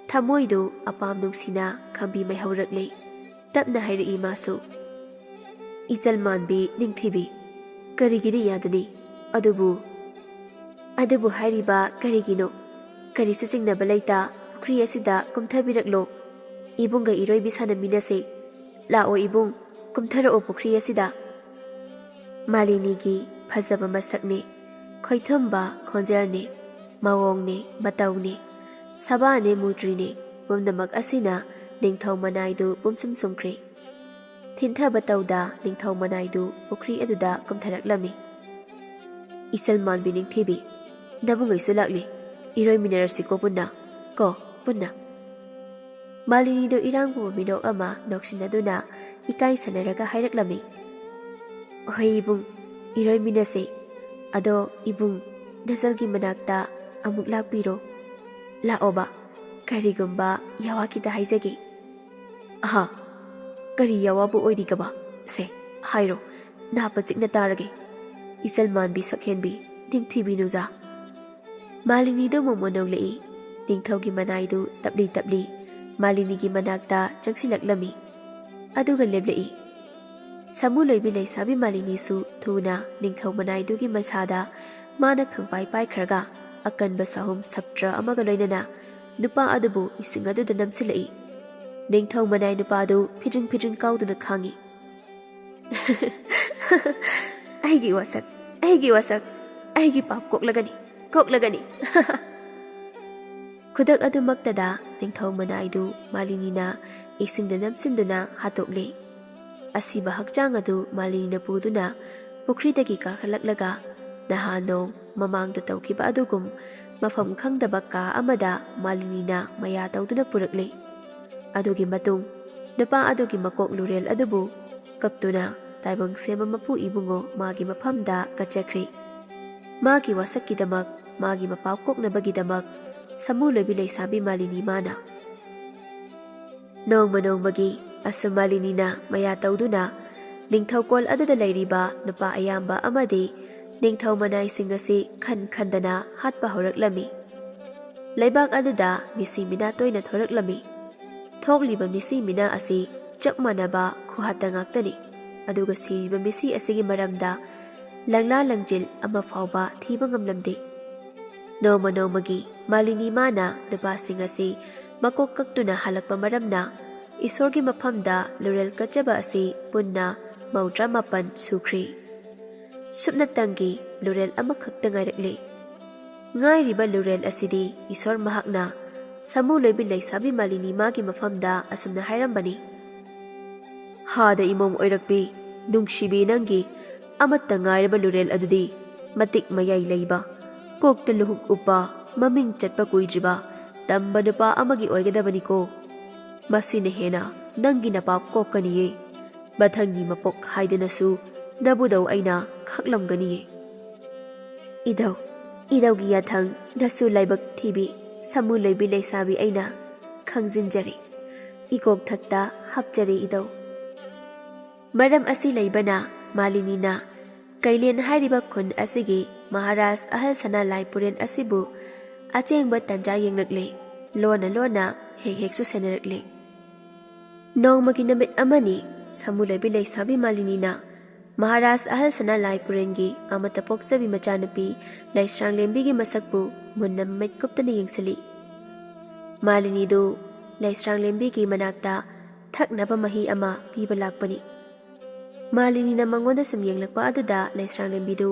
ꯊꯃꯣꯏꯗꯨ ꯑꯄꯥꯝ ꯅꯨꯡꯁꯤꯅ ꯈꯥꯝꯕꯤ ꯃꯩꯍꯧꯔꯛꯂꯦ꯫ ꯇꯞꯅ ꯍꯥꯏꯔꯛꯏ ꯃꯥꯁꯨ, "ꯏꯆꯜ ꯃꯥꯟꯕꯤ ꯅꯤꯡꯊꯤꯕꯤ, ꯀꯔꯤꯒꯤꯗꯤ ꯌꯥꯗꯅꯤ? ꯑꯗꯨꯕꯨ, ꯑꯗꯨꯕꯨ ꯍꯥꯏꯔꯤꯕ ꯀꯔꯤꯒꯤꯅꯣ? ꯀꯔꯤꯁꯨ ꯆꯤꯡꯅꯕ ꯂꯩꯇ ꯄꯨꯈ꯭ꯔꯤ ꯑꯁꯤꯗ ꯀꯨꯝꯊꯕꯤꯔꯛꯂꯣ꯫ ꯏꯕꯨꯡꯒ ꯏꯔꯣꯏꯕꯤ ꯁꯥꯟꯅꯃꯤꯟꯅꯁꯦ꯫ ꯂꯥꯛꯑꯣ ꯏꯕꯨꯡ, ꯀꯨꯝꯊꯔꯛꯑꯣ ꯄꯨꯈ꯭ꯔꯤ ꯑꯁꯤꯗ꯫" ꯃꯥꯂꯤꯅꯤꯒꯤ ꯐꯖꯕ ꯃꯁꯛꯅꯦ, ꯈꯣꯏꯊꯨꯝꯕ ꯈꯣꯟꯖꯦꯜꯅꯦ, ꯃꯑꯣꯡꯅꯦ, ꯃꯇꯧꯅꯦ, ꯁꯕꯥꯅꯦ, ꯃꯨꯇ꯭ꯔꯤꯅꯦ, ꯄꯨꯝꯅꯃꯛ ꯑꯁꯤꯅ ꯅꯤꯡꯊꯧ ꯃꯅꯥꯏꯗꯨ ꯄꯨꯝꯁꯨꯝ ꯁꯨꯝꯈ꯭ꯔꯦ꯫ ꯊꯤꯟꯊꯕ ꯇꯧꯗ ꯅꯤꯡꯊꯧ ꯃꯅꯥꯏꯗꯨ ꯄꯨꯈ꯭ꯔꯤ ꯑꯗꯨꯗ ꯀꯨꯝꯊꯔꯛꯂꯝꯃꯤ꯫ "ꯏꯆꯜ ꯃꯥꯟꯕꯤ ꯅꯤꯡꯊꯤꯕꯤ, ꯅꯕꯨꯡꯉꯩꯁꯨ ꯂꯥꯛꯂꯤ꯫ ꯏꯔꯣꯏꯃꯤꯟꯅꯔꯁꯤꯀꯣ ꯄꯨꯟꯅ, ꯀꯣ, ꯄꯨꯟꯅ꯫" ꯃꯥꯂꯤꯅꯤꯗꯨ ꯏꯔꯥꯡ ꯄꯨꯕ ꯃꯤꯅꯣꯛ ꯑꯃ ꯅꯣꯛꯁꯤꯟꯅꯗꯨꯅ ꯏꯀꯥꯏ ꯁꯥꯟꯅꯔꯒ ꯍꯥꯏꯔꯛꯂꯝꯃꯤ, "ꯍꯣꯏ ꯏꯕꯨꯡ, ꯏꯔꯣꯏꯃꯤꯟꯅꯁꯦ꯫ ꯑꯗꯣ ꯏꯕꯨꯡ, ꯅꯆꯜꯒꯤ ꯃꯅꯥꯛꯇ ꯑꯃꯨꯛ ꯂꯥꯛꯄꯤꯔꯣ꯫ ꯂꯥꯛꯑꯣꯕ, ꯀꯔꯤꯒꯨꯝꯕ ꯌꯥꯋꯥ ꯈꯤꯇ ꯍꯥꯏꯖꯒꯦ꯫" "ꯑꯍꯥ, ꯀꯔꯤ ꯌꯥꯋꯥꯕꯨ ꯑꯣꯏꯔꯤꯒꯕ? ꯁꯦ, ꯍꯥꯏꯔꯣ, ꯅꯥ ꯄꯆꯤꯛꯅ ꯇꯥꯔꯒꯦ꯫ ꯏꯆꯜ ꯃꯥꯟꯕꯤ ꯁꯛꯍꯦꯟꯕꯤ, ꯅꯤꯡꯊꯤꯕꯤ ꯅꯨꯖꯥ꯫" ꯃꯥꯂꯤꯅꯤꯗꯨ ꯃꯣꯃꯣꯟ ꯅꯣꯡꯂꯛꯏ꯫ ꯅꯤꯡꯊꯧꯒꯤ ꯃꯅꯥꯏꯗꯨ ꯇꯞꯂꯤ ꯇꯞꯂꯤ ꯃꯥꯂꯤꯅꯤꯒꯤ ꯃꯅꯥꯛꯇ ꯆꯪꯁꯤꯜꯂꯛꯂꯝꯃꯤ꯫ ꯑꯗꯨꯒ ꯂꯦꯞꯂꯛꯏ꯫ ꯁꯥꯃꯨ ꯂꯣꯏꯕꯤ ꯂꯩꯁꯥꯕꯤ ꯃꯥꯂꯤꯅꯤꯁꯨ ꯊꯨꯅ ꯅꯤꯡꯊꯧ ꯃꯅꯥꯏꯗꯨꯒꯤ ꯃꯁꯥꯗ ꯃꯥꯅ ꯈꯪꯄꯥꯏ ꯄꯥꯏꯈ꯭ꯔꯒ ꯑꯀꯟꯕ ꯁꯥꯍꯨꯝ ꯁꯞꯇ꯭ꯔ ꯑꯃꯒ ꯂꯣꯏꯅꯅ ꯅꯨꯄꯥ ꯑꯗꯨꯕꯨ ꯏꯁꯤꯡ ꯑꯗꯨꯗ ꯅꯝꯁꯤꯜꯂꯛꯏ꯫ ꯅꯤꯡꯊꯧ ꯃꯅꯥꯏ ꯅꯨꯄꯥꯗꯨ ꯐꯤꯗ꯭ꯔꯤꯡ ꯐꯤꯗ꯭ꯔꯤꯡ ꯀꯥꯎꯗꯨꯅ ꯈꯥꯡꯏ꯫ "ꯑꯩꯒꯤ ꯋꯥꯁꯛ, ꯑꯩꯒꯤ ꯋꯥꯁꯛ, ꯑꯩꯒꯤ ꯄꯥꯞ ꯀꯣꯛꯂꯒꯅꯤ, ꯀꯣꯛꯂꯒꯅꯤ꯫" ꯈꯨꯗꯛ ꯑꯗꯨꯃꯛꯇꯗ ꯅꯤꯡꯊꯧ ꯃꯅꯥꯏꯗꯨ ꯃꯥꯂꯤꯅꯤꯅ ꯏꯁꯤꯡꯗ ꯅꯝꯁꯤꯟꯗꯨꯅ ꯍꯥꯠꯇꯣꯛꯂꯦ꯫ ꯑꯁꯤꯕ ꯍꯛꯆꯥꯡ ꯑꯗꯨ ꯃꯥꯂꯤꯅꯤꯅ ꯄꯨꯗꯨꯅ ꯄꯨꯈ꯭ꯔꯤꯗꯒꯤ ꯀꯥꯈꯠꯂꯛꯂꯒ ꯅꯍꯥꯟ ꯅꯣꯡ ꯃꯃꯥꯡꯗ ꯇꯧꯈꯤꯕ ꯑꯗꯨꯒꯨꯝ ꯃꯐꯝ ꯈꯪꯗꯕ ꯀꯥ ꯑꯃꯗ ꯃꯥꯂꯤꯅꯤꯅ ꯃꯌꯥ ꯇꯧꯗꯨꯅ ꯄꯨꯔꯛꯂꯦ꯫ ꯑꯗꯨꯒꯤ ꯃꯇꯨꯡ ꯅꯨꯄꯥ ꯑꯗꯨꯒꯤ ꯃꯀꯣꯛ ꯂꯨꯔꯦꯜ ꯑꯗꯨꯕꯨ ꯀꯛꯇꯨꯅ ꯇꯥꯏꯕꯪ ꯁꯦꯝꯕ ꯃꯄꯨ ꯏꯕꯨꯡꯉꯣ ꯃꯥꯒꯤ ꯃꯐꯝꯗ ꯀꯠꯆꯈ꯭ꯔꯦ꯫ ꯃꯥꯒꯤ ꯋꯥꯁꯛꯀꯤꯗꯃꯛ, ꯃꯥꯒꯤ ꯃꯄꯥ ꯀꯣꯛꯅꯕꯒꯤꯗꯃꯛ ꯁꯥꯃꯨ ꯂꯣꯏꯕꯤ ꯂꯩꯁꯥꯕꯤ ꯃꯥꯂꯤꯅꯤ ꯃꯥꯅ꯫ ꯅꯣꯡꯃ ꯅꯣꯡꯃꯒꯤ ꯑꯁꯨꯝ ꯃꯥꯂꯤꯅꯤꯅ ꯃꯌꯥ ꯇꯧꯗꯨꯅ ꯅꯤꯡꯊꯧꯀꯣꯜ ꯑꯗꯨꯗ ꯂꯩꯔꯤꯕ ꯅꯨꯄꯥ ꯑꯌꯥꯝꯕ ꯑꯃꯗꯤ ꯅꯤꯡꯊꯧ ꯃꯅꯥꯏꯁꯤꯡ ꯑꯁꯤ ꯈꯟ ꯈꯟꯗꯅ ꯍꯥꯠꯄ ꯍꯧꯔꯛꯂꯝꯃꯤ꯫ ꯂꯩꯕꯥꯛ ꯑꯗꯨꯗ ꯃꯤꯁꯤ ꯃꯤꯅꯥ ꯇꯣꯏꯅ ꯊꯣꯔꯛꯂꯝꯃꯤ꯫ ꯊꯣꯛꯂꯤꯕ ꯃꯤꯁꯤ ꯃꯤꯅꯥ ꯑꯁꯤ ꯆꯞ ꯃꯥꯟꯅꯕ ꯈꯨꯍꯥꯠꯇ ꯉꯥꯛꯇꯅꯤ꯫ ꯑꯗꯨꯒ ꯁꯤꯔꯤꯕ ꯃꯤꯁꯤ ꯑꯁꯤꯒꯤ ꯃꯔꯝꯗ ꯂꯪꯂꯥ ꯂꯪꯖꯤꯜ ꯑꯃ ꯐꯥꯎꯕ ꯊꯤꯕ ꯉꯝꯂꯝꯗꯦ꯫ ꯅꯣꯡꯃ ꯅꯣꯡꯃꯒꯤ ꯃꯥꯂꯤꯅꯤ ꯃꯥꯅ ꯅꯨꯄꯥꯁꯤꯡ ꯑꯁꯤ ꯃꯀꯣꯛ ꯀꯛꯇꯨꯅ ꯍꯜꯂꯛꯄ ꯃꯔꯝꯅ ꯏꯁꯣꯔꯒꯤ ꯃꯐꯝꯗ ꯂꯨꯔꯦꯜ ꯀꯠꯆꯕ ꯑꯁꯤ ꯄꯨꯟꯅ ꯃꯧꯗ꯭ꯔꯥ ꯃꯥꯄꯟ ꯁꯨꯈ꯭ꯔꯤ꯫ ꯁꯨꯞꯅꯇꯪꯒꯤ ꯂꯨꯔꯦꯜ ꯑꯃꯈꯛꯇ ꯉꯥꯏꯔꯛꯂꯤ꯫ ꯉꯥꯏꯔꯤꯕ ꯂꯨꯔꯦꯜ ꯑꯁꯤꯗꯤ ꯏꯁꯣꯔ ꯃꯍꯥꯛꯅ ꯁꯥꯃꯨ ꯂꯣꯏꯕꯤ ꯂꯩꯁꯥꯕꯤ ꯃꯥꯂꯤꯅꯤ ꯃꯥꯒꯤ ꯃꯐꯝꯗ ꯑꯁꯨꯝꯅ ꯍꯥꯏꯔꯝꯕꯅꯤ, "ꯍꯥꯗ ꯏꯃꯣꯝ ꯑꯣꯏꯔꯛꯄꯤ, ꯅꯨꯡꯁꯤꯕꯤ ꯅꯪꯒꯤ ꯑꯃꯠꯇ ꯉꯥꯏꯔꯕ ꯂꯨꯔꯦꯜ ꯑꯗꯨꯗꯤ ꯃꯇꯤꯛ ꯃꯌꯥꯏ ꯂꯩꯕ, ꯀꯣꯛꯇ ꯂꯨꯍꯨꯛ ꯎꯞꯄ, ꯃꯃꯤꯡ ꯆꯠꯄ ꯀꯨꯏꯗ꯭ꯔꯤꯕ ꯇꯝꯕ ꯅꯨꯄꯥ ꯑꯃꯒꯤ ꯑꯣꯏꯒꯗꯕꯅꯤꯀꯣ꯫ ꯃꯁꯤꯅ ꯍꯦꯟꯅ ꯅꯪꯒꯤ ꯅꯄꯥꯞ ꯀꯣꯛꯀꯅꯤꯌꯦ꯫ ꯃꯊꯪꯒꯤ ꯃꯄꯣꯛ ꯍꯥꯏꯗꯅꯁꯨ ꯅꯕꯨꯗꯧ ꯑꯩꯅ ꯈꯥꯛꯂꯝꯒꯅꯤꯌꯦ꯫" "ꯏꯙꯧ, ꯏꯙꯧꯒꯤ ꯌꯥꯊꯪ ꯅꯁꯨ ꯂꯥꯏꯕꯛ ꯊꯤꯕꯤ ꯁꯥꯃꯨ ꯂꯣꯏꯕꯤ ꯂꯩꯁꯥꯕꯤ ꯑꯩꯅ ꯈꯪꯖꯤꯟꯖꯔꯦ, ꯏꯀꯣꯛ ꯊꯛꯇ ꯍꯥꯞꯆꯔꯦ ꯏꯙꯧ꯫" ꯃꯔꯝ ꯑꯁꯤ ꯂꯩꯕꯅ ꯃꯥꯂꯤꯅꯤꯅ ꯀꯩꯂꯦꯟ ꯍꯥꯏꯔꯤꯕ ꯈꯨꯟ ꯑꯁꯤꯒꯤ ꯃꯍꯥꯔꯥꯖ ꯑꯍꯜ ꯁꯅꯥ ꯂꯥꯏ ꯄꯨꯔꯦꯟ ꯑꯁꯤꯕꯨ ꯑꯆꯦꯡꯕ ꯇꯟꯖꯥ ꯌꯦꯡꯂꯛꯂꯦ꯫ ꯂꯣꯟꯅ ꯂꯣꯟꯅ ꯍꯦꯛ ꯍꯦꯛꯁꯨ ꯁꯦꯟꯅꯔꯛꯂꯦ꯫ ꯅꯣꯡꯃꯒꯤ ꯅꯨꯃꯤꯠ ꯑꯃꯅꯤ ꯁꯥꯃꯨ ꯂꯣꯏꯕꯤ ꯂꯩꯁꯥꯕꯤ ꯃꯥꯂꯤꯅꯤꯅ ꯃꯍꯥꯔꯥꯖ ꯑꯍꯜ ꯁꯅꯥ ꯂꯥꯏ ꯄꯨꯔꯦꯟꯒꯤ ꯑꯃꯠꯇ ꯄꯣꯛꯆꯕꯤ ꯃꯆꯥꯅꯨꯄꯤ ꯂꯩꯁ꯭ꯔꯥꯡꯂꯦꯝꯕꯤꯒꯤ ꯃꯁꯛꯄꯨ ꯃꯨꯟꯅ ꯃꯃꯤꯠ ꯀꯨꯞꯇꯅ ꯌꯦꯡꯁꯤꯜꯂꯤ꯫ ꯃꯥꯂꯤꯅꯤꯗꯨ ꯂꯩꯁ꯭ꯔꯥꯡꯂꯦꯝꯕꯤꯒꯤ ꯃꯅꯥꯛꯇ ꯊꯛꯅꯕ ꯃꯍꯤ ꯑꯃ ꯄꯤꯕ ꯂꯥꯛꯄꯅꯤ꯫ ꯃꯥꯂꯤꯅꯤꯅ ꯃꯉꯣꯟꯗ ꯁꯨꯝ ꯌꯦꯡꯂꯛꯄ ꯑꯗꯨꯗ ꯂꯩꯁ꯭ꯔꯥꯡꯂꯦꯝꯕꯤꯗꯨ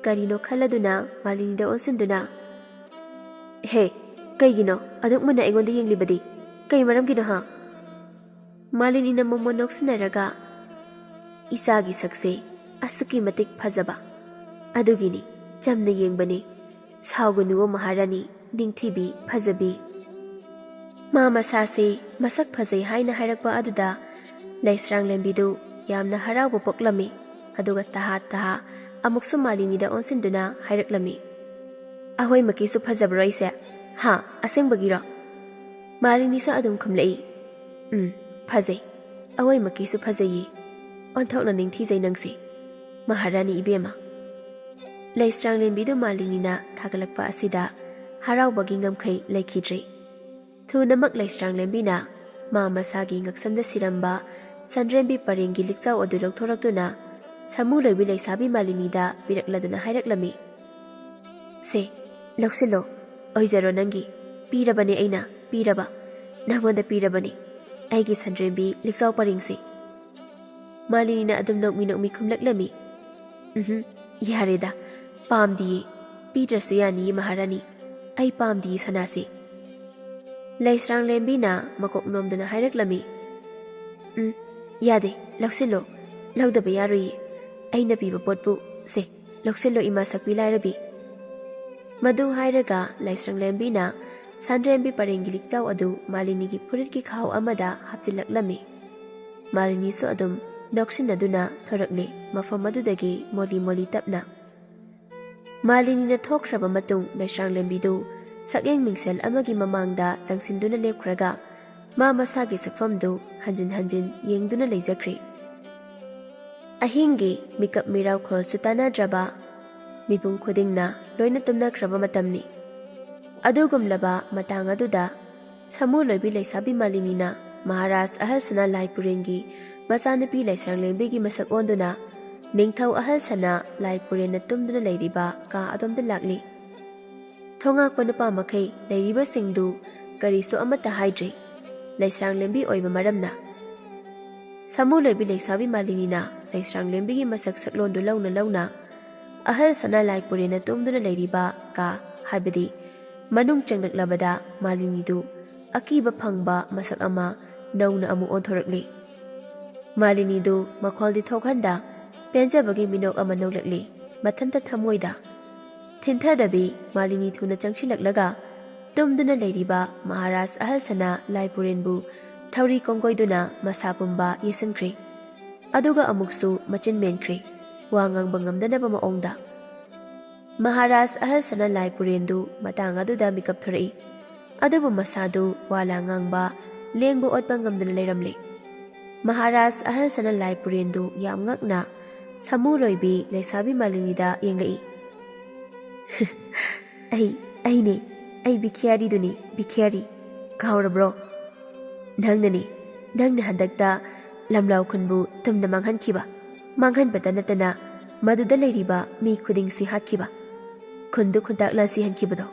ꯀꯔꯤꯅꯣ ꯈꯜꯂꯗꯨꯅ ꯃꯥꯂꯤꯅꯤꯗ ꯑꯣꯟꯁꯤꯟꯗꯨꯅ, "ꯍꯦ, ꯀꯩꯒꯤꯅꯣ ꯑꯗꯨꯛ ꯃꯨꯟꯅ ꯑꯩꯉꯣꯟꯗ ꯌꯦꯡꯂꯤꯕꯗꯤ? ꯀꯩ ꯃꯔꯝꯒꯤꯅꯣ ꯍꯥ?" ꯃꯥꯂꯤꯅꯤꯅ ꯃꯣꯃꯣꯟ ꯅꯣꯛꯁꯤꯟꯅꯔꯒ, "ꯏꯆꯥꯒꯤ ꯁꯛꯁꯦ ꯑꯁꯨꯛꯀꯤ ꯃꯇꯤꯛ ꯐꯖꯕ, ꯑꯗꯨꯒꯤꯅꯤ ꯆꯝꯅ ꯌꯦꯡꯕꯅꯤ꯫ ꯁꯥꯎꯒꯅꯨꯋꯣ ꯃꯍꯥꯔꯥꯅꯤ, ꯅꯤꯡꯊꯤꯕꯤ, ꯐꯖꯕꯤ꯫" ꯃꯥ ꯃꯁꯥꯁꯦ ꯃꯁꯛ ꯐꯖꯩ ꯍꯥꯏꯅ ꯍꯥꯏꯔꯛꯄ ꯑꯗꯨꯗ ꯂꯩꯁ꯭ꯔꯥꯡꯂꯦꯝꯕꯤꯗꯨ ꯌꯥꯝꯅ ꯍꯔꯥꯎꯕ ꯄꯣꯛꯂꯝꯃꯤ꯫ ꯑꯗꯨꯒ ꯇꯍꯥ ꯇꯍꯥ ꯑꯃꯨꯛꯁꯨ ꯃꯥꯂꯤꯅꯤꯗ ꯑꯣꯟꯁꯤꯟꯗꯨꯅ ꯍꯥꯏꯔꯛꯂꯝꯃꯤ, "ꯑꯩꯈꯣꯏꯃꯛꯀꯤꯁꯨ ꯐꯖꯕ꯭ꯔꯣ ꯑꯩꯁꯦ? ꯍꯥ, ꯑꯁꯦꯡꯕꯒꯤꯔꯣ?" ꯃꯥꯂꯤꯅꯤꯁꯨ ꯑꯗꯨꯝ ꯈꯨꯝꯂꯛꯏ, "ꯎꯝ, ꯐꯖꯩ꯫ ꯑꯩꯈꯣꯏꯃꯛꯀꯤꯁꯨ ꯐꯖꯩꯌꯦ꯫ ꯑꯣꯟꯊꯣꯛꯅ ꯅꯤꯡꯊꯤꯖꯩ ꯅꯪꯁꯦ, ꯃꯍꯥꯔꯥꯅꯤ ꯏꯕꯦꯝꯃ꯫" ꯂꯩꯁ꯭ꯔꯥꯡꯂꯦꯝꯕꯤꯗꯨ ꯃꯥꯂꯤꯅꯤꯅ ꯊꯥꯒꯠꯂꯛꯄ ꯑꯁꯤꯗ ꯍꯔꯥꯎꯕꯒꯤ ꯉꯝꯈꯩ ꯂꯩꯈꯤꯗ꯭ꯔꯦ꯫ ꯊꯨꯅꯃꯛ ꯂꯩꯁ꯭ꯔꯥꯡꯂꯦꯝꯕꯤꯅ ꯃꯥ ꯃꯁꯥꯒꯤ ꯉꯛꯁꯝꯗ ꯁꯤꯔꯝꯕ ꯁꯟꯗ꯭ꯔꯦꯝꯕꯤ ꯄꯔꯦꯡꯒꯤ ꯂꯤꯛꯆꯥꯎ ꯑꯗꯨ ꯂꯧꯊꯣꯔꯛꯇꯨꯅ ꯁꯥꯃꯨ ꯂꯣꯏꯕꯤ ꯂꯩꯁꯥꯕꯤ ꯃꯥꯂꯤꯅꯤꯗ ꯄꯤꯔꯛꯂꯗꯨꯅ ꯍꯥꯏꯔꯛꯂꯝꯃꯤ, "ꯁꯦ, ꯂꯧꯁꯤꯜꯂꯣ, ꯑꯣꯏꯖꯔꯣ ꯅꯪꯒꯤ, ꯄꯤꯔꯕꯅꯦ ꯑꯩꯅ, ꯄꯤꯔꯕ, ꯅꯉꯣꯟꯗ ꯄꯤꯔꯕꯅꯤ ꯑꯩꯒꯤ ꯁꯟꯗ꯭ꯔꯦꯝꯕꯤ ꯂꯤꯛꯆꯥꯎ ꯄꯔꯦꯡꯁꯦ꯫" ꯃꯥꯂꯤꯅꯤꯅ ꯑꯗꯨꯝ ꯅꯣꯛꯃꯤ ꯅꯣꯛꯃꯤ ꯈꯨꯝꯂꯛꯂꯝꯃꯤ, "ꯎꯝꯍꯨꯝ, ꯌꯥꯔꯦꯗ, ꯄꯥꯝꯗꯤꯌꯦ, ꯄꯤꯗ꯭ꯔꯁꯨ ꯌꯥꯅꯤꯌꯦ ꯃꯍꯥꯔꯥꯅꯤ, ꯑꯩ ꯄꯥꯝꯗꯤꯌꯦ ꯁꯅꯥꯁꯦ꯫" ꯂꯩꯁ꯭ꯔꯥꯡꯂꯦꯝꯕꯤꯅ ꯃꯀꯣꯛ ꯅꯣꯝꯗꯨꯅ ꯍꯥꯏꯔꯛꯂꯝꯃꯤ, "ꯎꯝ, ꯌꯥꯗꯦ, ꯂꯧꯁꯤꯜꯂꯣ, ꯂꯧꯗꯕ ꯌꯥꯔꯣꯏꯌꯦ, ꯑꯩꯅ ꯄꯤꯕ ꯄꯣꯠꯄꯨ, ꯁꯦ, ꯂꯧꯁꯤꯜꯂꯣ ꯏꯃꯥ ꯁꯛꯄꯤ ꯂꯥꯏꯔꯕꯤ꯫" ꯃꯗꯨ ꯍꯥꯏꯔꯒ ꯂꯩꯁ꯭ꯔꯥꯡꯂꯦꯝꯕꯤꯅ ꯁꯟꯗ꯭ꯔꯦꯝꯕꯤ ꯄꯔꯦꯡꯒꯤ ꯂꯤꯛꯆꯥꯎ ꯑꯗꯨ ꯃꯥꯂꯤꯅꯤꯒꯤ ꯐꯨꯔꯤꯠꯀꯤ ꯈꯥꯎ ꯑꯃꯗ ꯍꯥꯞꯆꯤꯜꯂꯛꯂꯝꯃꯤ꯫ ꯃꯥꯂꯤꯅꯤꯁꯨ ꯑꯗꯨꯝ ꯅꯣꯛꯁꯤꯟꯅꯗꯨꯅ ꯊꯣꯔꯛꯂꯦ ꯃꯐꯝ ꯑꯗꯨꯗꯒꯤ ꯃꯣꯂꯤ ꯃꯣꯂꯤ ꯇꯞꯅ꯫ ꯃꯥꯂꯤꯅꯤꯅ ꯊꯣꯛꯈ꯭ꯔꯕ ꯃꯇꯨꯡ ꯂꯩꯁ꯭ꯔꯥꯡꯂꯦꯝꯕꯤꯗꯨ ꯁꯛꯌꯦꯡ ꯃꯤꯡꯁꯦꯜ ꯑꯃꯒꯤ ꯃꯃꯥꯡꯗ ꯆꯪꯁꯤꯟꯗꯨꯅ ꯂꯦꯞꯈ꯭ꯔꯒ ꯃꯥ ꯃꯁꯥꯒꯤ ꯁꯛꯐꯝꯗꯨ ꯍꯟꯖꯤꯟ ꯍꯟꯖꯤꯟ ꯌꯦꯡꯗꯨꯅ ꯂꯩꯖꯈ꯭ꯔꯦ꯫ ꯑꯍꯤꯡꯒꯤ ꯃꯤꯀꯞ ꯃꯤꯔꯥꯎꯈꯣꯜꯁꯨ ꯇꯥꯅꯗ꯭ꯔꯕ, ꯃꯤꯄꯨꯝ ꯈꯨꯗꯤꯡꯅ ꯂꯣꯏꯅ ꯇꯨꯝꯅꯈ꯭ꯔꯕ ꯃꯇꯝꯅꯤ꯫ ꯑꯗꯨꯒꯨꯝꯂꯕ ꯃꯇꯥꯡ ꯑꯗꯨꯗ ꯁꯥꯃꯨ ꯂꯣꯏꯕꯤ ꯂꯩꯁꯥꯕꯤ ꯃꯥꯂꯤꯅꯤꯅ ꯃꯍꯥꯔꯥꯖ ꯑꯍꯜ ꯁꯅꯥ ꯂꯥꯏ ꯄꯨꯔꯦꯟꯒꯤ ꯃꯆꯥꯅꯨꯄꯤ ꯂꯩꯁ꯭ꯔꯥꯡꯂꯦꯝꯕꯤꯒꯤ ꯃꯁꯛ ꯑꯣꯟꯗꯨꯅ ꯅꯤꯡꯊꯧ ꯑꯍꯜ ꯁꯅꯥ ꯂꯥꯏ ꯄꯨꯔꯦꯟꯅ ꯇꯨꯝꯗꯨꯅ ꯂꯩꯔꯤꯕ ꯀꯥ ꯑꯗꯣꯝꯗ ꯂꯥꯛꯂꯤ꯫ ꯊꯣꯉꯥꯛꯄ ꯅꯨꯄꯥ ꯃꯈꯩ ꯂꯩꯔꯤꯕꯁꯤꯡꯗꯨ ꯀꯔꯤꯁꯨ ꯑꯃꯠꯇ ꯍꯥꯏꯗ꯭ꯔꯤ, ꯂꯩꯁ꯭ꯔꯥꯡꯂꯦꯝꯕꯤ ꯑꯣꯏꯕ ꯃꯔꯝꯅ꯫ ꯁꯥꯃꯨ ꯂꯣꯏꯕꯤ ꯂꯩꯁꯥꯕꯤ ꯃꯥꯂꯤꯅꯤꯅ ꯂꯩꯁ꯭ꯔꯥꯡꯂꯦꯝꯕꯤꯒꯤ ꯃꯁꯛ ꯁꯛꯂꯣꯟꯗꯨ ꯂꯧꯅ ꯂꯧꯅ ꯑꯍꯜ ꯁꯅꯥ ꯂꯥꯏ ꯄꯨꯔꯦꯟꯅ ꯇꯨꯝꯗꯨꯅ ꯂꯩꯔꯤꯕ ꯀꯥ, ꯍꯥꯏꯕꯗꯤ ꯃꯅꯨꯡ ꯆꯪꯂꯛꯂꯕꯗ ꯃꯥꯂꯤꯅꯤꯗꯨ ꯑꯀꯤꯕ ꯐꯪꯕ ꯃꯁꯛ ꯑꯃ ꯅꯧꯅ ꯑꯃꯨꯛ ꯑꯣꯟꯊꯣꯔꯛꯂꯤ꯫ ꯃꯥꯂꯤꯅꯤꯗꯨ ꯃꯈꯣꯜꯗꯤ ꯊꯣꯛꯍꯟꯗ ꯄꯦꯟꯖꯕꯒꯤ ꯃꯤꯅꯣꯛ ꯑꯃ ꯅꯣꯛꯂꯛꯂꯤ ꯃꯊꯟꯇ ꯊꯃꯣꯏꯗ꯫ ꯊꯤꯟꯊꯗꯕꯤ ꯃꯥꯂꯤꯅꯤ ꯊꯨꯅ ꯆꯪꯁꯤꯜꯂꯛꯂꯒ ꯇꯨꯝꯗꯨꯅ ꯂꯩꯔꯤꯕ ꯃꯍꯥꯔꯥꯖ ꯑꯍꯜ ꯁꯅꯥ ꯂꯥꯏ ꯄꯨꯔꯦꯟꯕꯨ ꯊꯧꯔꯤ ꯀꯣꯡꯒꯣꯏꯗꯨꯅ ꯃꯁꯥ ꯄꯨꯝꯕ ꯌꯦꯠꯁꯤꯟꯈ꯭ꯔꯦ꯫ ꯑꯗꯨꯒ ꯑꯃꯨꯛꯁꯨ ꯃꯆꯤꯟ ꯃꯦꯟꯈ꯭ꯔꯦ, ꯋꯥ ꯉꯥꯡꯕ ꯉꯝꯗꯅꯕ ꯃꯑꯣꯡꯗ꯫ ꯃꯍꯥꯔꯥꯖ ꯑꯍꯜ ꯁꯅꯥ ꯂꯥꯏ ꯄꯨꯔꯦꯟꯗꯨ ꯃꯇꯥꯡ ꯑꯗꯨꯗ ꯃꯤꯀꯞ ꯊꯣꯔꯛꯏ꯫ ꯑꯗꯨꯕꯨ ꯃꯁꯥꯗꯨ ꯋꯥ ꯂꯥ ꯉꯥꯡꯕ, ꯂꯦꯡꯕ ꯑꯣꯠꯄ ꯉꯝꯗꯅ ꯂꯩꯔꯝꯂꯦ꯫ ꯃꯍꯥꯔꯥꯖ ꯑꯍꯜ ꯁꯅꯥ ꯂꯥꯏ ꯄꯨꯔꯦꯟꯗꯨ ꯌꯥꯝ ꯉꯛꯅ ꯁꯥꯃꯨ ꯂꯣꯏꯕꯤ ꯂꯩꯁꯥꯕꯤ ꯃꯥꯂꯤꯅꯤꯗ ꯌꯦꯡꯂꯛꯏ꯫ ꯑꯩ ꯑꯩꯅꯦ꯫ ꯑꯩ ꯕꯤꯈꯤꯌꯥꯔꯤꯗꯨꯅꯤ, ꯕꯤꯈꯤꯌꯥꯔꯤ꯫ ꯀꯥꯎꯔꯕ꯭ꯔꯣ? ꯅꯪꯅꯅꯦ꯫ ꯅꯪꯅ ꯍꯟꯗꯛꯇ ꯂꯝꯂꯥꯎ ꯈꯨꯟꯕꯨ ꯇꯨꯝꯅ ꯃꯥꯡꯍꯟꯈꯤꯕ꯫ ꯃꯥꯡꯍꯟꯕꯇ ꯅꯠꯇꯅ ꯃꯗꯨꯗ ꯂꯩꯔꯤꯕ ꯃꯤ ꯈꯨꯗꯤꯡꯁꯤ ꯍꯥꯠꯈꯤꯕ, ꯈꯨꯟꯗꯨ ꯈꯨꯟꯇꯥꯛ ꯂꯥꯟꯁꯤꯍꯟꯈꯤꯕꯗꯣ꯫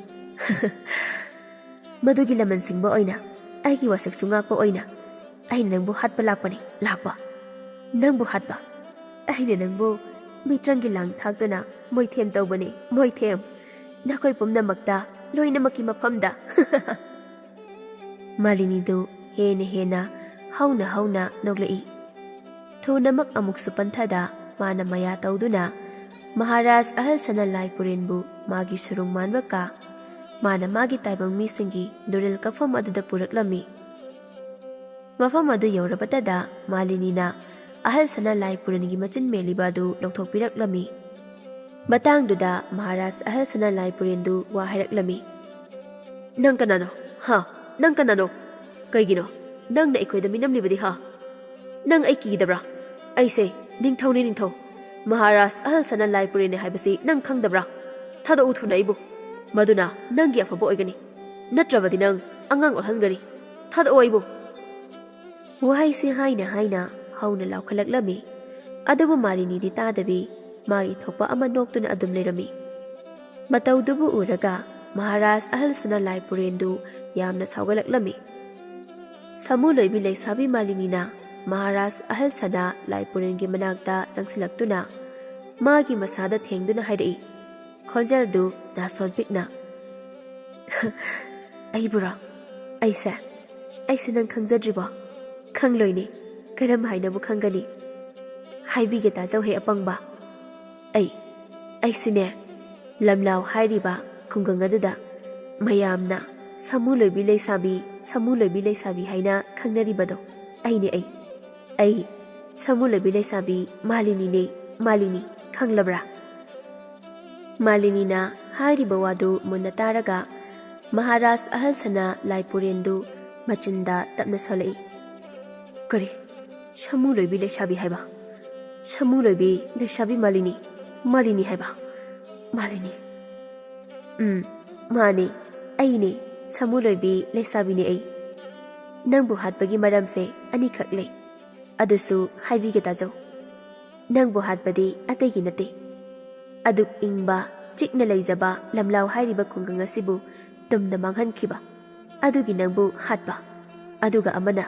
ꯃꯗꯨꯒꯤ ꯂꯃꯟ ꯁꯤꯡꯕ ꯑꯣꯏꯅ, ꯑꯩꯒꯤ ꯋꯥꯁꯛꯁꯨ ꯉꯥꯛꯄ ꯑꯣꯏꯅ ꯑꯩꯅ ꯅꯪꯕꯨ ꯍꯥꯠꯄ ꯂꯥꯛꯄꯅꯤ, ꯂꯥꯛꯄ꯫ ꯅꯪꯕꯨ ꯍꯥꯠꯄ꯫ ꯑꯩꯅ ꯅꯪꯕꯨ ꯃꯤꯇ꯭ꯔꯪꯒꯤ ꯂꯥꯡ ꯊꯥꯛꯇꯨꯅ ꯃꯣꯏꯊꯦꯝ ꯇꯧꯕꯅꯤ, ꯃꯣꯏꯊꯦꯝ꯫ ꯅꯈꯣꯏ ꯄꯨꯝꯅꯃꯛꯇ, ꯂꯣꯏꯅꯃꯛꯀꯤ ꯃꯐꯝꯗ꯫ ꯃꯥꯂꯤꯅꯤꯗꯨ ꯍꯦꯟꯅ ꯍꯦꯟꯅ ꯍꯧꯅ ꯍꯧꯅ ꯅꯣꯛꯂꯛꯏ꯫ ꯊꯨꯅꯃꯛ ꯑꯃꯨꯛꯁꯨ ꯄꯟꯊꯗ ꯃꯥꯅ ꯃꯌꯥ ꯇꯧꯗꯨꯅ ꯃꯍꯥꯔꯥꯖ ꯑꯍꯜ ꯁꯅꯥ ꯂꯥꯏ ꯄꯨꯔꯦꯟꯕꯨ ꯃꯥꯒꯤ ꯁꯨꯔꯨꯡ ꯃꯥꯟꯕ ꯀꯥ, ꯃꯥꯅ ꯃꯥꯒꯤ ꯇꯥꯏꯕꯪ ꯃꯤꯁꯤꯡꯒꯤ ꯗꯨꯔꯤꯜ ꯀꯛꯐꯝ ꯑꯗꯨꯗ ꯄꯨꯔꯛꯂꯝꯃꯤ꯫ ꯃꯐꯝ ꯑꯗꯨ ꯌꯧꯔꯕꯇꯗ ꯃꯥꯂꯤꯅꯤꯅ ꯑꯍꯜ ꯁꯅꯥ ꯂꯥꯏ ꯄꯨꯔꯦꯟꯒꯤ ꯃꯆꯤꯟ ꯃꯦꯜꯂꯤꯕ ꯑꯗꯨ ꯂꯧꯊꯣꯛꯄꯤꯔꯛꯂꯝꯃꯤ꯫ ꯃꯇꯥꯡꯗꯨꯗ ꯃꯍꯥꯔꯥꯖ ꯑꯍꯜ ꯁꯅꯥ ꯂꯥꯏ ꯄꯨꯔꯦꯟꯗꯨ ꯋꯥ ꯍꯥꯏꯔꯛꯂꯝꯃꯤ꯫ "ꯅꯪ ꯀꯅꯥꯅꯣ? ꯍꯥ? ꯅꯪ ꯀꯅꯥꯅꯣ? ꯀꯩꯒꯤꯅꯣ ꯅꯪꯅ ꯑꯩꯈꯣꯏꯗ ꯃꯤꯅꯝꯂꯤꯕꯗꯤ, ꯍꯥ? ꯅꯪ ꯑꯩ ꯀꯤꯗꯕ꯭ꯔꯥ? ꯑꯩꯁꯦ ꯅꯤꯡꯊꯧꯅꯦ, ꯅꯤꯡꯊꯧ꯫ ꯃꯍꯥꯔꯥꯖ ꯑꯍꯜ ꯁꯅꯥ ꯂꯥꯏ ꯄꯨꯔꯦꯟꯅꯦ ꯍꯥꯏꯕꯁꯤ ꯅꯪ ꯈꯪꯗꯕ꯭ꯔꯥ? ꯊꯥꯗꯣꯛꯎ ꯊꯨꯅ ꯑꯩꯕꯨ꯫ ꯃꯗꯨꯅ ꯅꯪꯒꯤ ꯑꯐꯕ ꯑꯣꯏꯒꯅꯤ꯫ ꯅꯠꯇ꯭ꯔꯕꯗꯤ ꯅꯪ ꯑꯉꯥꯡ ꯑꯣꯜꯍꯟꯒꯅꯤ꯫ ꯊꯥꯗꯣꯛꯑꯣ ꯑꯩꯕꯨ!" ꯋꯥꯍꯩꯁꯤ ꯍꯥꯏꯅ ꯍꯥꯏꯅ ꯍꯧꯅ ꯂꯥꯎꯈꯠꯂꯛꯂꯝꯃꯤ꯫ ꯑꯗꯨꯕꯨ ꯃꯥꯂꯤꯅꯤꯗꯤ ꯇꯥꯗꯕꯤ, ꯃꯥꯒꯤ ꯊꯣꯛꯄ ꯑꯃ ꯅꯣꯛꯇꯨꯅ ꯑꯗꯨꯝ ꯂꯩꯔꯝꯃꯤ꯫ ꯃꯇꯧꯗꯨꯕꯨ ꯎꯔꯒ ꯃꯍꯥꯔꯥꯖ ꯑꯍꯜ ꯁꯅꯥ ꯂꯥꯏ ꯄꯨꯔꯦꯟꯗꯨ ꯌꯥꯝꯅ ꯁꯥꯎꯒꯠꯂꯛꯂꯝꯃꯤ꯫ ꯁꯥꯃꯨ ꯂꯣꯏꯕꯤ ꯂꯩꯁꯥꯕꯤ ꯃꯥꯂꯤꯅꯤꯅ ꯃꯍꯥꯔꯥꯖ ꯑꯍꯜ ꯁꯅꯥ ꯂꯥꯏ ꯄꯨꯔꯦꯟꯒꯤ ꯃꯅꯥꯛꯇ ꯆꯪꯁꯤꯜꯂꯛꯇꯨꯅ ꯃꯥꯒꯤ ꯃꯁꯥꯗ ꯊꯦꯡꯗꯨꯅ ꯍꯥꯏꯔꯛꯏ, ꯈꯣꯟꯖꯦꯜꯗꯨ ꯅꯥꯁꯣꯟ ꯄꯤꯛꯅ꯫ "ꯑꯩꯕꯨꯔꯣ? ꯑꯩꯁꯦ, ꯑꯩꯁꯦ ꯅꯪ ꯈꯪꯖꯗ꯭ꯔꯤꯕꯣ? ꯈꯪꯂꯣꯏꯅꯦ, ꯀꯔꯝ ꯍꯥꯏꯅꯕꯨ ꯈꯪꯒꯅꯤ? ꯍꯥꯏꯕꯤꯒꯦ ꯇꯥꯖꯧ ꯍꯦ ꯑꯄꯪꯕ꯫ ꯑꯩ, ꯑꯩꯁꯤꯅꯦ, ꯂꯝꯂꯥꯎ ꯍꯥꯏꯔꯤꯕ ꯈꯨꯡꯒꯪ ꯑꯗꯨꯗ ꯃꯌꯥꯝꯅ ꯁꯥꯃꯨ ꯂꯣꯏꯕꯤ ꯂꯩꯁꯥꯕꯤ, ꯁꯥꯃꯨ ꯂꯣꯏꯕꯤ ꯂꯩꯁꯥꯕꯤ ꯍꯥꯏꯅ ꯈꯪꯅꯔꯤꯕꯗꯣ ꯑꯩꯅꯦ, ꯑꯩ꯫ ꯑꯩ ꯁꯥꯃꯨ ꯂꯣꯏꯕꯤ ꯂꯩꯁꯥꯕꯤ ꯃꯥꯂꯤꯅꯤꯅꯦ, ꯃꯥꯂꯤꯅꯤ, ꯈꯪꯂꯕ꯭ꯔꯥ?" ꯃꯥꯂꯤꯅꯤꯅ ꯍꯥꯏꯔꯤꯕ ꯋꯥꯗꯨ ꯃꯨꯟꯅ ꯇꯥꯔꯒ ꯃꯍꯥꯔꯥꯖ ꯑꯍꯜ ꯁꯅꯥ ꯂꯥꯏ ꯄꯨꯔꯦꯟꯗꯨ ꯃꯆꯤꯟꯗ ꯇꯞꯅ ꯁꯣꯜꯂꯛꯏ꯫ "ꯀꯔꯤ? ꯁꯥꯃꯨ ꯂꯣꯏꯕꯤ ꯂꯩꯁꯥꯕꯤ ꯍꯥꯏꯕ? ꯁꯥꯃꯨ ꯂꯣꯏꯕꯤ ꯂꯩꯁꯥꯕꯤ ꯃꯥꯂꯤꯅꯤ, ꯃꯥꯂꯤꯅꯤ ꯍꯥꯏꯕ? ꯃꯥꯂꯤꯅꯤ, "ꯎꯝ, ꯃꯥꯅꯦ, ꯑꯩꯅꯦ, ꯁꯥꯃꯨ ꯂꯣꯏꯕꯤ ꯂꯩꯁꯥꯕꯤꯅꯦ ꯑꯩ꯫ ꯅꯪꯕꯨ ꯍꯥꯠꯄꯒꯤ ꯃꯔꯝꯁꯦ ꯑꯅꯤꯈꯛ ꯂꯩ, ꯑꯗꯨꯁꯨ ꯍꯥꯏꯕꯤꯒꯦ ꯇꯥꯖꯧ꯫ ꯅꯪꯕꯨ ꯍꯥꯠꯄꯗꯤ ꯑꯇꯩꯒꯤ ꯅꯠꯇꯦ, ꯑꯗꯨꯛ ꯏꯪꯕ, ꯆꯤꯛꯅ ꯂꯩꯖꯕ ꯂꯝꯂꯥꯎ ꯍꯥꯏꯔꯤꯕ ꯈꯨꯡꯒꯪ ꯑꯁꯤꯕꯨ ꯇꯨꯝꯅ ꯃꯥꯡꯍꯟꯈꯤꯕ, ꯑꯗꯨꯒꯤ ꯅꯪꯕꯨ ꯍꯥꯠꯄ꯫ ꯑꯗꯨꯒ ꯑꯃꯅ,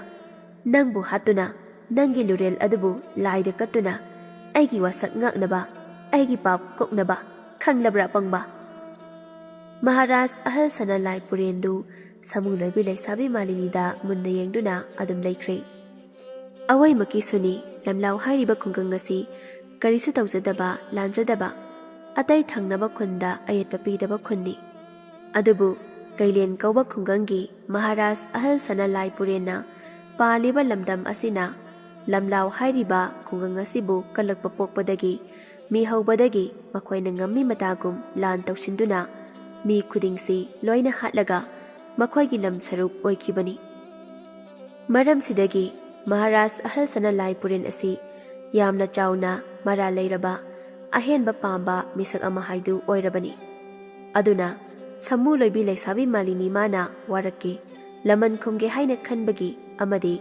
ꯅꯪꯕꯨ ꯍꯥꯠꯇꯨꯅ ꯅꯪꯒꯤ ꯂꯨꯔꯦꯜ ꯑꯗꯨꯕꯨ ꯂꯥꯏꯗ ꯀꯠꯇꯨꯅ ꯑꯩꯒꯤ ꯋꯥꯁꯛ ꯉꯥꯛꯅꯕ, ꯑꯩꯒꯤ ꯄꯥꯞ ꯀꯣꯛꯅꯕ, ꯈꯪꯂꯕ꯭ꯔꯥ, ꯑꯄꯪꯕ?" ꯃꯍꯥꯔꯥꯖ ꯑꯍꯜ ꯁꯅꯥ ꯂꯥꯏ ꯄꯨꯔꯦꯟꯗꯨ ꯁꯥꯃꯨ ꯂꯣꯏꯕꯤ ꯂꯩꯁꯥꯕꯤ ꯃꯥꯂꯤꯅꯤꯗ ꯃꯨꯟꯅ ꯌꯦꯡꯗꯨꯅ ꯑꯗꯨꯝ ꯂꯩꯈ꯭ꯔꯦ꯫ ꯑꯋꯩꯃꯛꯀꯤꯁꯨꯅꯤ, ꯂꯝꯂꯥꯎ ꯍꯥꯏꯔꯤꯕ ꯈꯨꯡꯒꯪ ꯑꯁꯤ ꯀꯔꯤꯁꯨ ꯇꯧꯖꯗꯕ, ꯂꯥꯟꯖꯗꯕ, ꯑꯇꯩ ꯊꯪꯅꯕ ꯈꯨꯟꯗ ꯑꯌꯦꯠꯄ ꯄꯤꯗꯕ ꯈꯨꯟꯅꯤ꯫ ꯑꯗꯨꯕꯨ ꯀꯩꯂꯦꯟ ꯀꯧꯕ ꯈꯨꯡꯒꯪꯒꯤ ꯃꯍꯥꯔꯥꯖ ꯑꯍꯜ ꯁꯅꯥ ꯂꯥꯏ ꯄꯨꯔꯦꯟꯅ ꯄꯥꯜꯂꯤꯕ ꯂꯝꯗꯝ ꯑꯁꯤꯅ ꯂꯝꯂꯥꯎ ꯍꯥꯏꯔꯤꯕ ꯈꯨꯡꯒꯪ ꯑꯁꯤꯕꯨ ꯀꯜꯂꯛꯄ ꯄꯣꯛꯄꯗꯒꯤ, ꯃꯤ ꯍꯧꯕꯗꯒꯤ ꯃꯈꯣꯏꯅ ꯉꯝꯃꯤ ꯃꯇꯥꯒꯨꯝ ꯂꯥꯟ ꯇꯧꯁꯤꯟꯗꯨꯅ ꯃꯤ ꯈꯨꯗꯤꯡꯁꯤ ꯂꯣꯏꯅ ꯍꯥꯠꯂꯒ ꯃꯈꯣꯏꯒꯤ ꯂꯝ ꯁꯔꯨꯛ ꯑꯣꯏꯈꯤꯕꯅꯤ꯫ ꯃꯔꯝꯁꯤꯗꯒꯤ ꯃꯍꯥꯔꯥꯖ ꯑꯍꯜ ꯁꯅꯥ ꯂꯥꯏ ꯄꯨꯔꯦꯟ ꯑꯁꯤ ꯌꯥꯝꯅ ꯆꯥꯎꯅ ꯃꯔꯥꯜ ꯂꯩꯔꯕ, ꯑꯍꯦꯟꯕ ꯄꯥꯝꯕ ꯃꯤꯁꯛ ꯑꯃ ꯍꯥꯏꯗꯨ ꯑꯣꯏꯔꯕꯅꯤ꯫ ꯑꯗꯨꯅ ꯁꯥꯃꯨ ꯂꯣꯏꯕꯤ ꯂꯩꯁꯥꯕꯤ ꯃꯥꯂꯤꯅꯤ ꯃꯥꯅ ꯋꯥꯔꯛꯀꯦ, ꯂꯃꯟ ꯈꯨꯝꯒꯦ ꯍꯥꯏꯅ ꯈꯟꯕꯒꯤ ꯑꯃꯗꯤ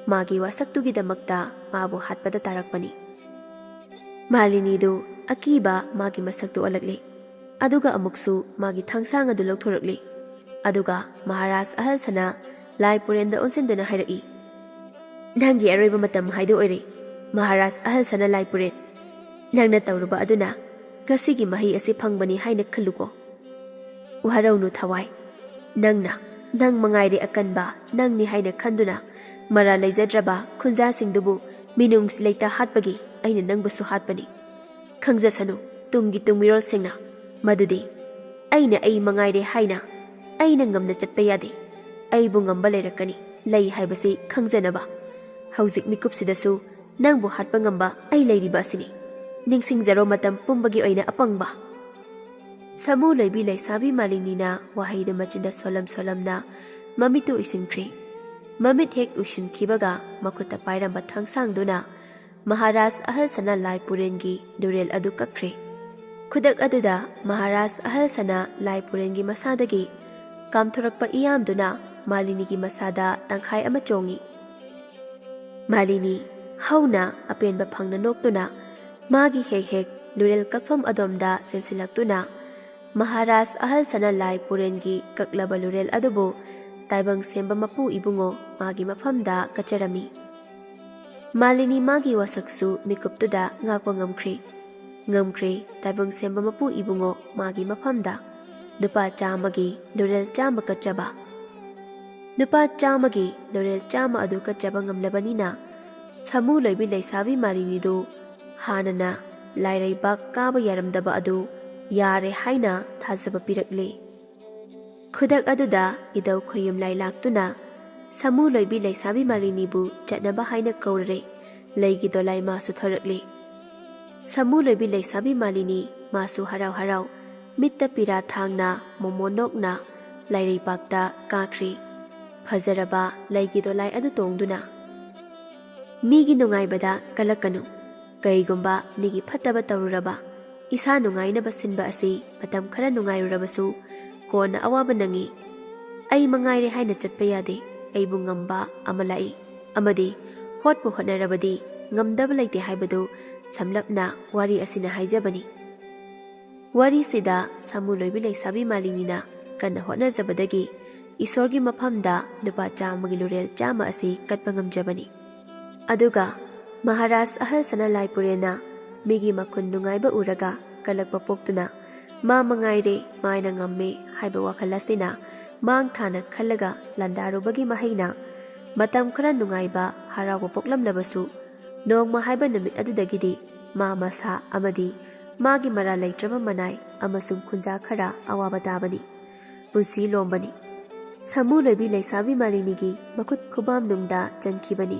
ꯃꯥꯒꯤ ꯋꯥꯁꯛꯇꯨꯒꯤꯗꯃꯛꯇ ꯃꯥꯕꯨ ꯍꯥꯠꯄꯗ ꯇꯥꯔꯛꯄꯅꯤ꯫ ꯃꯥꯂꯤꯅꯤꯗꯨ ꯑꯀꯤꯕ ꯃꯥꯒꯤ ꯃꯁꯛꯇꯨ ꯑꯣꯜꯂꯛꯂꯦ꯫ ꯑꯗꯨꯒ ꯑꯃꯨꯛꯁꯨ ꯃꯥꯒꯤ ꯊꯥꯡꯁꯥꯡ ꯑꯗꯨ ꯂꯧꯊꯣꯔꯛꯂꯦ꯫ ꯑꯗꯨꯒ ꯃꯍꯥꯔꯥꯖ ꯑꯍꯜ ꯁꯅꯥ ꯂꯥꯏ ꯄꯨꯔꯦꯟꯗ ꯑꯣꯟꯁꯤꯟꯗꯨꯅ ꯍꯥꯏꯔꯛꯏ, "ꯅꯪꯒꯤ ꯑꯔꯣꯏꯕ ꯃꯇꯝ ꯍꯥꯏꯗꯣ ꯑꯣꯏꯔꯦ, ꯃꯍꯥꯔꯥꯖ ꯑꯍꯜ ꯁꯅꯥ ꯂꯥꯏ ꯄꯨꯔꯦꯟ꯫ ꯅꯪꯅ ꯇꯧꯔꯨꯕ ꯑꯗꯨꯅ ꯉꯁꯤꯒꯤ ꯃꯍꯩ ꯑꯁꯤ ꯐꯪꯕꯅꯤ ꯍꯥꯏꯅ ꯈꯜꯂꯨꯀꯣ꯫ ꯋꯥꯔꯧꯅꯨ ꯊꯋꯥꯏ꯫ ꯅꯪꯅ, ꯅꯪ ꯃꯉꯥꯏꯔꯦ ꯑꯀꯟꯕ, ꯅꯪꯅꯤ ꯍꯥꯏꯅ ꯈꯟꯗꯨꯅ ꯃꯔꯥ ꯂꯩꯖꯗ꯭ꯔꯕ ꯈꯨꯟꯖꯥꯁꯤꯡꯗꯨꯕꯨ ꯃꯤꯅꯨꯡꯁꯤ ꯂꯩꯇ ꯍꯥꯠꯄꯒꯤ ꯑꯩꯅ ꯅꯪꯕꯨꯁꯨ ꯍꯥꯠꯄꯅꯤ꯫ ꯈꯪꯖꯁꯅꯨ ꯇꯨꯡꯒꯤ ꯇꯨꯡꯃꯤꯔꯣꯜꯁꯤꯡꯅ ꯃꯗꯨꯗꯤ ꯑꯩꯅ ꯑꯩ ꯃꯉꯥꯏꯔꯦ ꯍꯥꯏꯅ ꯑꯩꯅ ꯉꯝꯅ ꯆꯠꯄ ꯌꯥꯗꯦ꯫ ꯑꯩꯕꯨ ꯉꯝꯕ ꯂꯩꯔꯛꯀꯅꯤ, ꯂꯩ ꯍꯥꯏꯕꯁꯤ ꯈꯪꯖꯅꯕ꯫ ꯍꯧꯖꯤꯛ ꯃꯤꯀꯨꯞꯁꯤꯗꯁꯨ ꯅꯪꯕꯨ ꯍꯥꯠꯄ ꯉꯝꯕ ꯑꯩ ꯂꯩꯔꯤꯕ ꯑꯁꯤꯅꯤ꯫ ꯅꯤꯡꯁꯤꯡꯖꯔꯣ ꯃꯇꯝ ꯄꯨꯝꯕꯒꯤ ꯑꯣꯏꯅ ꯑꯄꯪꯕ꯫" ꯁꯥꯃꯨ ꯂꯣꯏꯕꯤ ꯂꯩꯁꯥꯕꯤ ꯃꯥꯂꯤꯅꯤꯅ ꯋꯥꯍꯩꯗꯨ ꯃꯆꯤꯟꯗ ꯁꯣꯜꯂꯝ ꯁꯣꯜꯂꯝꯅ ꯃꯃꯤꯠꯇꯨ ꯎꯏꯁꯤꯟꯈ꯭ꯔꯦ꯫ ꯃꯃꯤꯠ ꯍꯦꯛ ꯎꯏꯁꯤꯟꯈꯤꯕꯒ ꯃꯈꯨꯠꯇ ꯄꯥꯏꯔꯝꯕ ꯊꯥꯡꯁꯥꯡꯗꯨꯅ ꯃꯍꯥꯔꯥꯖ ꯑꯍꯜ ꯁꯅꯥ ꯂꯥꯏ ꯄꯨꯔꯦꯟꯒꯤ ꯂꯨꯔꯦꯜ ꯑꯗꯨ ꯀꯛꯈ꯭ꯔꯦ꯫ ꯈꯨꯗꯛ ꯑꯗꯨꯗ ꯃꯍꯥꯔꯥꯖ ꯑꯍꯜꯁꯅ ꯂꯥꯏ ꯄꯨꯔꯦꯟꯒꯤ ꯃꯁꯥꯗꯒꯤ ꯀꯥꯝꯊꯣꯔꯛꯄ ꯏꯌꯥꯝꯗꯨꯅ ꯃꯥꯂꯤꯅꯤꯒꯤ ꯃꯁꯥꯗ ꯇꯪꯈꯥꯏ ꯑꯃ ꯆꯣꯡꯏ꯫ ꯃꯥꯂꯤꯅꯤ ꯍꯧꯅ ꯑꯄꯦꯟꯕ ꯐꯪꯅ ꯅꯣꯛꯇꯨꯅ ꯃꯥꯒꯤ ꯍꯦꯛ ꯍꯦꯛ ꯂꯨꯔꯦꯜ ꯀꯛꯐꯝ ꯑꯗꯣꯝꯗ ꯆꯦꯟꯁꯤꯜꯂꯛꯇꯨꯅ ꯃꯍꯥꯔꯥꯖ ꯑꯍꯜꯁꯅ ꯂꯥꯏ ꯄꯨꯔꯦꯟꯒꯤ ꯀꯛꯂꯕ ꯂꯨꯔꯦꯜ ꯑꯗꯨꯕꯨ ꯇꯥꯏꯕꯪ ꯁꯦꯝꯕ ꯃꯄꯨ ꯏꯕꯨꯡꯉꯣ ꯃꯥꯒꯤ ꯃꯐꯝꯗ ꯀꯠꯆꯔꯝꯃꯤ꯫ ꯃꯥꯂꯤꯅꯤ ꯃꯥꯒꯤ ꯋꯥꯁꯛꯁꯨ ꯃꯤꯀꯨꯞꯇꯨꯗ ꯉꯥꯛꯄ ꯉꯝꯈ꯭ꯔꯦ꯫ ꯉꯝꯈ꯭ꯔꯦ ꯇꯥꯏꯕꯪ ꯁꯦꯝꯕ ꯃꯄꯨ ꯏꯕꯨꯡꯉꯣ ꯃꯥꯒꯤ ꯃꯐꯝꯗ ꯂꯨꯄꯥ ꯆꯥꯝꯃꯒꯤ ꯂꯨꯔꯦꯜ ꯆꯥꯝꯃ ꯀꯠꯆꯕ꯫ ꯂꯨꯄꯥ ꯆꯥꯝꯃꯒꯤ ꯂꯨꯔꯦꯜ ꯆꯥꯝꯃ ꯑꯗꯨ ꯀꯠꯆꯕ ꯉꯝꯂꯕꯅꯤꯅ ꯁꯥꯃꯨ ꯂꯣꯏꯕꯤ ꯂꯩꯁꯥꯕꯤ ꯃꯥꯂꯤꯅꯤꯗꯨ ꯍꯥꯟꯅꯅ ꯂꯥꯏꯔꯩꯕꯥꯛ ꯀꯥꯕ ꯌꯥꯔꯝꯗꯕ ꯑꯗꯨ ꯌꯥꯔꯦ ꯍꯥꯏꯅ ꯊꯥꯖꯕ ꯄꯤꯔꯛꯂꯦ꯫ ꯈꯨꯗꯛ ꯑꯗꯨꯗ ꯏꯙꯧ ꯈꯣꯌꯨꯝ ꯂꯥꯏ ꯂꯥꯛꯇꯨꯅ ꯁꯥꯃꯨ ꯂꯣꯏꯕꯤ ꯂꯩꯁꯥꯕꯤ ꯃꯥꯂꯤꯅꯤꯕꯨ ꯆꯠꯅꯕ ꯍꯥꯏꯅ ꯀꯧꯔꯔꯦ꯫ ꯂꯩꯒꯤ ꯗꯣꯂꯥꯏ ꯃꯥꯁꯨ ꯊꯣꯔꯛꯂꯦ꯫ ꯁꯥꯃꯨ ꯂꯣꯏꯕꯤ ꯂꯩꯁꯥꯕꯤ ꯃꯥꯂꯤꯅꯤ ꯃꯥꯁꯨ ꯍꯔꯥꯎ ꯍꯔꯥꯎ ꯃꯤꯠꯇ ꯄꯤꯔꯥ ꯊꯥꯡꯅ ꯃꯣꯃꯣ ꯅꯣꯛꯅ ꯂꯥꯏꯔꯩꯕꯥꯛꯇ ꯀꯥꯈ꯭ꯔꯦ꯫ ꯐꯖꯔꯕ ꯂꯩꯒꯤ ꯗꯣꯂꯥꯏ ꯑꯗꯨ ꯇꯣꯡꯗꯨꯅ꯫ ꯃꯤꯒꯤ ꯅꯨꯡꯉꯥꯏꯕꯗ ꯀꯜꯂꯛꯀꯅꯨ꯫ ꯀꯩꯒꯨꯝꯕ ꯃꯤꯒꯤ ꯐꯠꯇꯕ ꯇꯧꯔꯨꯔꯕ, ꯏꯁꯥ ꯅꯨꯡꯉꯥꯏꯅꯕ ꯁꯤꯟꯕ ꯑꯁꯤ ꯃꯇꯝ ꯈꯔ ꯅꯨꯡꯉꯥꯏꯔꯨꯔꯕꯁꯨ ꯀꯣꯟꯅ ꯑꯋꯥꯕ ꯅꯪꯏ꯫ ꯑꯩ ꯃꯉꯥꯏꯔꯦ ꯍꯥꯏꯅ ꯆꯠꯄ ꯌꯥꯗꯦ꯫ ꯑꯩꯕꯨ ꯉꯝꯕ ꯑꯃ ꯂꯥꯛꯏ ꯑꯃꯗꯤ ꯍꯣꯠꯄꯨ ꯍꯣꯠꯅꯔꯕꯗꯤ ꯉꯝꯗꯕ ꯂꯩꯇꯦ ꯍꯥꯏꯕꯗꯨ ꯁꯝꯂꯞꯅ ꯋꯥꯔꯤ ꯑꯁꯤꯅ ꯍꯥꯏꯖꯕꯅꯤ꯫ ꯋꯥꯔꯤꯁꯤꯗ ꯁꯥꯃꯨ ꯂꯣꯏꯕꯤ ꯂꯩꯁꯥꯕꯤ ꯃꯥꯂꯤꯅꯤꯅ ꯀꯟꯅ ꯍꯣꯠꯅꯖꯕꯗꯒꯤ ꯏꯁꯣꯔꯒꯤ ꯃꯐꯝꯗ ꯂꯨꯄꯥ ꯆꯥꯝꯃꯒꯤ ꯂꯨꯔꯦꯜ ꯆꯥꯝꯃ ꯑꯁꯤ ꯀꯠꯄ ꯉꯝꯖꯕꯅꯤ꯫ ꯑꯗꯨꯒ ꯃꯍꯥꯔꯥꯖ ꯑꯍꯜ ꯁꯅꯥ ꯂꯥꯏꯄꯨꯔꯦꯟꯅ ꯃꯤꯒꯤ ꯃꯈꯨꯟ ꯅꯨꯡꯉꯥꯏꯕ ꯎꯔꯒ ꯀꯜꯂꯛꯄ ꯄꯣꯛꯇꯨꯅ ꯃꯥ ꯃꯉꯥꯏꯔꯦ ꯃꯥꯏꯅ ꯉꯝꯃꯦ ꯍꯥꯏꯕ ꯋꯥꯈꯜ ꯑꯁꯤꯅ ꯃꯥꯡ ꯊꯥꯅ ꯈꯜꯂꯒ ꯂꯥꯟꯗꯥꯔꯨꯕꯒꯤ ꯃꯍꯩꯅ ꯃꯇꯝ ꯈꯔ ꯅꯨꯡꯉꯥꯏꯕ ꯍꯔꯥꯎꯕ ꯄꯣꯛꯂꯝꯂꯕꯁꯨ ꯅꯣꯡꯃ ꯍꯥꯏꯕ ꯅꯨꯃꯤꯠ ꯑꯗꯨꯗꯒꯤꯗꯤ ꯃꯥ ꯃꯁꯥ ꯑꯃꯗꯤ ꯃꯥꯒꯤ ꯃꯔꯥꯜ ꯂꯩꯇ꯭ꯔꯕ ꯃꯅꯥꯏ ꯑꯃꯁꯨꯡ ꯈꯨꯟꯖꯥ ꯈꯔ ꯑꯋꯥꯕ ꯇꯥꯕꯅꯤ꯫ ꯄꯨꯟꯁꯤ ꯂꯣꯝꯕꯅꯤ꯫ ꯁꯥꯃꯨ ꯂꯣꯏꯕꯤ ꯂꯩꯁꯥꯕꯤ ꯃꯥꯂꯤꯅꯤꯒꯤ ꯃꯈꯨꯠ ꯈꯨꯕꯥꯝ ꯅꯨꯡꯗ ꯆꯟꯈꯤꯕꯅꯤ꯫